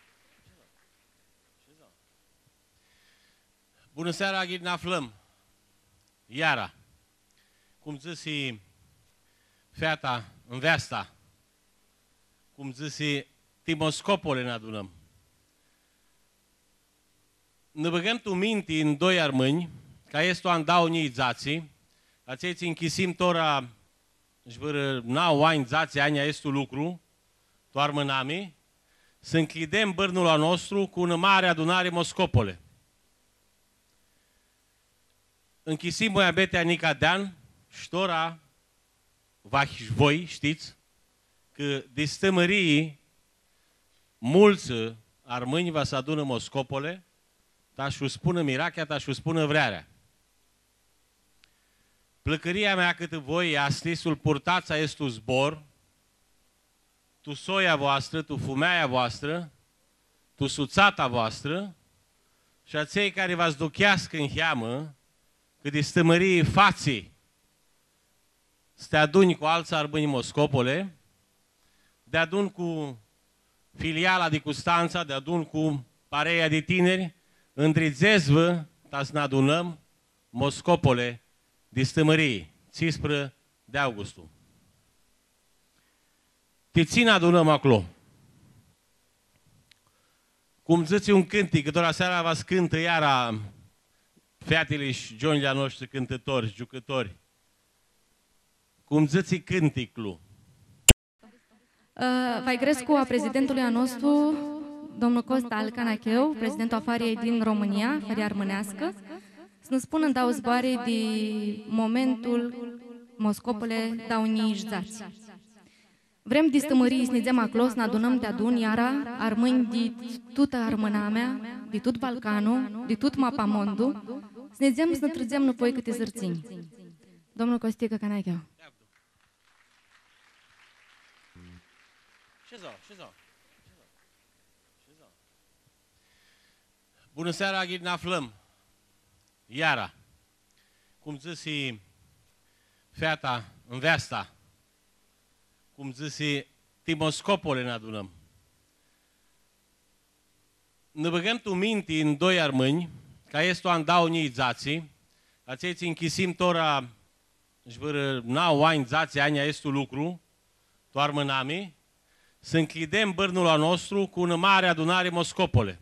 Shezau. Bunã seara, ghini nã aflãm iara. Cum dzãsi feata, nveasta, cum dzãsi, ti Moscopole nã adunãm. Nã bãgãm tu minti ndoi armãnj, cã easti an dauã njilji dzatsi, atselj tsi nchisim tora sh-vãrã nauã anj, dzatsi anj aestu lucru, tu armãnami, s-ncljidem bãrnul a nostru cu unã mari adunari Moscopole. Nchisim muabetea nica di an, sh-tora, va, voi shtits, cã di Stãmãrii multsã armãnj va s-adunã Moscopole, ta sh-u spunã mirachea, ta sh-u spunã vrearea. Plãcãria mea cãtã voi easti s-lu purtats aestu zbor, tu soia voastrã, tu fumeaia voastrã, tu sutsata voastrã, shi atselj cari va s-aducheascã niheamã, cã di Stãmãrii fatsi s-ti adunj cu altsã armãnj Moscopole, deadun cu filiala di Custantsa, deadun cu pareia di tiniri, ndridzets-vã ta s-nã adunãm Moscopole di Stãmãrii, tsisprã di augustu. Ti tsi nã adunãm aclo? Cum dzãtsi un cãntic, cã tora seara va s-cãntã iara featili shi gionjlji a noshtri cãntãtori, giucãtori. Cum dzãtsi cãnticlu. Ã, va-lj grescu a prezidentului a nostru, domnul Costa al Canacheu, prezidentul a Fariljei din Romãnia, Fara Armãneascã, s-nã spunã ndauã zboarã di momentul Moscopole dauã njilji dzatsi. Vrem di Stãmãrii s-nidzem aclo, s-nã adunãm deadun iara armãnj di tutã armãnamea, di tut Balcanu, di tut mapamondu, s-nidzem s-nã trãdzem nãpoi cãtã zãrtsinj. Domnul Costicã Canacheu. Shezau, shezau. Shezau. Bunã seara, ghini nã aflãm iara. Cum dzãsi feata, nveasta, cum dzãsi, ti Moscopole nã adunãm. Nã bãgãm tu minti ndoi armãnj, cã easti an dauã njilji dzatsi, atselj tsi nchisim tora sh-vãrã nauã anj, dzatsi anj aestu lucru, tu armãnami, s-ncljidem bãrnul a nostru cu unã mari adunari Moscopole.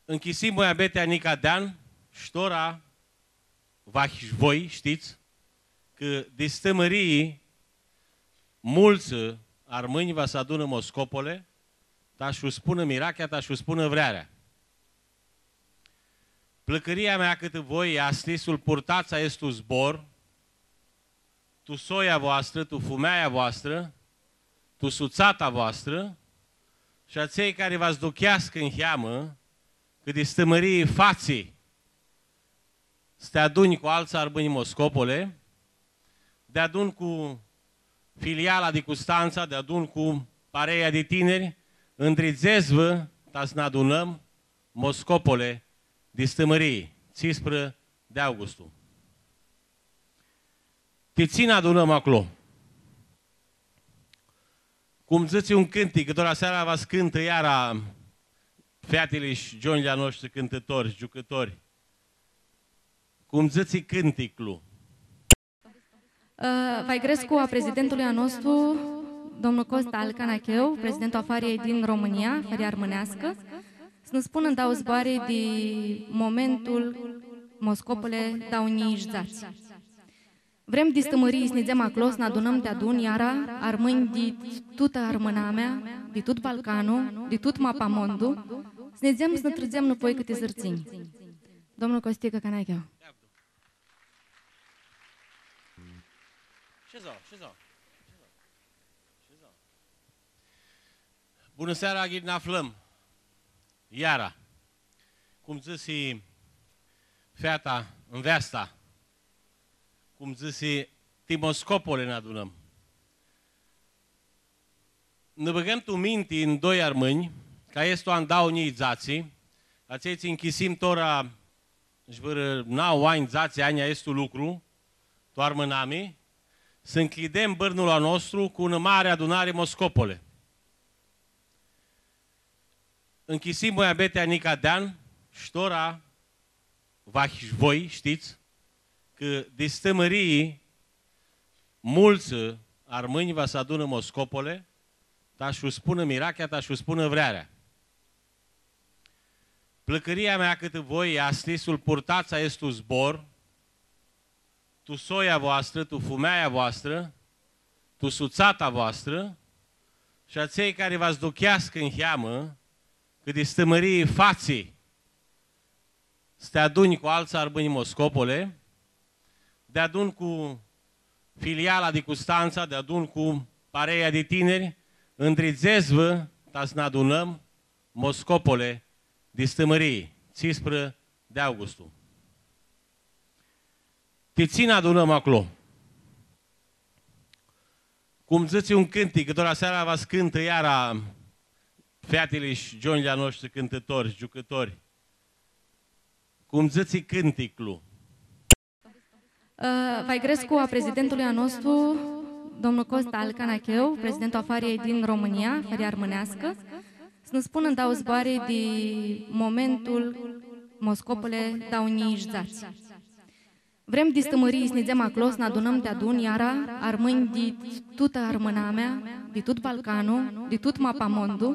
Nchisim muabetea nica di an, sh-tora, va, voi shtits, cã di Stãmãrii multsã armãnj va s-adunã Moscopole, ta sh-u spunã mirachea, ta sh-u spunã vrearea. Plãcãria mea cãtã voi easti s-lu purtats aestu zbor, tu soia voastrã, tu fumeaia voastrã, tu sutsata voastrã, shi atselj cari va s-aducheascã niheamã, cã di Stãmãrii fatsi s-ti adunj cu altsã armãnj Moscopole, deadun cu filiala di Custantsa, deadun cu pareia di tiniri, ndridzets-vã ta s-nã adunãm Moscopole di Stãmãrii, tsisprã di augustu. Ti tsi nã adunãm aclo? Cum dzãtsi un cãntic, cã tora seara va s-cãntã iara featili shi gionjlji a noshtri cãntãtori, giucãtori. Cum dzãtsi cãnticlu. Ã, va-lj grescu a prezidentului a nostru, domnul Costa al Canacheu, prezidentul a Fariljei din Romãnia, Fara Armãneascã, s-nã spunã ndauã zboarã di momentul Moscopole dauã njilji dzatsi. Vrem di Stãmãrii s-nidzem aclo, s-nã adunãm deadun iara armãnj di tutã armãnamea, di tut Balcanu, di tut mapamondu, s-nidzem s-nã trãdzem nãpoi cãtã zãrtsinj. Domnul Costicã Canacheu. Shezau, shezau. Shezau. Bunã seara, ghini nã aflãm iara. Cum dzãsi feata, nveasta, cum dzãsi, ti Moscopole nã adunãm. Nã bãgãm tu minti ndoi armãnj, cã easti an dauã njilji dzatsi, atselj tsi nchisim tora sh-vãrã nauã anj, dzatsi anj aestu lucru, tu armãnami, s-ncljidem bãrnul a nostru cu unã mari adunari Moscopole. Nchisim muabetea nica di an, sh-tora, va, voi shtits, cã di Stãmãrii multsã armãnj va s-adunã Moscopole, ta sh-u spunã mirachea, ta sh-u spunã vrearea. Plãcãria mea cãtã voi easti s-lu purtats aestu zbor, tu soia voastrã, tu fumealja voastrã, tu sutsata voastrã, shi atselj cari va s-aducheascã niheamã, cã di Stãmãrii fatsi s-ti adunj cu altsã armãnj Moscopole, deadun cu filiala di Custantsa, deadun cu pareia di tiniri, ndridzets-vã ta s-nã adunãm Moscopole di Stãmãrii, tsisprã di augustu. Ti tsi nã adunãm aclo? Cum dzãtsi un cãntic, cã tora seara va s-cãntã iara featili shi gionjlji a noshtri cãntãtori, giucãtori. Cum dzãtsi cãnticlu. Ã, va-lj grescu a prezidentului a nostru, domnul Costel Canacheu, prezidentul a Fariljei din România, Fara Armãneascã, s-nã spunã ndauã zboarã di momentul Moscopole dauã njilji dzatsi. Vrem di Stãmãrii s-nidzem aclo, s-nã adunãm deadun iara armãnj di tutã armãnamea, di tut Balcanlu, di tut mapamondu,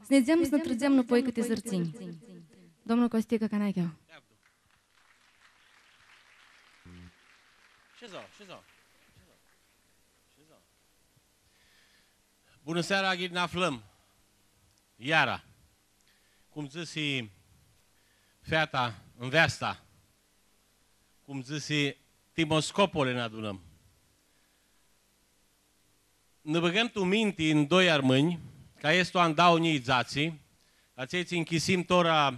s-nidzem s-nã trãdzem nãpoi cãtã arãdãtsinj. Domnul Costicã Canacheu. Shezau, shezau. Shezau. Bunã seara, ghini nã aflãm iara. Cum dzãsi feata, nveasta, cum dzãsi, ti Moscopole nã adunãm. Nã bãgãm tu minti ndoi armãnj, cã easti an dauã njilji dzatsi, atselj tsi nchisim tora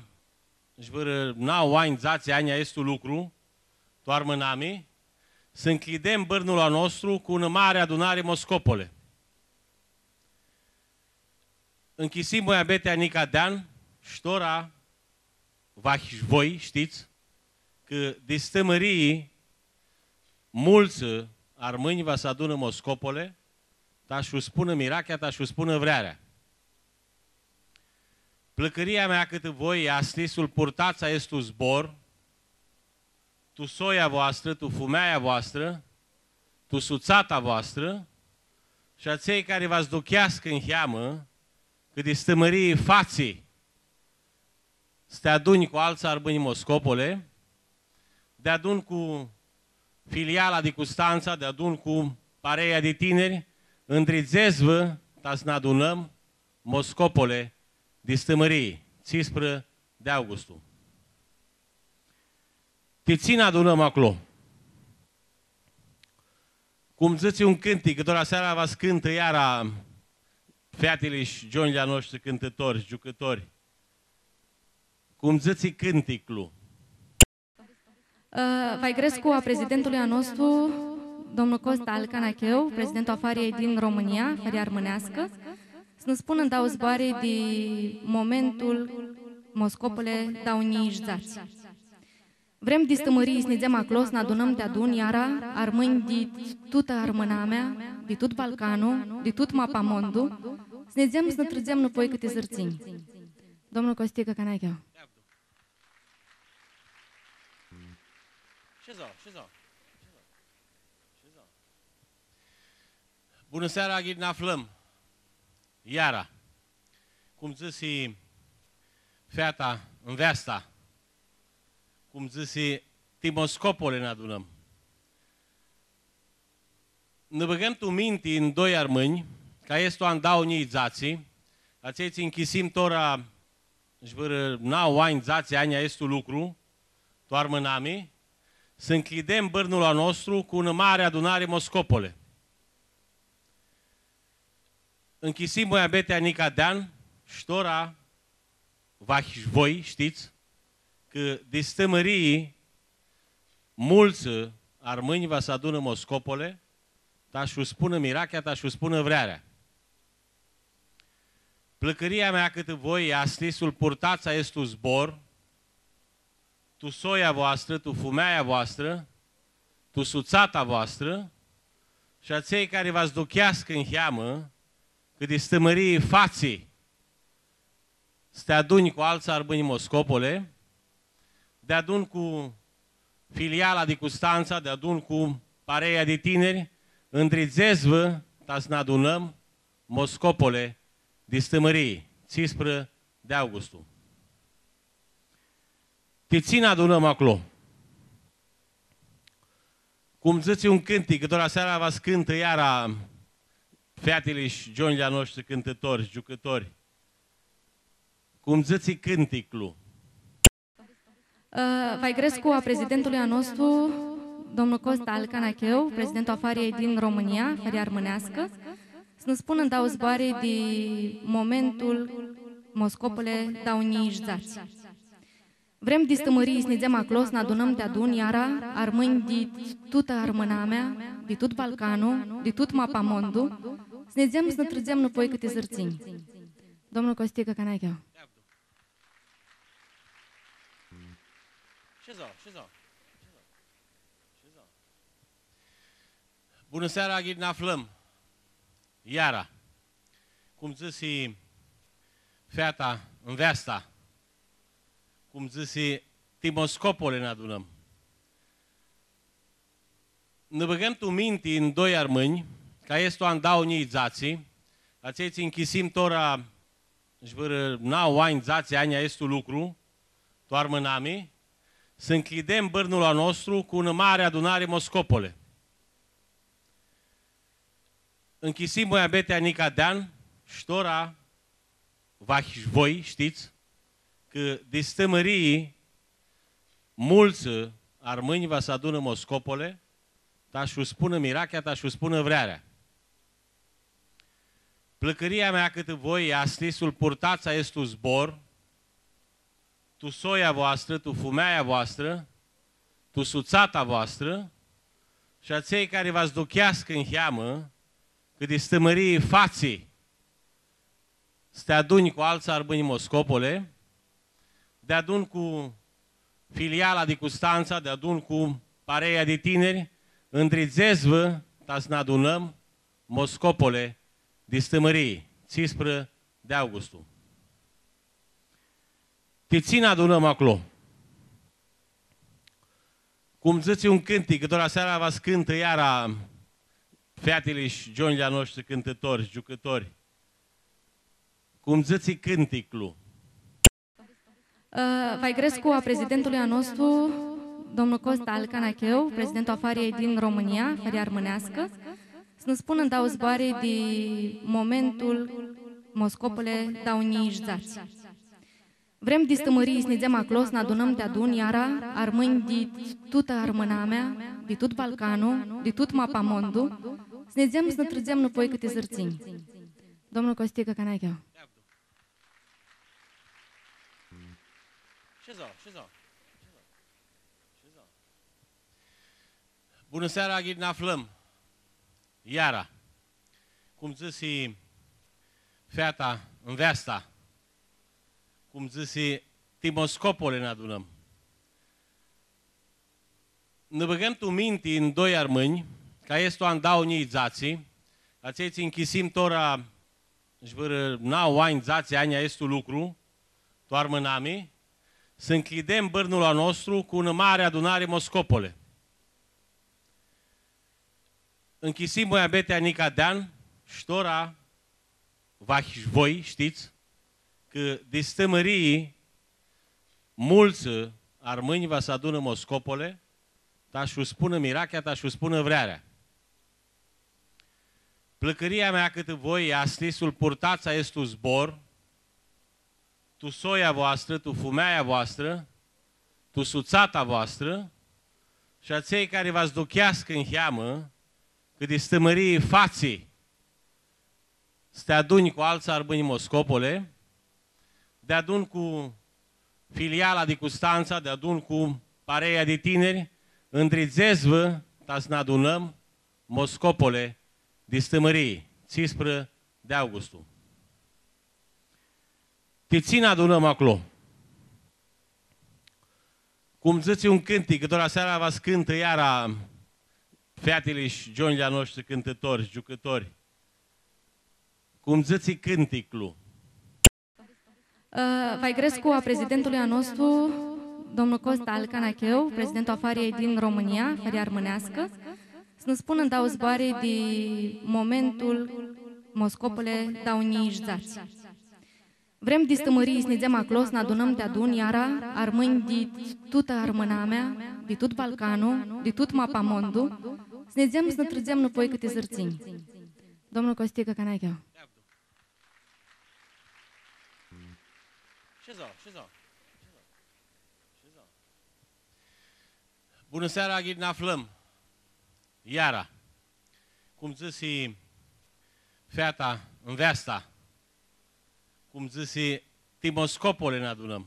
sh-vãrã nauã anj, dzatsi anj aestu lucru, tu armãnami, s-ncljidem bãrnul a nostru cu unã mari adunari Moscopole. Nchisim muabetea nica di an, sh-tora, va, voi shtits, cã di Stãmãrii multsã armãnj va s-adunã Moscopole, ta sh-u spunã mirachea, ta sh-u spunã vrearea. Plãcãria mea cãtã voi easti s-lu purtats aestu zbor, tu soia voastrã, tu fumealja voastrã, tu sutsata voastrã, shi atselj cari va s-aducheascã niheamã, cã di Stãmãrii fatsi s-ti adunj cu altsã armãnj Moscopole, deadun cu filiala di Custantsa, deadun cu pareia di tiniri, ndridzets-vã ta s-nã adunãm Moscopole di Stãmãrii, tsisprã di augustu. Ti tsi nã adunãm aclo? Cum dzãtsi un cãntic, cã tora seara va s-cãntã iara featili shi gionjlji a noshtri cãntãtori, giucãtori. Cum dzãtsi cãnticlu. Ã, va-lj grescu a prezidentului a nostru, domnul Costel Canacheu, prezidentul a Fariljei din România, Fara Armãneascã, s-nã spunã ndauã zboarã di momentul Moscopole dauã njilji dzatsi. Vrem di Stãmãrii s-nidzem aclo, s-nã adunãm deadun iara armãnj di tutã armãnamea, di tut Balcanlu, di tut mapamondu, s-nidzem s-nã trãdzem nãpoi cãtã arãdãtsinj. Domnul Costicã Canacheu. Shezau, shezau. Shezau. Bunã seara, ghini nã aflãm iara. Cum dzãsi feata, nveasta, cum dzãsi, ti Moscopole nã adunãm. Nã bãgãm tu minti ndoi armãnj, cã easti an dauã njilji dzatsi, atselj tsi nchisim tora sh-vãrã nauã anj, dzatsi anj aestu lucru, tu armãnami, s-ncljidem bãrnul a nostru cu unã mari adunari Moscopole. Nchisim muabetea nica di an, sh-tora, va, voi shtits, cã di Stãmãrii Multsã armãnj va s-adunã Moscopole, ta sh-u spunã mirachea, ta sh-u spunã vrearea. Plãcãria mea cãtã voi easti s-lu purtats aestu zbor, tu soia voastrã, tu fumeaia voastrã, tu sutsata voastrã, shi atselj cari va s-ducheascã niheamã, cã di Stãmãrii fatsi s-ti adunj cu altsã armãnj Moscopole, deadun cu filiala di Custantsa, deadun cu pareia di tiniri, ndridzets-vã ta s-nã adunãm Moscopole di Stãmãrii, tsisprã di augustu. Ti tsi nã adunãm aclo? Cum dzãtsi un cãntic, cã tora seara va s-cãntã iara featili shi gionjlji a noshtri cãntãtori, giucãtori. Cum dzãtsi cãnticlu. Ã, va-lj grescu a prezidentului a nostru, domnul Costa al Canacheu, prezidentul a Fariei din România, Faria Armãneascã, s-nã spunã ndauã zboarã di momentul Moscopole dauã njilji dzatsi. Vrem di Stãmãrii s-nidzem aclo, s-nã adunãm deadun iara armãnj di tutã armãnamea, di tut Balcanlu, di tut mapamondu, s-nidzem, s-nã trãdzem nãpoi cãtã arãdãtsinj. Domnul Costicã Canacheu. Shezau, shezau. Shezau. Bunã seara, ghini nã aflãm iara. Cum dzãsi feata, nveasta, cum dzãsi, ti Moscopole nã adunãm. Nã bãgãm tu minti ndoi armãnj, cã easti an dauã njilji dzatsi, atselj tsi nchisim tora sh-vãrã nauã anj, dzatsi anj aestu lucru, tu armãnami, s-ncljidem bãrnul a nostru cu unã mari adunari Moscopole. Nchisim muabetea nica di an, sh-tora, vahi sh-voi shtits, cã di Stãmãrii multsã armãnj va s-adunã Moscopole, ta sh-u spunã mirachea, ta sh-u spunã vrearea. Plãcãria mea cãtã voi easti s-lu purtats aestu zbor, tu soia voastrã, tu fumeaia voastrã, tu sutsata voastrã, shi atselj cari va s-ducheascã niheamã, cã di Stãmãrii fatsi s-ti adunj cu altsã armãnj Moscopole, deadun cu filiala di Custantsa, deadun cu pareia di tiniri, ndridzets-vã ta s-nã adunãm Moscopole di Stãmãrii, tsisprã di augustu. Ti tsi nã adunãm aclo? Cum dzãtsi un cãntic, cã tora seara va s-cãntã iara featili shi gionjlji a noshtri cãntãtori, giucãtori. Cum dzãtsi cãnticlu. Ã, va-lj grescu a prezidentului a nostru, domnul Costa al Canacheu, prezidentul a Fariei din România, Faria Armãneascã, s-nã spunã ndauã zboarã di momentul Moscopole dauã njilji dzatsi. Vrem di Stãmãrii s-nidzem aclo, s-nã adunãm deadun iara armãnj di tutã armãnamea, di tut Balcanlu, di tut mapamondu, s-nidzem, s-nã trãdzem nãpoi cãtã arãdãtsinj. Domnul Costicã Canacheu. Shezau, shezau. Shezau. Bunã seara, ghini nã aflãm iara. Cum dzãsi feata, nveasta, cum dzãsi, ti Moscopole nã adunãm. Nã bãgãm tu minti ndoi armãnj, cã easti an dauã njilji dzatsi, atselj tsi nchisim tora sh-vãrã nauã anj, dzatsi anj aestu lucru, tu armãnami, s-ncljidem bãrnul a nostru cu unã mari adunari Moscopole. Nchisim muabetea nica di an, sh-tora, vahi sh-voi shtits, cã di Stãmãrii multsã armãnj va s-adunã Moscopole, ta sh-u spunã mirachea, ta sh-u spunã vrearea. Plãcãria mea cãtã voi easti s-lu purtats aestu zbor, tu soia voastrã, tu fumeaia voastrã, tu sutsata voastrã, shi atselj cari va s-ducheascã niheamã, cã di Stãmãrii fatsi s-ti adunj cu altsã armãnj Moscopole, deadun cu filiala di Custantsa, deadun cu pareia di tiniri, Ndridzets-vã ta s-nã adunãm Moscopole, di Stãmãrii, tsisprã di augustu. Ti tsi nã adunãm aclo? Cum dzãtsi un cãntic, cã tora seara va s-cãntã iara featili shi gionjlji a noshtri cãntãtori, giucãtori. Cum dzãtsi cãnticlu. Ã, va-lj grescu a prezidentului a nostru, domnul Costa al Canacheu, prezidentul a Fariei din România, Fara Armãneascã, s-nã spunã ndauã zboarã di momentul Moscopole dauã njilji dzatsi. Vrem di Stãmãrii s-nidzem aclo, s-nã adunãm deadun iara armãnj di tutã armãnamea, di tut Balcanlu, di tut mapamondu, s-nidzem, s-nã trãdzem nãpoi cãtã arãdãtsinj. Domnul Costicã Canacheu. Shezau, shezau. Shezau. Bunã seara, ghini nã aflãm iara. Cum dzãsi feata, nveasta, cum dzãsi, ti Moscopole nã adunãm.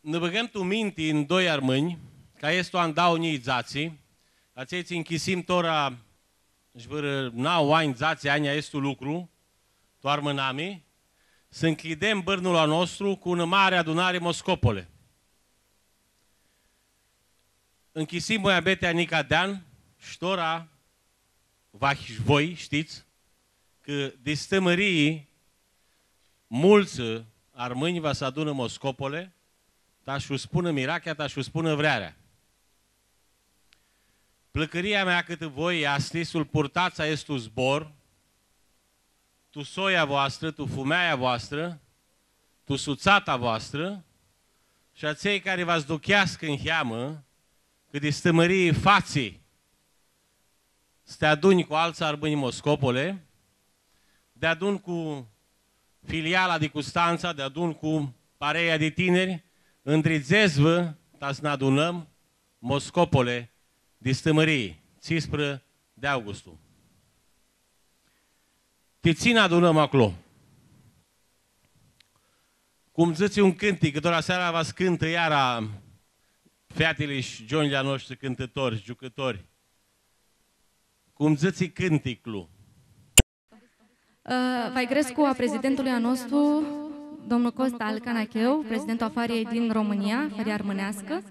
Nã bãgãm tu minti ndoi armãnj, cã easti an dauã njilji dzatsi, atselj tsi nchisim tora sh-vãrã nauã anj, dzatsi anj aestu lucru, tu armãnami, s-ncljidem bãrnul a nostru cu unã mari adunari Moscopole. Nchisim muabetea nica di an, sh-tora, vahi sh-voi shtits, cã di Stãmãrii multsã armãnj va s-adunã Moscopole, ta sh-u spunã mirachea, ta sh-u spunã vrearea. Plãcãria mea cãtã voi easti s-lu purtats aestu zbor, tu soia voastrã, tu fumealja voastrã, tu sutsata voastrã, shi atselj cari va s-aducheascã niheamã, cã di Stãmãrii fatsi s-ti adunj cu altsã armãnj Moscopole, deadun cu filiala di Custantsa, deadun cu pareia di tiniri, ndridzets-vã ta s-nã adunãm Moscopole, di Stãmãrii, tsisprã di augustu. Ti tsi nã adunãm aclo? Cum dzãtsi un cãntic, cã tora seara va s-cãntã iara featili shi gionjlji a noshtri cãntãtori, giucãtori. Cum dzãtsi cãnticlu. Ã, va-lj grescu a prezidentului a nostru, domnul Costa al Canacheu, prezidentul a Fariei din România, Fara Armãneascã,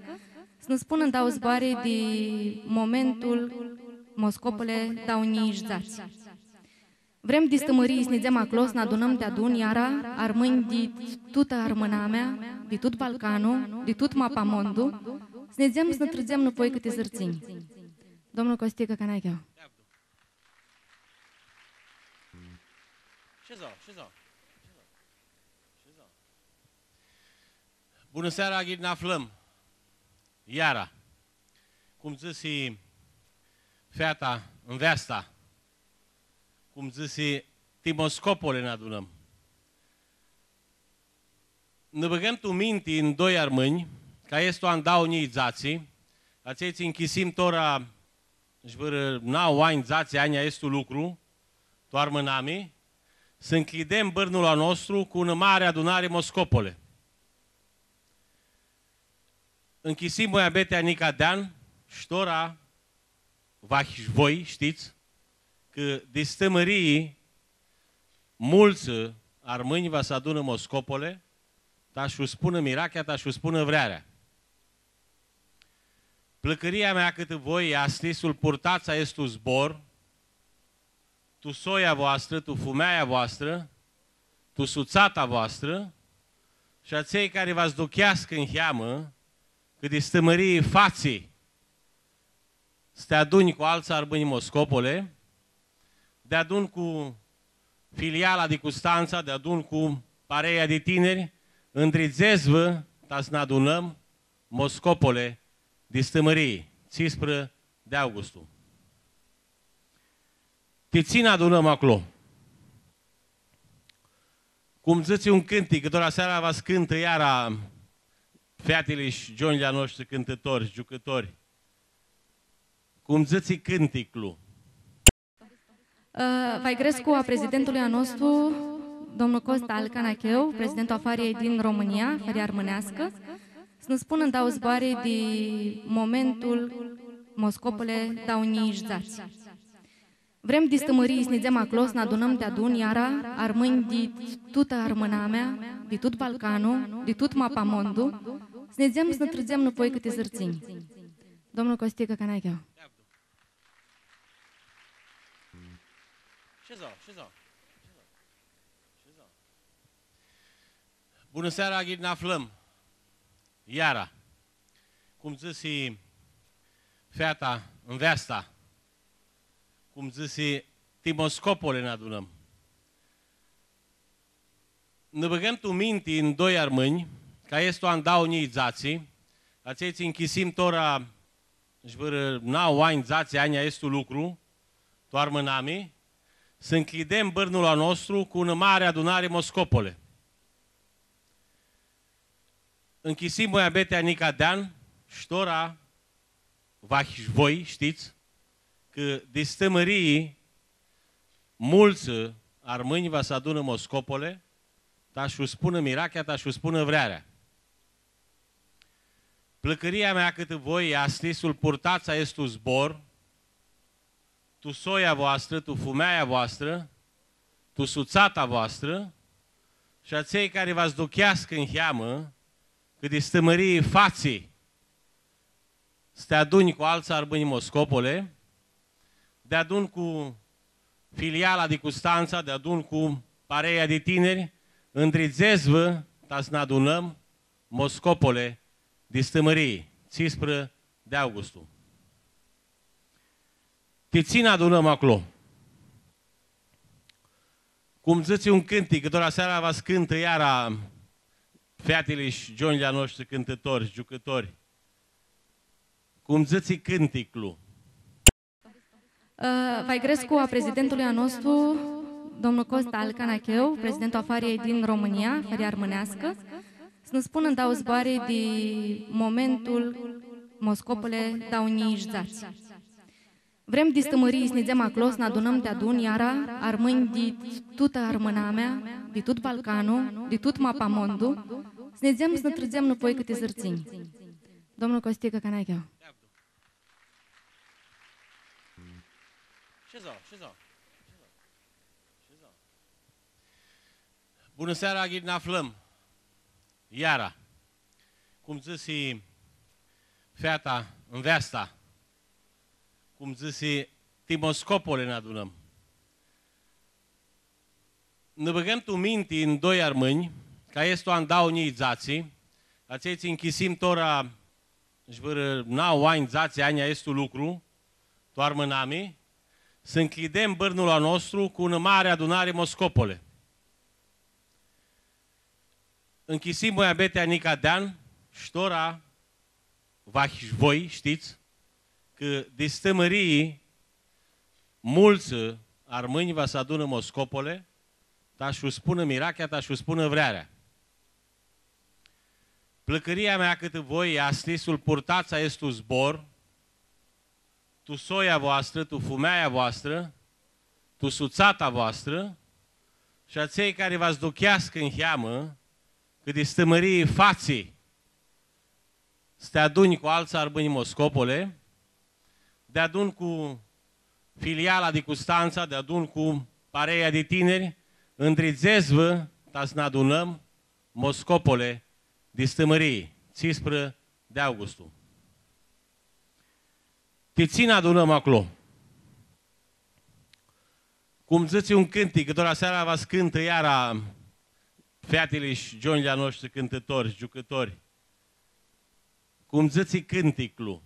s-nã spunã ndauã zboarã di momentul Moscopole dauã njilji dzatsi. Vrem di Stãmãrii s-nidzem aclo, s-nã adunãm deadun iara armãnj di tutã armãnamea, di tut Balcanlu, di tut mapamondu, s-nidzem, s-nã trãdzem nãpoi cãtã arãdãtsinj. Domnul Costicã Canacheu. Shezau, shezau. Shezau. Bunã seara, ghini nã aflãm iara. Cum dzãsi feata, nveasta, cum dzãsi, ti Moscopole nã adunãm. Nã bãgãm tu minti ndoi armãnj, cã easti an dauã njilji dzatsi, atselj tsi nchisim tora sh-vãrã nauã anj, dzatsi anj aestu lucru, tu armãnami, s-ncljidem bãrnul a nostru cu unã mari adunari Moscopole. Nchisim muabetea nica di an, sh-tora, vahi sh-voi shtits, cã di Stãmãrii multsã armãnj va s-adunã Moscopole, ta sh-u spunã mirachea, ta sh-u spunã vrearea. Plãcãria mea cãtã voi easti s-lu purtats aestu zbor, tu soia voastrã, tu fumealja voastrã, tu sutsata voastrã, shi atselj cari va s-aducheascã niheamã, cã di Stãmãrii fatsi s-ti adunj cu altsã armãnj Moscopole, deadun cu filiala di Custantsa, deadun cu pareia di tiniri, ndridzets-vã ta s-nã adunãm Moscopole di Stãmãrii, tsisprã di augustu. Ti tsi nã adunãm aclo? Cum dzãtsi un cãntic, cã tora seara va s-cãntã iara featili shi gionjlji a noshtri cãntãtori, giucãtori. Cum dzãtsi cãnticlu. Ã, va-lj grescu a prezidentului a nostru, domnul Costa al Canacheu, prezidentul a Fariei din România, Fara Armãneascã, S-nã spunã ndauã zboarã di momentul Moscopole dauã njilji dzatsi. Vrem di Stãmãrii s-nidzem aclo, s-nã adunãm deadun iara armãnj di tutã armãnamea, di tut Balcanu, di tut mapamondu, s-nidzem s-nã trãdzem nãpoi cãtã zãrtsinj. Domnul Costicã Canacheu. Bunã seara, ghini nã aflãm iara. Cum dzãsi feata, nveasta, cum dzãsi, ti Moscopole nã adunãm. Nã bãgãm tu minti ndoi armãnj, cã easti an dauã njilji dzatsi, atselj tsi nchisim tora sh-vãrã nauã anj, dzatsi anj aestu lucru, tu armãnami, s-ncljidem bãrnul a nostru cu unã mari adunari Moscopole. Nchisim muabetea nica di an, sh-tora, vahi sh-voi shtits, cã di Stãmãrii multsã armãnj va s-adunã Moscopole, ta sh-u spunã mirachea, ta sh-u spunã vrearea. Plãcãria mea cãtã voi easti s-lu purtats aestu zbor, tu soia voastrã, tu fumeaia voastrã, tu sutsata voastrã, shi atselj cari va s-ducheascã niheamã, cã di Stãmãrii fatsi s-ti adunj cu altsã armãnj Moscopole, deadun cu filiala di Custantsa, deadun cu pareia di tiniri, ndridzets-vã ta s-nã adunãm Moscopole di Stãmãrii, tsisprã di augustu. Ti tsi nã adunãm aclo? Cum dzãtsi un cãntic, cã tora seara va s-cãntã iara featili shi gionjlji a noshtri cãntãtori, giucãtori. Cum dzãtsi cãnticlu. Ã, va-lj grescu a prezidentului a nostru, domnul Costicã Canacheu, prezidentul a Fariljei din Romãnia, Fara Armãneascã, s-nã spunã ndauã zboarã di momentul Moscopole dauã njilji dzatsi. Vrem di Stãmãrii s-nidzem aclo, s-nã adunãm deadun iara armãnj di tutã armãnamea, di tut Balcanu, di tut mapamondu, s-nidzem s-nã trãdzem nãpoi cãtã zãrtsinj. Domnul Costicã Canacheu. Shezau, shezau. Bunã seara, ghini nã aflãm iara. Cum dzãsi feata, nveasta, cum dzãsi, ti Moscopole nã adunãm. Nã bãgãm tu minti ndoi armãnj, cã easti an dauã njilji dzatsi, atselj tsi nchisim tora sh-vãrã nauã anj, dzatsi anj aestu lucru, tu armãnami, s-ncljidem bãrnul a nostru cu unã mari adunari Moscopole. Nchisim muabetea nica di an, sh-tora, vahi sh-voi shtits, cã di Stãmãrii multsã armãnj va s-adunã Moscopole, ta sh-u spunã mirachea, ta sh-u spunã vrearea. Plãcãria mea cãtã voi easti s-lu purtats aestu zbor, tu soia voastrã, tu fumeaia voastrã, tu sutsata voastrã, shi atselj cari va s-ducheascã niheamã, cã di Stãmãrii fatsi s-ti adunj cu altsã armãnj Moscopole, deadun cu filiala di Custantsa, deadun cu pareia di tiniri, ndridzets-vã ta s-nã adunãm Moscopole di Stãmãrii, tsisprã di augustu. Ti tsi nã adunãm aclo? Cum dzãtsi un cãntic, cã tora seara va s-cãntã iara featili sh-gionjlji a noshtri cãntãtori, giucãtori. Cum dzãtsi cãnticlu.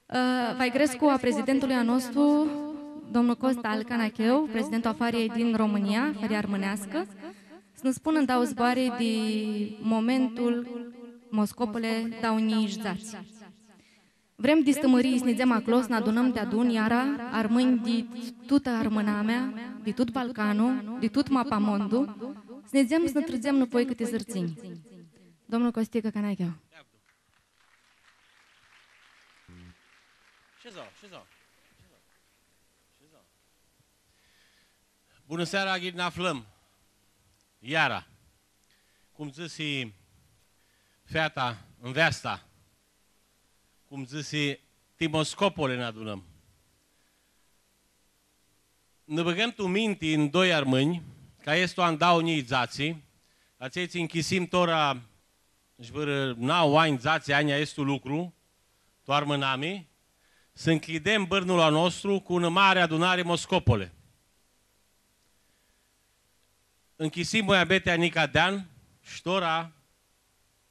Ã, va-lj grescu a prezidentului a nostru, domnul Costicã Canacheu, prezidentul a Fariljei din Romãnia, Fara Armãneascã, s-nã spunã ndauã zboarã di momentul Moscopole dauã njilji dzatsi. Vrem di Stãmãrii s-nidzem aclo, s-nã adunãm deadun iara armãnj di tutã armãnamea, di tut Balcanu, di tut mapamondu, s-nidzem s-nã trãdzem nãpoi cãtã zãrtsinj. Domnul Costicã Canacheu. Shezau, shezau. Bunã seara, ghini nã aflãm iara. Cum dzãsi feata, nveasta, cum dzãsi, ti Moscopole nã adunãm. Nã bãgãm tu minti ndoi armãnj, cã easti an dauã njilji dzatsi, atselj tsi nchisim tora sh-vãrã nauã anj, dzatsi anj aestu lucru, tu armãnami, s-ncljidem bãrnul a nostru cu unã mari adunari Moscopole. Nchisim muabetea nica di an, sh-tora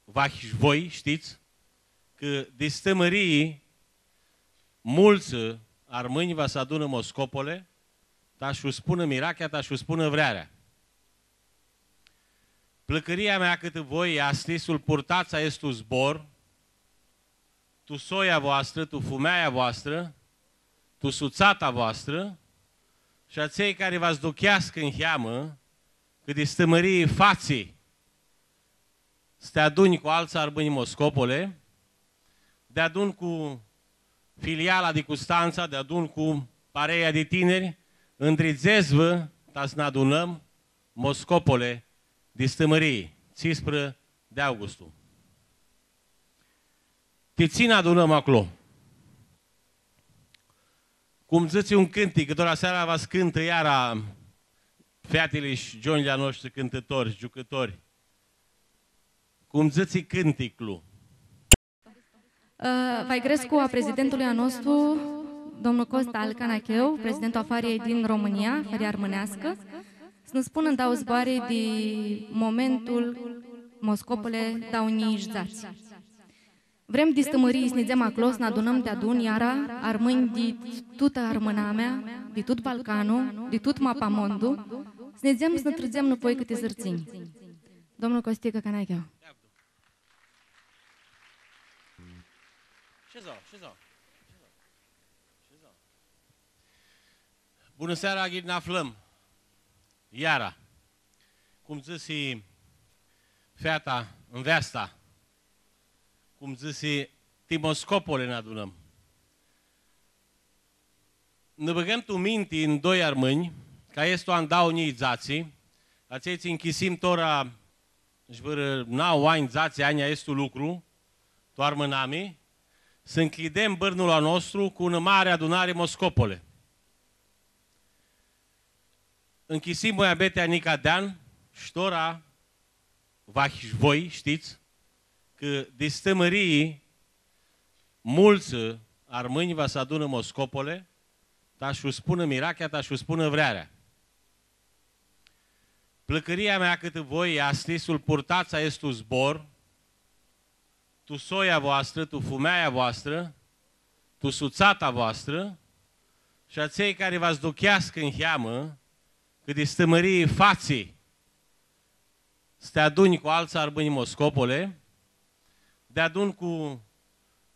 va, voi shtits cã di Stãmãrii multsã armãnj va s-adunã Moscopole, ta sh-u spunã mirachea, ta sh-u spunã vrearea. Plãcãria mea cãtã voi easti s-lu purtats aestu zbor, tu soia voastrã, tu fumealja voastrã, tu sutsata voastrã, shi atselj cari va s-ducheascã niheamã, cã di Stãmãrii fatsi s-ti adunj cu altsã armãnj Moscopole, deadun cu filiala di Custantsa, deadun cu pareia di tiniri, ndridzets-vã ta s-nã adunãm Moscopole di Stãmãrii, tsisprã di augustu. Ti tsi nã adunãm aclo? Cum dzãtsi un cãntic, cã tora seara va s-cãntã iara featili shi gionjlji a noshtri cãntãtori, giucãtori. Cum dzãtsi cãnticlu. Ã, va-lj grescu a prezidentului a nostru, domnul Costel Canacheu, prezidentul a Fariljei din România, Fara Armãneascã, s-nã spunã ndauã zboarã di momentul Moscopole dauã njilji dzatsi. Vrem di Stãmãrii s-nidzem aclo, s-nã adunãm deadun iara armãnj di tutã armãnamea, di tut Balcanlu, di tut mapamondu, s-nidzem s-nã trãdzem nãpoi cãtã arãdãtsinj. Domnul Costicã Canacheu. Shezau, shezau. Shezau. Bunã seara, ghini nã aflãm iara. Cum dzãsi feata, nveasta, cum dzãsi, ti Moscopole nã adunãm. Nã bãgãm tu minti ndoi armãnj, cã easti an dauã njilji dzatsi, atselj tsi nchisim tora sh-vãrã nauã anj, dzatsi anj aestu lucru, tu armãnami, s-ncljidem bãrnul a nostru cu unã mari adunari Moscopole. Nchisim muabetea nica di an, sh-tora va, voi shtits cã di Stãmãrii multsã armãnj va s-adunã Moscopole, ta sh-u spunã mirachea, ta sh-u spunã vrearea. Plãcãria mea cãtã voi easti s-lu purtats aestu zbor, tu soia voastrã, tu fumealja voastrã, tu sutsata voastrã, shi atselj cari va s-ducheascã niheamã, cã di Stãmãrii fatsi s-ti adunj cu altsã armãnj Moscopole, deadun cu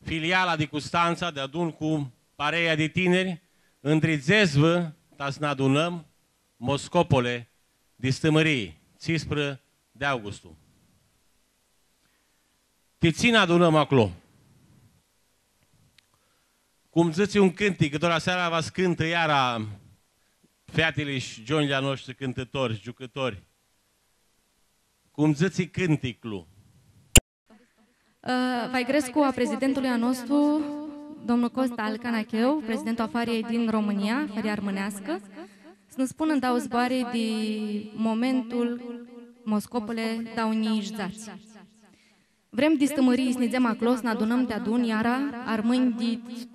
filiala di Custantsa, deadun cu pareia di tiniri, ndridzets-vã ta s-nã adunãm Moscopole di Stãmãrii, tsisprã di augustu. Ti tsi nã adunãm aclo? Cum dzãtsi un cãntic, cã tora seara va s-cãntã iara featili shi gionjlji a noshtri cãntãtori, giucãtori. Cum dzãtsi cãnticlu. Ã, va-lj grescu a prezidentului a nostru, domnul Costel Canacheu, prezidentul a Fariljei din România, Fara Armãneascã, s-nã spunã ndauã zboarã di momentul Moscopole dauã njilji dzatsi. Vrem di Stãmãrii s-nidzem aclo, s-nã adunãm deadun iara armãnj di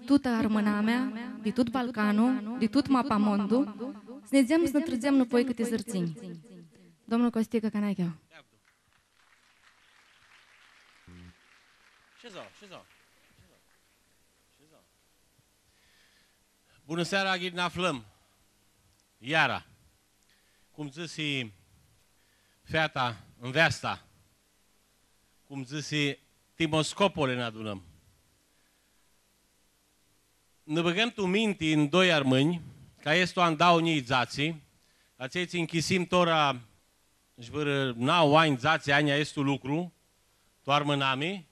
tutã armãnamea, di tut Balcanlu, di tut mapamondu, s-nidzem s-nã trãdzem nãpoi cãtã arãdãtsinj. Domnul Costicã Canacheu. Shezau, shezau. Shezau. Bunã seara, ghini nã aflãm iara. Cum dzãsi feata, nveasta, cum dzãsi, ti Moscopole nã adunãm. Nã bãgãm tu minti ndoi armãnj, cã easti an dauã njilji dzatsi, atselj tsi nchisim tora sh-vãrã nauã anj, dzatsi anj aestu lucru, tu armãnami,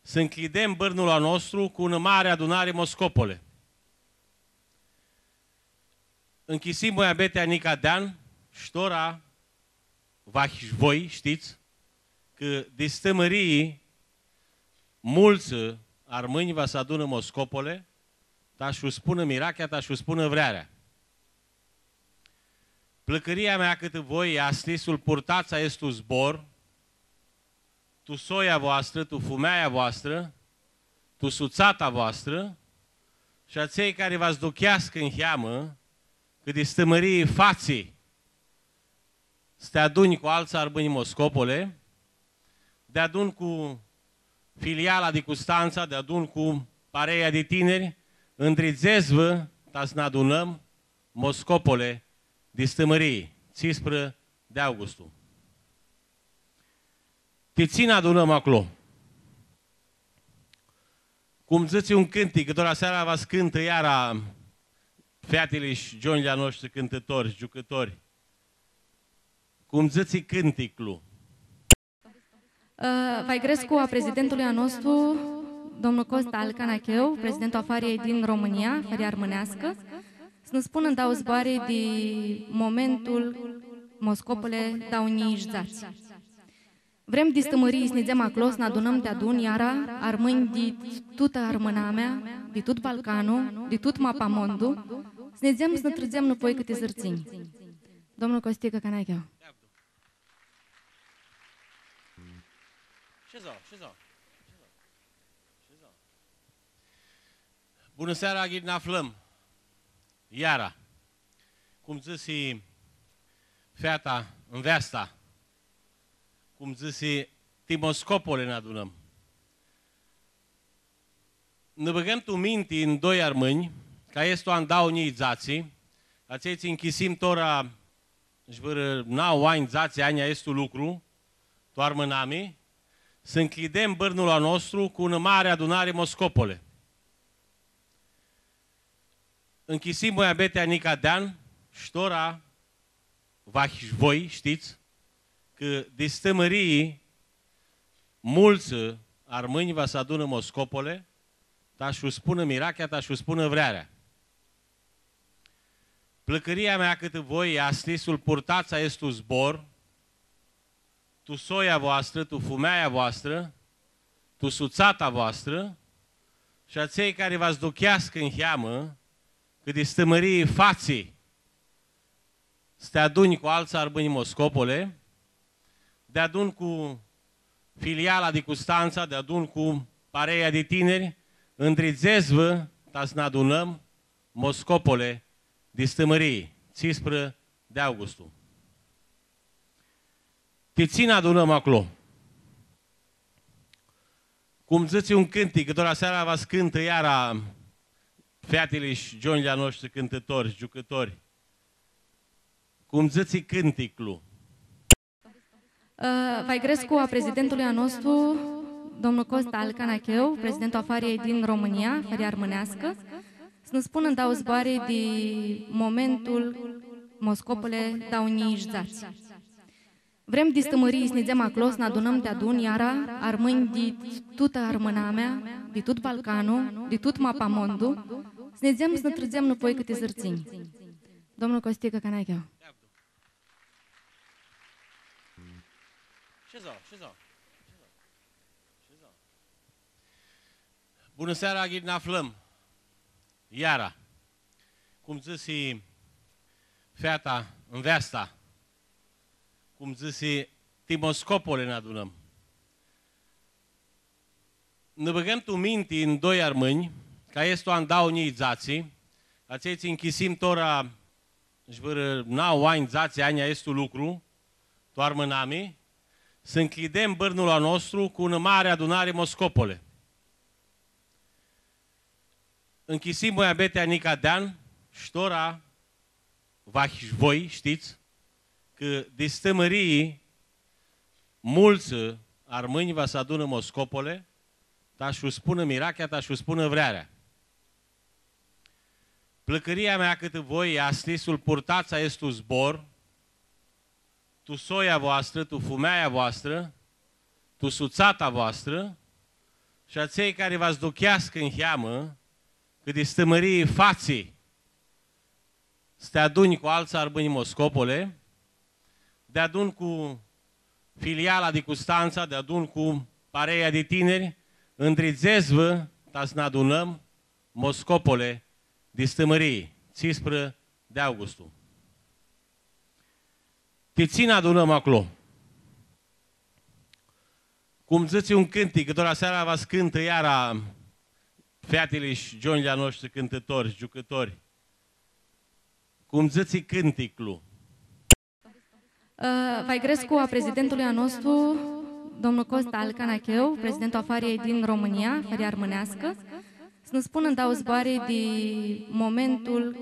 s-ncljidem bãrnul a nostru cu unã mari adunari Moscopole. Nchisim muabetea nica di an, sh-tora va, voi shtits cã di Stãmãrii Multsã armãnj va s-adunã Moscopole, ta sh-u spunã mirachea, ta sh-u spunã vrearea. Plãcãria mea cãtã voi easti s-lu purtats aestu zbor, tu soia voastrã, tu fumeaia voastrã, tu sutsata voastrã, shi atselj cari va s-aducheascã niheamã, cã di Stã Mãrii fatsi s-ti adunj cu altsã armãnj Moscopole, deadun cu filiala di Custantsa, deadun cu pareia di tiniri, ndridzets-vã ta s-nã adunãm Moscopole, di Stã Mãrii, tsisprã di augustu. Ti tsi nã adunãm aclo? Cum dzãtsi un cãntic, cã tora seara va s-cãntã iara featili shi gionjlji a noshtri cãntãtori, giucãtori. Cum dzãtsi cãnticlu. Ã, va-lj grescu a prezidentului a nostru, domnul Costa al Canacheu, prezidentul a Fariei din România, Faria Armãneascã, s-nã spunã ndauã zboarã di momentul Moscopole dauã njilji dzatsi. Vrem di Stã Mãrii s-nidzem aclo, s-nã adunãm deadun iara armãnj di tutã armãnamea, di tut Balcanu, di tut mapamondu, s-nidzem, s-nã trãdzem nãpoi cãtã arãdãtsinj. Domnul Costicã Canacheu. Shezau, shezau. Shezau. Bunã seara, ghini nã aflãm iara. Cum dzãsi feata, nveasta, cum dzãsi, ti Moscopole nã adunãm. Nã bãgãm tu minti ndoi armãnj, cã easti an dauã njilji dzatsi, atselj tsi nchisim tora sh-vãrã nauã anj, dzatsi anj aestu lucru, tu armãnami, s-ncljidem bãrnul a nostru cu unã mari adunari Moscopole. Nchisim muabetea nica di an, sh-tora, va, voi shtits cã di Stã Mãrii multsã armãnj va s-adunã Moscopole, ta sh-u spunã mirachea, ta sh-u spunã vrearea. Plãcãria mea cãtã voi easti s-lu purtats aestu zbor, tu soia voastrã, tu fumeaia voastrã, tu sutsata voastrã, shi atselj cari va s-aducheascã niheamã, cã di Stã Mãrii fatsi s-ti adunj cu altsã armãnj Moscopole, deadun cu filiala di Custantsa, deadun cu pareia di tiniri, ndridzets-vã ta s-nã adunãm Moscopole, di Stã Mãrii, tsisprã di augustu. Ti tsi nã adunãm aclo? Cum dzãtsi un cãntic, cã tora seara va s-cãntã iara featili shi gionjlji a noshtri cãntãtori, giucãtori. Cum dzãtsi cãnticlu. Ã, va-lj grescu a prezidentului a nostru, domnul Costa al Canacheu, prezidentul a Fariei din România, Faria Armãneascã, s-nã spunã ndauã zboarã di momentul Moscopole dauã njilji dzatsi. Vrem di Stã Mãrii s-nidzem aclo, s-nã adunãm deadun iara armãnj di tutã armãnamea, di tut Balcanu, di tut mapamondu, s-nidzem, s-nã trãdzem nãpoi cãtã arãdãtsinj. Domnul Costicã Canacheu. Shezau, shezau. Shezau. Bunã seara, ghini nã aflãm iara. Cum dzãsi feata, nveasta, cum dzãsi, ti Moscopole nã adunãm. Nã bãgãm tu minti ndoi armãnj, cã easti an dauã njilji dzatsi, atselj tsi nchisim tora sh-vãrã nauã anj, dzatsi anj aestu lucru, tu armãnami, s-ncljidem bãrnul a nostru cu unã mari adunari Moscopole. Nchisim muabetea nica di an, sh-tora, va, voi shtits cã di Stã Mãrii multsã armãnj va s-adunã Moscopole, ta sh-u spunã mirachea, ta sh-u spunã vrearea. Plãcãria mea cãtã voi easti s-lu purtats aestu zbor, tu soia voastrã, tu fumeaia voastrã, tu sutsata voastrã, shi atselj cari va s-aducheascã niheamã, cã di Stã Mãrii fatsi s-ti adunj cu altsã armãnj Moscopole, deadun cu filiala di Custantsa, deadun cu pareia di tiniri, Ndridzets-vã ta s-nã adunãm Moscopole, di Stãmãrii, tsisprã di augustu. Ti tsi nã adunãm aclo? Cum dzãtsi un cãntic, cã tora seara va s-cãntã iara featili shi gionjlji a noshtri cãntãtori, giucãtori. Cum dzãtsi cãnticlu. Ã, va-lj grescu a prezidentului a nostru, domnul Costa al Canacheu, prezidentul a Fariei din România, Faria Armãneascã, s-nã spunã ndauã zboarã di momentul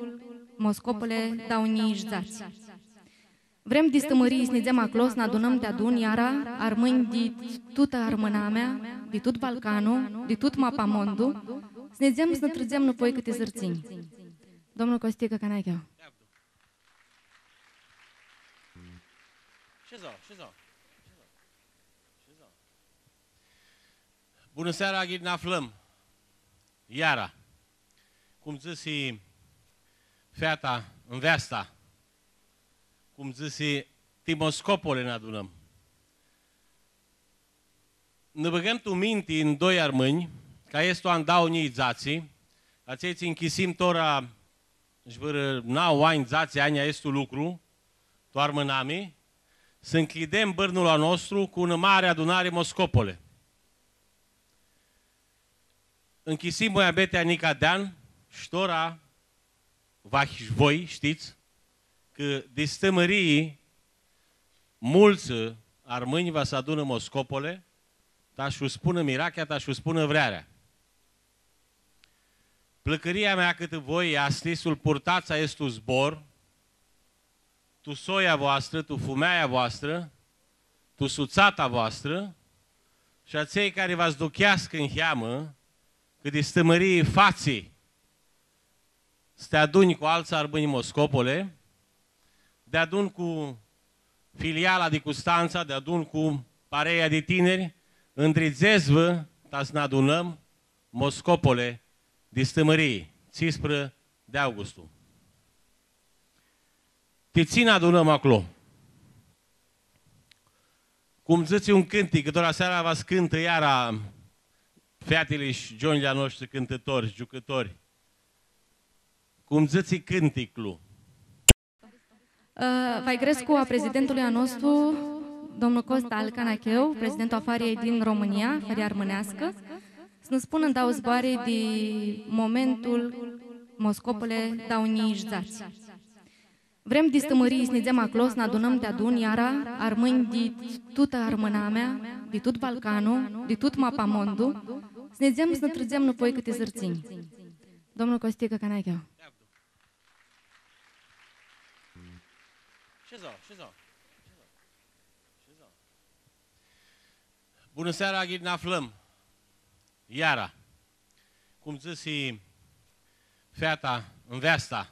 Moscopole dauã njilji dzatsi. Vrem di Stãmãrii s-nidzem aclo, s-nã adunãm deadun iara armãnj di tutã armãnamea, di tut Balcanlu, di tut mapamondu, s-nidzem, s-nã trãdzem nãpoi cãtã arãdãtsinj. Domnul Costicã Canacheu. Shezau, shezau. Shezau. Bunã seara, ghini nã aflãm iara. Cum dzãsi feata, nveasta, cum dzãsi, ti Moscopole nã adunãm. Nã bãgãm tu minti ndoi armãnj, cã easti an dauã njilji dzatsi, atselj tsi nchisim tora sh-vãrã nauã anj, dzatsi anj aestu lucru, tu armãnami, s-ncljidem bãrnul a nostru cu unã mari adunari Moscopole. Nchisim muabetea nica di an, sh-tora, va, voi shtits, cã di Stãmãrii multsã armãnj va s-adunã Moscopole, ta sh-u spunã mirachea, ta sh-u spunã vrearea. Plãcãria mea cãtã voi easti s-lu purtats aestu zbor, tu soia voastrã, tu fumealja voastrã, tu sutsata voastrã, shi atselj cari va s-aducheascã niheamã, cã di Stãmãrii fatsi s-ti adunj cu altsã armãnj Moscopole, deadun cu filiala di Custantsa, deadun cu pareia di tiniri, ndridzets-vã ta s-nã adunãm Moscopole, di Stãmãrii, tsisprã di augustu. Ti tsi nã adunãm aclo? Cum dzãtsi un cãntic, cã tora seara va s-cãntã iara featili shi gionjlji a noshtri cãntãtori, giucãtori. Cum dzãtsi cãnticlu. Ã, va-lj grescu a prezidentului a nostru, domnul Costa al Canacheu, prezidentul a Fariei din România, Faria Armãneascã, s-nã spunã ndauã zboarã di momentul Moscopole dauã njilji dzatsi. Vrem di Stãmãrii s-nidzem aclo, s-nã adunãm deadun iara armãnj di tutã armãnamea, di tut Balcanlu, di tut mapamondu, s-nidzem, s-nã trãdzem nãpoi cãtã arãdãtsinj. Domnul Costicã Canacheu. Shezau, shezau. Shezau. Bunã seara, ghini nã aflãm iara. Cum dzãsi feata, nveasta,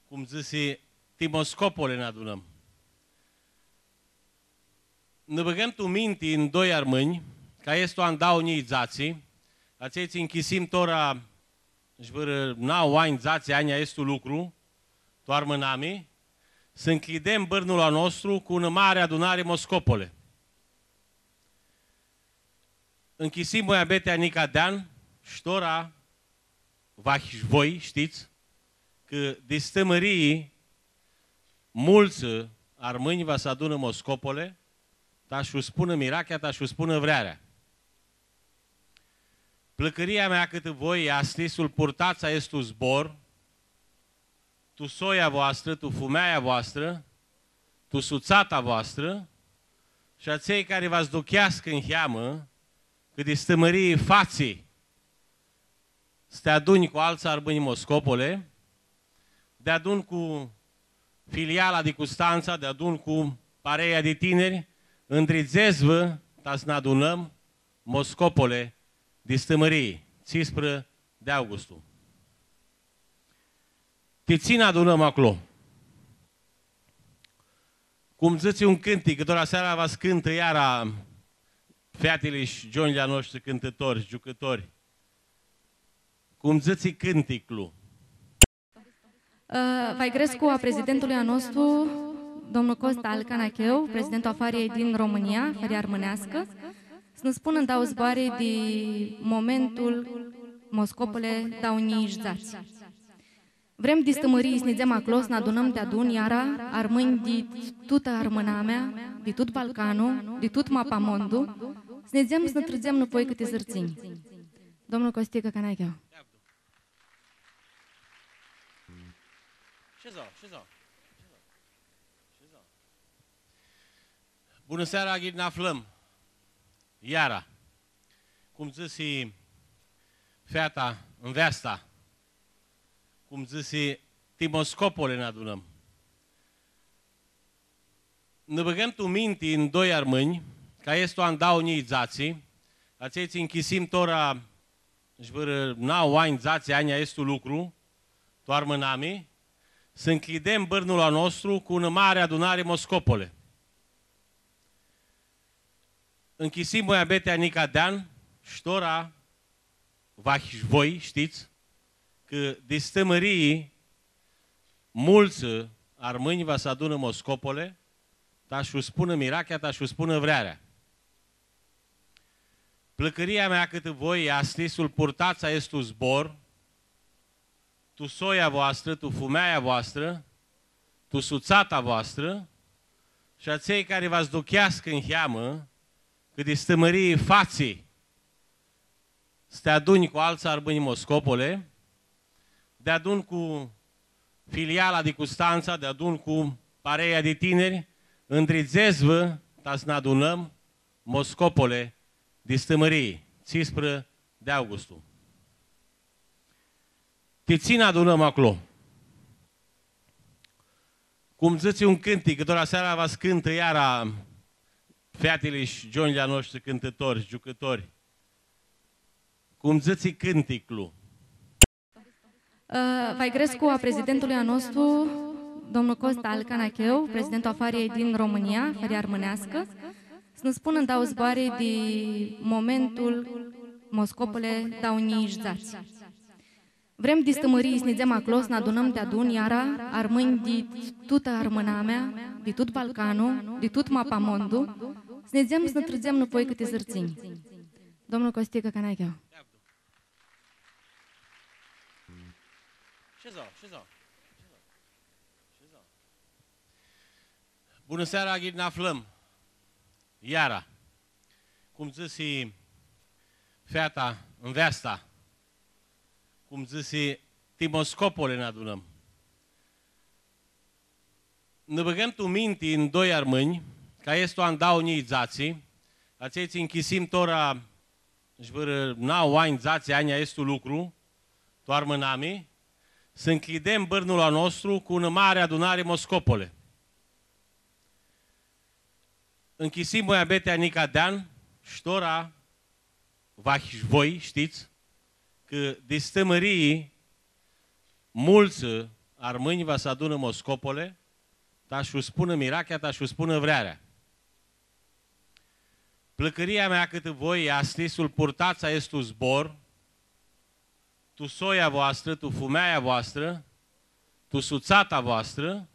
cum dzãsi, ti Moscopole nã adunãm. Nã bãgãm tu minti ndoi armãnj, cã easti an dauã njilji dzatsi, atselj tsi nchisim tora sh-vãrã nauã anj, dzatsi anj aestu lucru, tu armãnami, s-ncljidem bãrnul a nostru cu unã mari adunari Moscopole. Nchisim muabetea nica di an, sh-tora, va, voi shtits, cã di Stãmãrii multsã armãnj va s-adunã Moscopole, ta sh-u spunã mirachea, ta sh-u spunã vrearea. Plãcãria mea cãtã voi easti s-lu purtats aestu zbor, tu soia voastrã, tu fumealja voastrã, tu sutsata voastrã, shi atselj cari va s-aducheascã niheamã, cã di Stãmãrii fatsi s-ti adunj cu altsã armãnj Moscopole, deadun cu filiala di Custantsa, deadun cu pareia di tiniri, ndridzets-vã ta s-nã adunãm Moscopole, di Stãmãrii, tsisprã di augustu. Ti tsi nã adunãm aclo? Cum dzãtsi un cãntic, cã tora seara va s-cãntã iara featili shi gionjlji a noshtri cãntãtori, giucãtori. Cum dzãtsi cãnticlu. Ã, va-lj grescu a prezidentului a nostru, domnul Costa al Canacheu, prezidentul a Fariei din România, Faria Armãneascã, S-nã spunã ndauã zboarã di momentul Moscopole dauã njilji dzatsi. Vrem di Stãmãrii s-nidzem aclo, s-nã adunãm deadun iara armãnj di tutã armãnamea, di tut Balcanu, di tut mapamondu, s-nidzem s-nã trãdzem nãpoi cãtã arãdãtsinj. Domnul Costicã Canacheu. Shezau, shezau. Shezau. Bunã seara, ghini nã aflãm iara. Cum dzãsi feata, nveasta, cum dzãsi, ti Moscopole nã adunãm. Nã bãgãm tu minti ndoi armãnj, cã easti an dauã njilji dzatsi, atselj tsi nchisim tora sh-vãrã nauã anj, dzatsi anj aestu lucru, tu armãnami, s-ncljidem bãrnul a nostru cu unã mari adunari Moscopole. Nchisim muabetea nica di an, sh-tora, va, voi shtits, cã di Stãmãrii multsã armãnj va s-adunã Moscopole, ta sh-u spunã mirachea, ta sh-u spunã vrearea. Plãcãria mea cãtã voi easti s-lu purtats aestu zbor, tu soia voastrã, tu fumeaia voastrã, tu sutsata voastrã, shi atselj cari va s-ducheascã niheamã, cã di Stãmãrii fatsi s-ti adunj cu altsã armãnj Moscopole, deadun cu filiala di Custantsa, deadun cu pareia di tiniri, ndridzets-vã ta s-nã adunãm Moscopole di Stãmãrii, tsisprã di augustu. Ti tsi nã adunãm aclo? Cum dzãtsi un cãntic, cã tora seara va s-cãntã iara featili shi gionjlji a noshtri cãntãtori, giucãtori. Cum dzãtsi cãnticlu. Ã, va-lj grescu a prezidentului a nostru, domnul Costa al Canacheu, prezidentul a Fariljei din Romãnia, Fara Armãneascã, s-nã spunã ndauã zboarã di momentul Moscopole dauã njilji dzatsi. Vrem di Stãmãrii s-nidzem aclo, s-nã adunãm deadun iara armãnj di tutã armãnamea, di tut Balcanu, di tut mapamondu, s-nidzem s-nã trãdzem nãpoi cãtã arãdãtsinj. Domnul Costicã Canacheu. Shezau, shezau. Shezau. Bunã seara, ghini nã aflãm iara. Cum dzãsi feata, nveasta, cum dzãsi, ti Moscopole nã adunãm. Nã bãgãm tu minti ndoi armãnj, cã easti an dauã njilji dzatsi, atselj tsi nchisim tora sh-vãrã nauã anj, dzatsi anj aestu lucru, tu armãnami, s-ncljidem bãrnul a nostru cu unã mari adunari Moscopole. Nchisim muabetea nica di an, sh-tora, va, voi shtits, cã di Stãmãrii multsã armãnj va s-adunã Moscopole, ta sh-u spunã mirachea, ta sh-u spunã vrearea. Plãcãria mea cãtã voi easti s-lu purtats aestu zbor, tu soia voastrã, tu fumeaia voastrã, tu sutsata voastrã,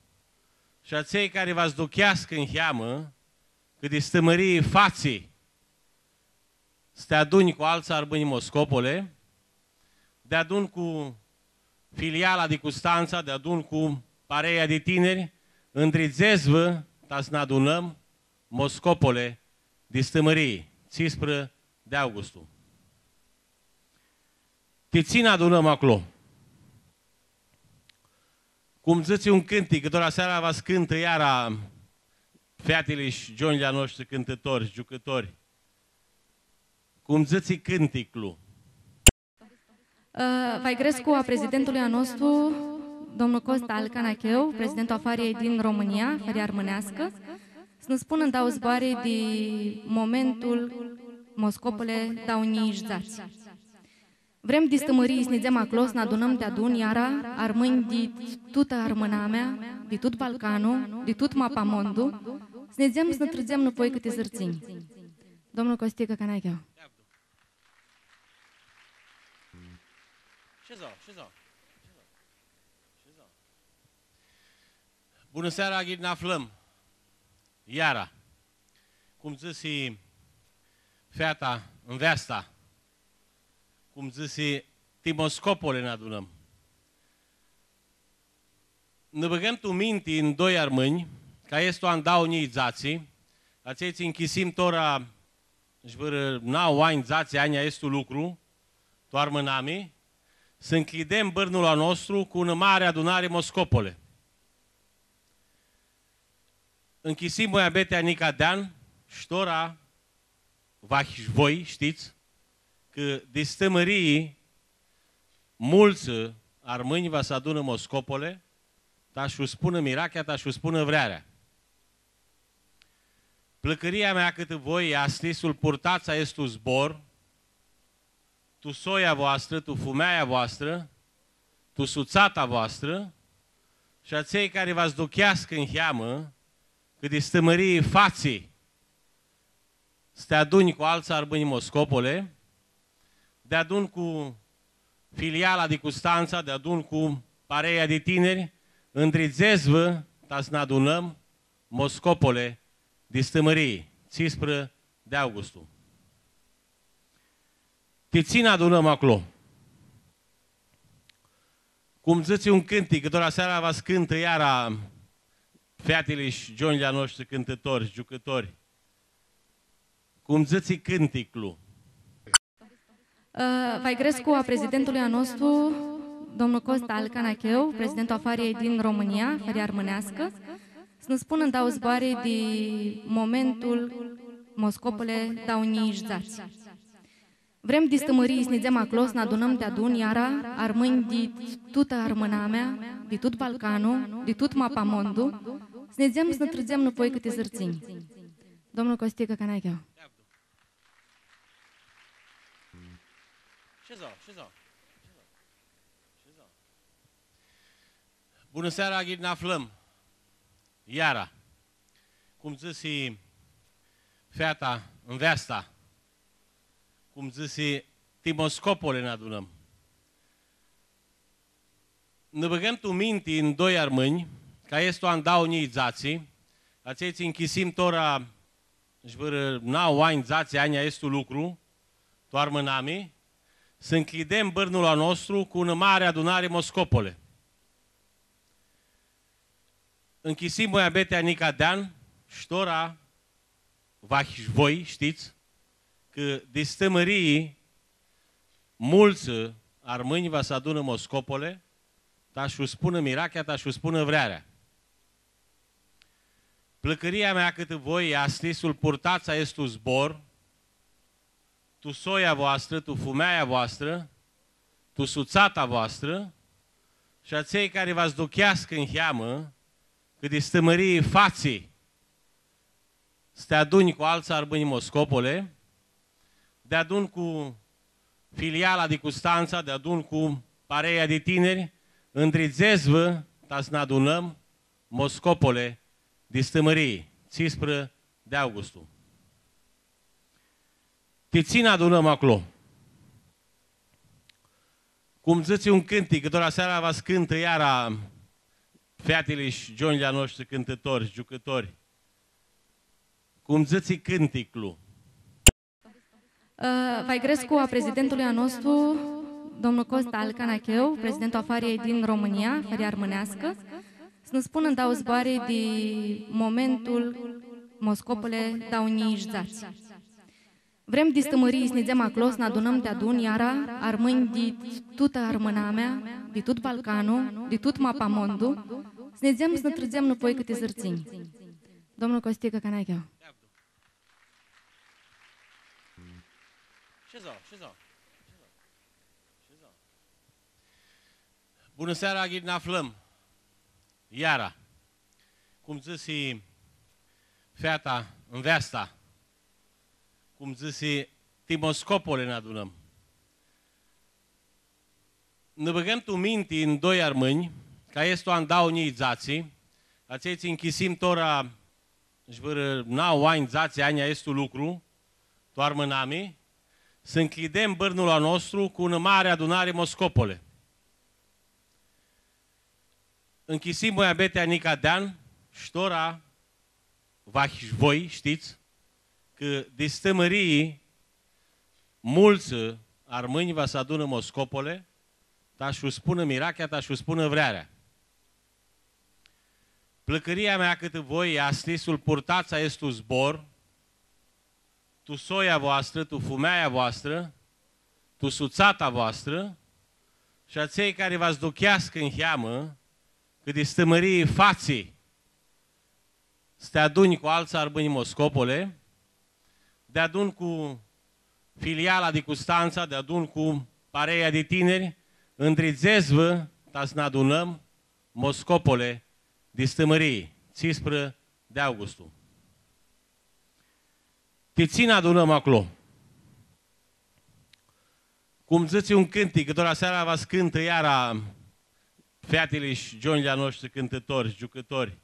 shi atselj cari va s-ducheascã niheamã, cã di Stãmãrii fatsi s-ti adunj cu altsã armãnj Moscopole, deadun cu filiala di Custantsa, deadun cu pareia di tiniri, ndridzets-vã ta s-nã adunãm Moscopole di Stãmãrii, tsisprã di augustu. Ti tsi nã adunãm aclo? Cum dzãtsi un cãntic, cã tora seara va s-cãntã iara featili shi gionjlji a noshtri cãntãtori, giucãtori. Cum dzãtsi cãnticlu. Ã, va-lj grescu a prezidentului a nostru, domnul Costa al Canacheu, prezidentul a Fariljei din Romãnia, Fara Armãneascã, s-nã spunã ndauã zboarã di momentul Moscopole dauã njilji dzatsi. Vrem di Stãmãrii s-nidzem aclo, s-nã adunãm deadun iara armãnj di tutã armãnamea, di tut Balcanu, di tut mapamondu, s-nidzem s-nã trãdzem nãpoi cãtã arãdãtsinj. Domnul Costicã Canacheu. Shezau, shezau. Shezau. Bunã seara, ghini nã aflãm iara. Cum dzãsi feata, nveasta, cum dzãsi, ti Moscopole nã adunãm. Nã bãgãm tu minti ndoi armãnj, cã easti an dauã njilji dzatsi, atselj tsi nchisim tora sh-vãrã nauã anj, dzatsi anj aestu lucru, tu armãnami, s-ncljidem bãrnul a nostru cu unã mari adunari Moscopole. Nchisim muabetea nica di an, sh-tora, va, voi shtits, cã di Stãmãrii multsã armãnj va s-adunã Moscopole, ta sh-u spunã mirachea, ta sh-u spunã vrearea. Plãcãria mea cãtã voi easti s-lu purtats aestu zbor, tu soia voastrã, tu fumealja voastrã, tu sutsata voastrã, shi atselj cari va s-ducheascã niheamã, cã di Stãmãrii fatsi s-ti adunj cu altsã armãnj Moscopole, deadun cu filiala di Custantsa, deadun cu pareia di tiniri, ndridzets-vã ta s-nã adunãm Moscopole di Stãmãrii, tsisprã di augustu. Ti tsi nã adunãm aclo? Cum dzãtsi un cãntic, cã tora seara va s-cãntã iara featili shi gionjlji a noshtri cãntãtori, giucãtori. Cum dzãtsi cãnticlu. Ã, va-lj grescu a prezidentului a nostru, domnul Costel Canacheu, prezidentul a Fariljei din România, Fara Armãneascã, s-nã spunã ndauã zboarã di momentul Moscopole dauã njilji dzatsi. Vrem di Stãmãrii s-nidzem aclo, s-nã adunãm deadun iara armãnj di tutã armãnamea, di tut Balcanlu, di tut mapamondu, s-nidzem s-nã trãdzem nãpoi cãtã arãdãtsinj. Domnul Costicã Canacheu. Shezau, shezau. Shezau. Bunã seara, ghini nã aflãm iara. Cum dzãsi feata, nveasta, cum dzãsi, ti Moscopole nã adunãm. Nã bãgãm tu minti ndoi armãnj, cã easti an dauã njilji dzatsi, atselj tsi nchisim tora sh-vãrã nauã anj, dzatsi anj aestu lucru, tu armãnami, s-ncljidem bãrnul a nostru cu unã mari adunari Moscopole. Nchisim muabetea nica di an, sh-tora, va, voi shtits, cã di Stãmãrii multsã armãnj va s-adunã Moscopole, ta sh-u spunã mirachea, ta sh-u spunã vrearea. Plãcãria mea cãtã voi easti s-lu purtats aestu zbor, tu soia voastrã, tu fumealja voastrã, tu sutsata voastrã, shi atselj cari va s-ducheascã niheamã, cã di Stãmãrii fatsi s-ti adunj cu altsã armãnj Moscopole, deadun cu filiala di Custantsa, deadun cu pareia di tiniri, ndridzets-vã ta s-nã adunãm Moscopole di Stãmãrii, tsisprã di augustu. Ti tsi nã adunãm aclo? Cum dzãtsi un cãntic, cã tora seara va s-cãntã iara featili shi gionjlji a noshtri cãntãtori, giucãtori. Cum dzãtsi cãnticlu. Ã, va-lj grescu a prezidentului a nostru, domnul Costel Canacheu, prezidentul a Fariljei din România, Fara Armãneascã, s-nã spunã ndauã zboarã di momentul Moscopole dauã njilji dzatsi. Vrem di Stãmãrii s-nidzem aclo, s-nã adunãm deadun iara armãnj di tutã armãnamea, di tut Balcanlu, di tut mapamondu, s-nidzem s-nã trãdzem nãpoi cãtã arãdãtsinj. Domnul Costicã Canacheu. Shezau, shezau. Shezau. Bunã seara, ghini nã aflãm iara. Cum dzãsi feata, nveasta, cum dzãsi, ti Moscopole nã adunãm. Nã bãgãm tu minti ndoi armãnj, cã easti an dauã njilji dzatsi, atselj tsi nchisim tora sh-vãrã nauã anj, dzatsi anj aestu lucru, tu armãnami, s-ncljidem bãrnul a nostru cu unã mari adunari Moscopole. Nchisim muabetea nica di an, sh-tora, va, voi shtits, cã di Stãmãrii Multsã armãnj va s-adunã Moscopole, ta sh-u spunã mirachea, ta sh-u spunã vrearea. Plãcãria mea cãtã voi easti s-lu purtats aestu zbor, tu soia voastrã, tu fumeaia voastrã, tu sutsata voastrã, shi atselj cari va s-aducheascã niheamã, cã di Stãmãrii fatsi s-ti adunj cu altsã armãnj Moscopole, deadun cu filiala di Custantsa, deadun cu pareia di tiniri, ndridzets-vã ta s-nã adunãm Moscopole di Stãmãrii, tsisprã di augustu. Ti tsi nã adunãm aclo? Cum dzãtsi un cãntic, cã tora seara va s-cãntã iara featili shi gionjlji a noshtri cãntãtori, giucãtori.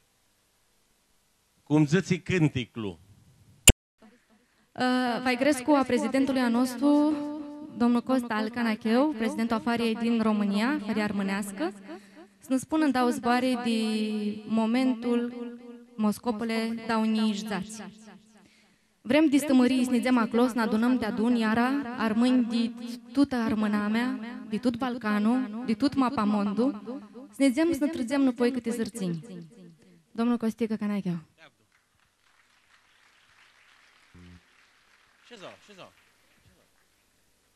Cum dzãtsi cãnticlu. Ã, va-lj grescu a prezidentului a nostru, domnul Costa al Canacheu, prezidentul a Fariei din România, Fara Armãneascã, s-nã spunã ndauã zboarã di momentul Moscopole dauã njilji dzatsi. Vrem di Stãmãrii s-nidzem aclo, s-nã adunãm deadun iara armãnj di tutã armãnamea, di tut Balcanlu, di tut mapamondu, s-nidzem, s-nã trãdzem nãpoi cãtã arãdãtsinj. Domnul Costicã Canacheu. Shezau, shezau.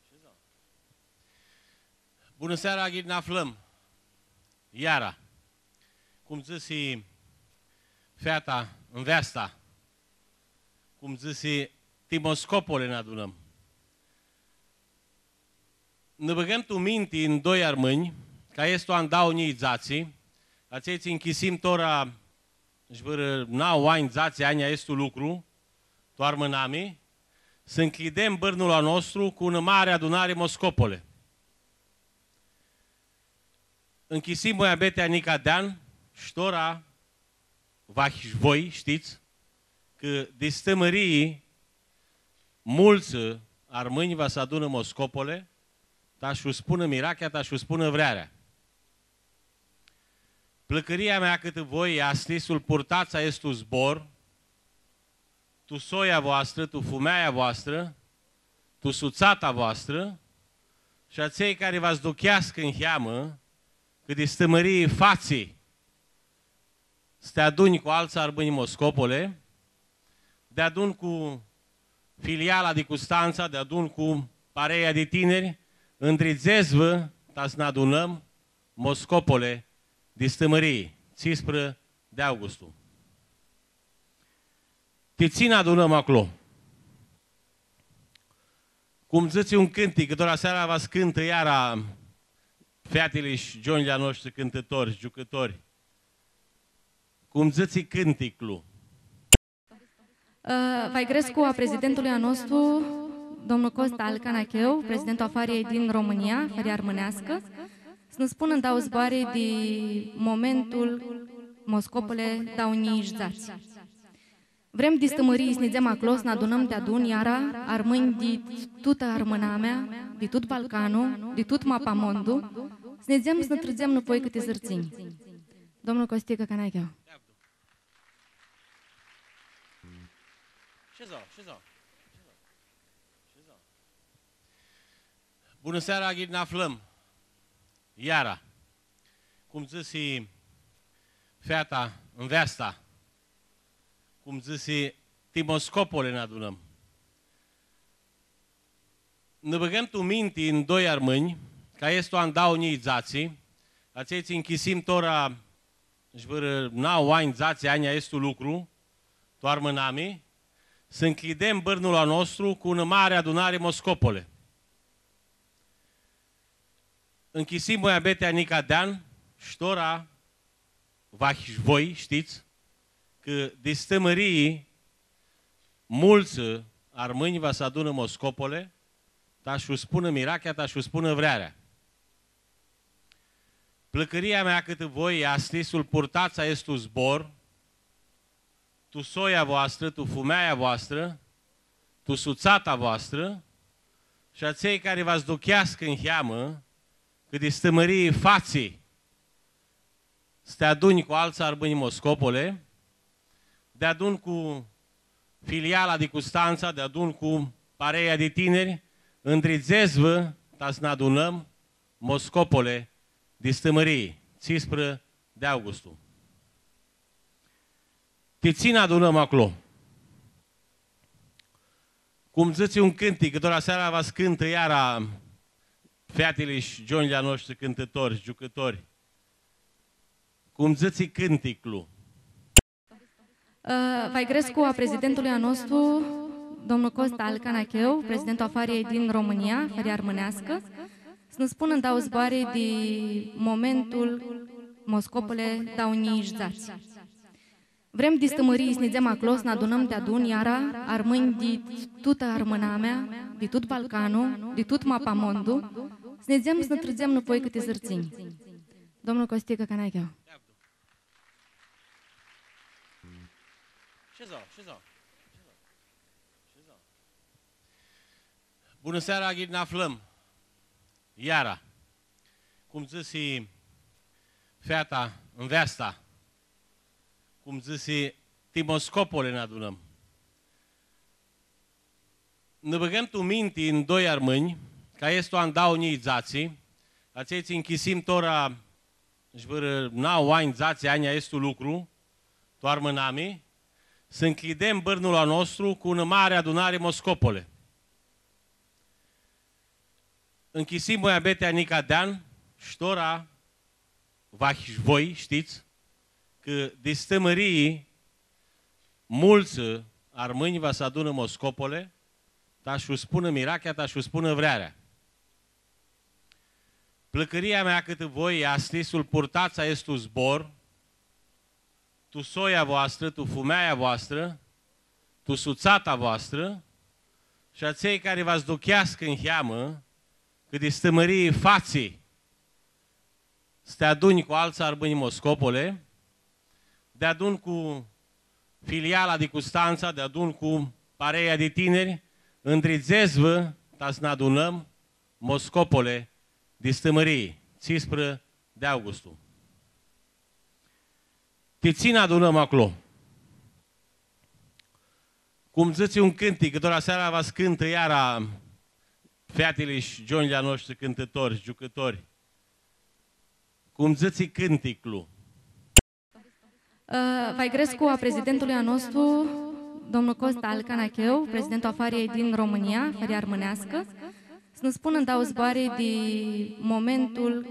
Shezau. Bunã seara, ghini nã aflãm iara. Cum dzãsi feata, nveasta, cum dzãsi, ti Moscopole nã adunãm. Nã bãgãm tu minti ndoi armãnj, cã easti an dauã njilji dzatsi, atselj tsi nchisim tora sh-vãrã nauã anj, dzatsi anj aestu lucru, tu armãnami, s-ncljidem bãrnul a nostru cu unã mari adunari Moscopole. Nchisim muabetea nica di an, sh-tora, vahi sh-voi shtits, cã di Stãmãrii multsã armãnj va s-adunã Moscopole, ta sh-u spunã mirachea, ta sh-u spunã vrearea. Plãcãria mea cãtã voi easti s-lu purtats aestu zbor, tu soia voastrã, tu fumeaia voastrã, tu sutsata voastrã, shi atselj cari va s-aducheascã niheamã, cã di Stãmãrii fatsi s-ti adunj cu altsã armãnj Moscopole, deadun cu filiala di Custantsa, deadun cu pareia di tiniri, ndridzets-vã ta s-nã adunãm Moscopole di Stãmãrii, tsisprã di augustu. Ti tsi nã adunãm aclo? Cum dzãtsi un cãntic, cã tora seara va s-cãntã iara featili shi gionjlji a noshtri cãntãtori, giucãtori. Cum dzãtsi cãnticlu. Ã, va-lj grescu a prezidentului a nostru, domnul Costa al Canacheu, prezidentul a Fariei din România, Fara Armãneascã, s-nã spunã ndauã zboarã di momentul Moscopole dauã njilji dzatsi. Vrem di Stãmãrii s-nidzem aclo, s-nã adunãm deadun iara armãnj di tutã armãnamea, di tut Balcanlu, di tut mapamondu, s-nidzem, s-nã trãdzem nãpoi cãtã arãdãtsinj. Domnul Costicã Canacheu. Shezau, shezau. Shezau. Bunã seara, ghini nã aflãm iara. Cum dzãsi feata, nveasta, cum dzãsi, ti Moscopole nã adunãm. Nã bãgãm tu minti ndoi armãnj, cã easti an dauã njilji dzatsi, atselj tsi nchisim tora sh-vãrã nauã anj, dzatsi anj aestu lucru, tu armãnami, s-ncljidem bãrnul a nostru cu unã mari adunari Moscopole. Nchisim muabetea nica di an, sh-tora, vahi sh-voi shtits, cã di Stãmãrii multsã armãnj va s-adunã Moscopole, ta sh-u spunã mirachea, ta sh-u spunã vrearea. Plãcãria mea cãtã voi easti s-lu purtats aestu zbor, tu soia voastrã, tu fumeaia voastrã, tu sutsata voastrã, shi atselj cari va s-aducheascã niheamã, cã di Stãmãrii fatsi s-ti adunj cu altsã armãnj Moscopole, deadun cu filiala di Custantsa, deadun cu pareia di tiniri, Ndridzets-vã ta s-nã adunãm Moscopole, di Stãmãrii, tsisprã di augustu. Ti tsi nã adunãm aclo? Cum dzãtsi un cãntic, cã tora seara va s-cãntã iara featili shi gionjlji a noshtri cãntãtori, giucãtori. Cum dzãtsi cãnticlu. Ã, va-lj grescu a prezidentului a nostru, domnul Costa al Canacheu, prezidentul a Fariei din România, Fara Armãneascã, s-nã spunã ndauã zboarã di momentul Moscopole dauã njilji dzatsi. Vrem di Stãmãrii s-nidzem aclo, s-nã adunãm deadun iara armãnj di tutã armãnamea, di tut Balcanlu, di tut mapamondu, s-nidzem, s-nã trãdzem nãpoi cãtã arãdãtsinj. Domnul Costicã Canacheu. Shezau, shezau. Shezau. Bunã seara, ghini nã aflãm iara. Cum dzãsi feata, nveasta, cum dzãsi, ti Moscopole nã adunãm. Nã bãgãm tu minti ndoi armãnj, cã easti an dauã njilji dzatsi, atselj tsi nchisim tora sh-vãrã nauã anj, dzatsi anj aestu lucru, tu armãnami, s-ncljidem bãrnul a nostru cu unã mari adunari Moscopole. Nchisim muabetea nica di an, sh-tora, vahi sh-voi shtits, cã di Stãmãrii multsã armãnj va s-adunã Moscopole, ta sh-u spunã mirachea, ta sh-u spunã vrearea. Plãcãria mea cãtã voi easti s-lu purtats aestu zbor, tu soia voastrã, tu fumealja voastrã, tu sutsata voastrã, shi atselj cari va s-aducheascã niheamã, cã di Stãmãrii fatsi s-ti adunj cu altsã armãnj Moscopole, deadun cu filiala di Custantsa, deadun cu pareia di tiniri, ndridzets-vã ta s-nã adunãm Moscopole, di Stãmãrii, tsisprã di augustu. Ti tsi nã adunãm aclo? Cum dzãtsi un cãntic, cã tora seara va s-cãntã iara featili shi gionjlji a noshtri cãntãtori, giucãtori. Cum dzãtsi cãnticlu. Ã, va-lj grescu a prezidentului a nostru, domnul Costa al Canacheu, prezidentul a Fariei din România, Fara Armãneascã, s-nã spunã ndauã zboarã di momentul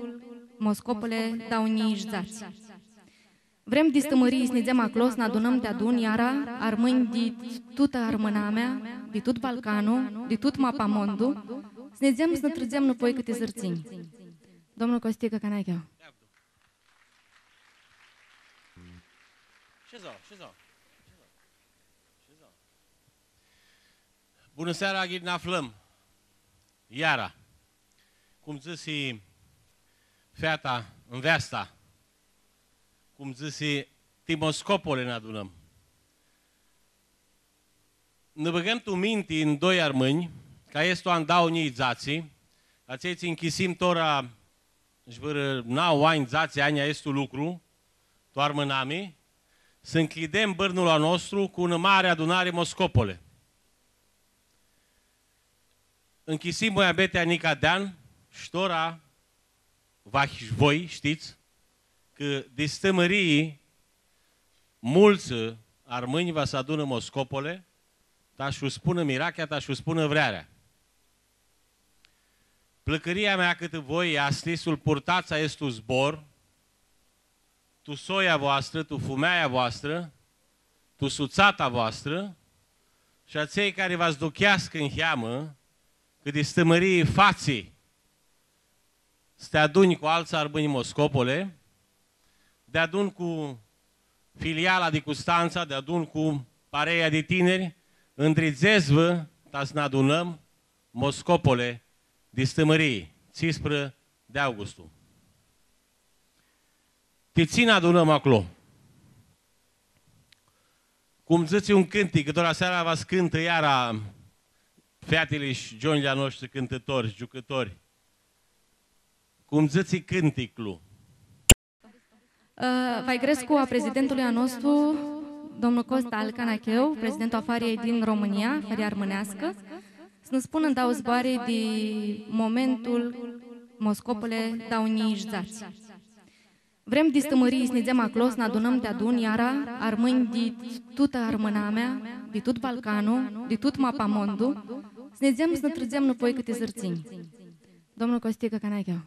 Moscopole dauã njilji dzatsi. Vrem di Stãmãrii s-nidzem aclo, s-nã adunãm deadun iara armãnj di tutã armãnamea, di tut Balcanlu, di tut mapamondu, s-nidzem, s-nã trãdzem nãpoi cãtã arãdãtsinj. Domnul Costicã Canacheu. Shezau, shezau. Shezau. Bunã seara, ghini nã aflãm iara. Cum dzãsi feata, nveasta, cum dzãsi, ti Moscopole nã adunãm. Nã bãgãm tu minti ndoi armãnj, cã easti an dauã njilji dzatsi, atselj tsi nchisim tora sh-vãrã nauã anj, dzatsi anj aestu lucru, tu armãnami, s-ncljidem bãrnul a nostru cu unã mari adunari Moscopole. Nchisim muabetea nica di an, sh-tora, vahi sh-voi shtits, cã di Stãmãrii multsã armãnj va s-adunã Moscopole, ta sh-u spunã mirachea, ta sh-u spunã vrearea. Plãcãria mea cãtã voi easti s-lu purtats aestu zbor, tu soia voastrã, tu fumealja voastrã, tu sutsata voastrã, shi atselj cari va s-aducheascã niheamã, cã di Stãmãrii fatsi s-ti adunj cu altsã armãnj Moscopole, deadun cu filiala di Custantsa, deadun cu pareia di tiniri, ndridzets-vã ta s-nã adunãm Moscopole, di Stãmãrii, tsisprã di augustu. Ti tsi nã adunãm aclo? Cum dzãtsi un cãntic, cã tora seara va s-cãntã iara featili shi gionjlji a noshtri cãntãtori, giucãtori. Cum dzãtsi cãnticlu. Ã, va-lj grescu a prezidentului a nostru, domnul Costa al Canacheu, prezidentul a Fariei din România, Fara Armãneascã, s-nã spunã ndauã zboarã di momentul Moscopole dauã njilji dzatsi. Vrem di Stã Mãrii s-nidzem aclo, s-nã adunãm deadun iara armãnj di tutã armãnamea, di tut Balcanu, di tut mapamondu, s-nidzem s-nã trãdzem nãpoi cãtã arãdãtsinj. Domnul Costicã Canacheu.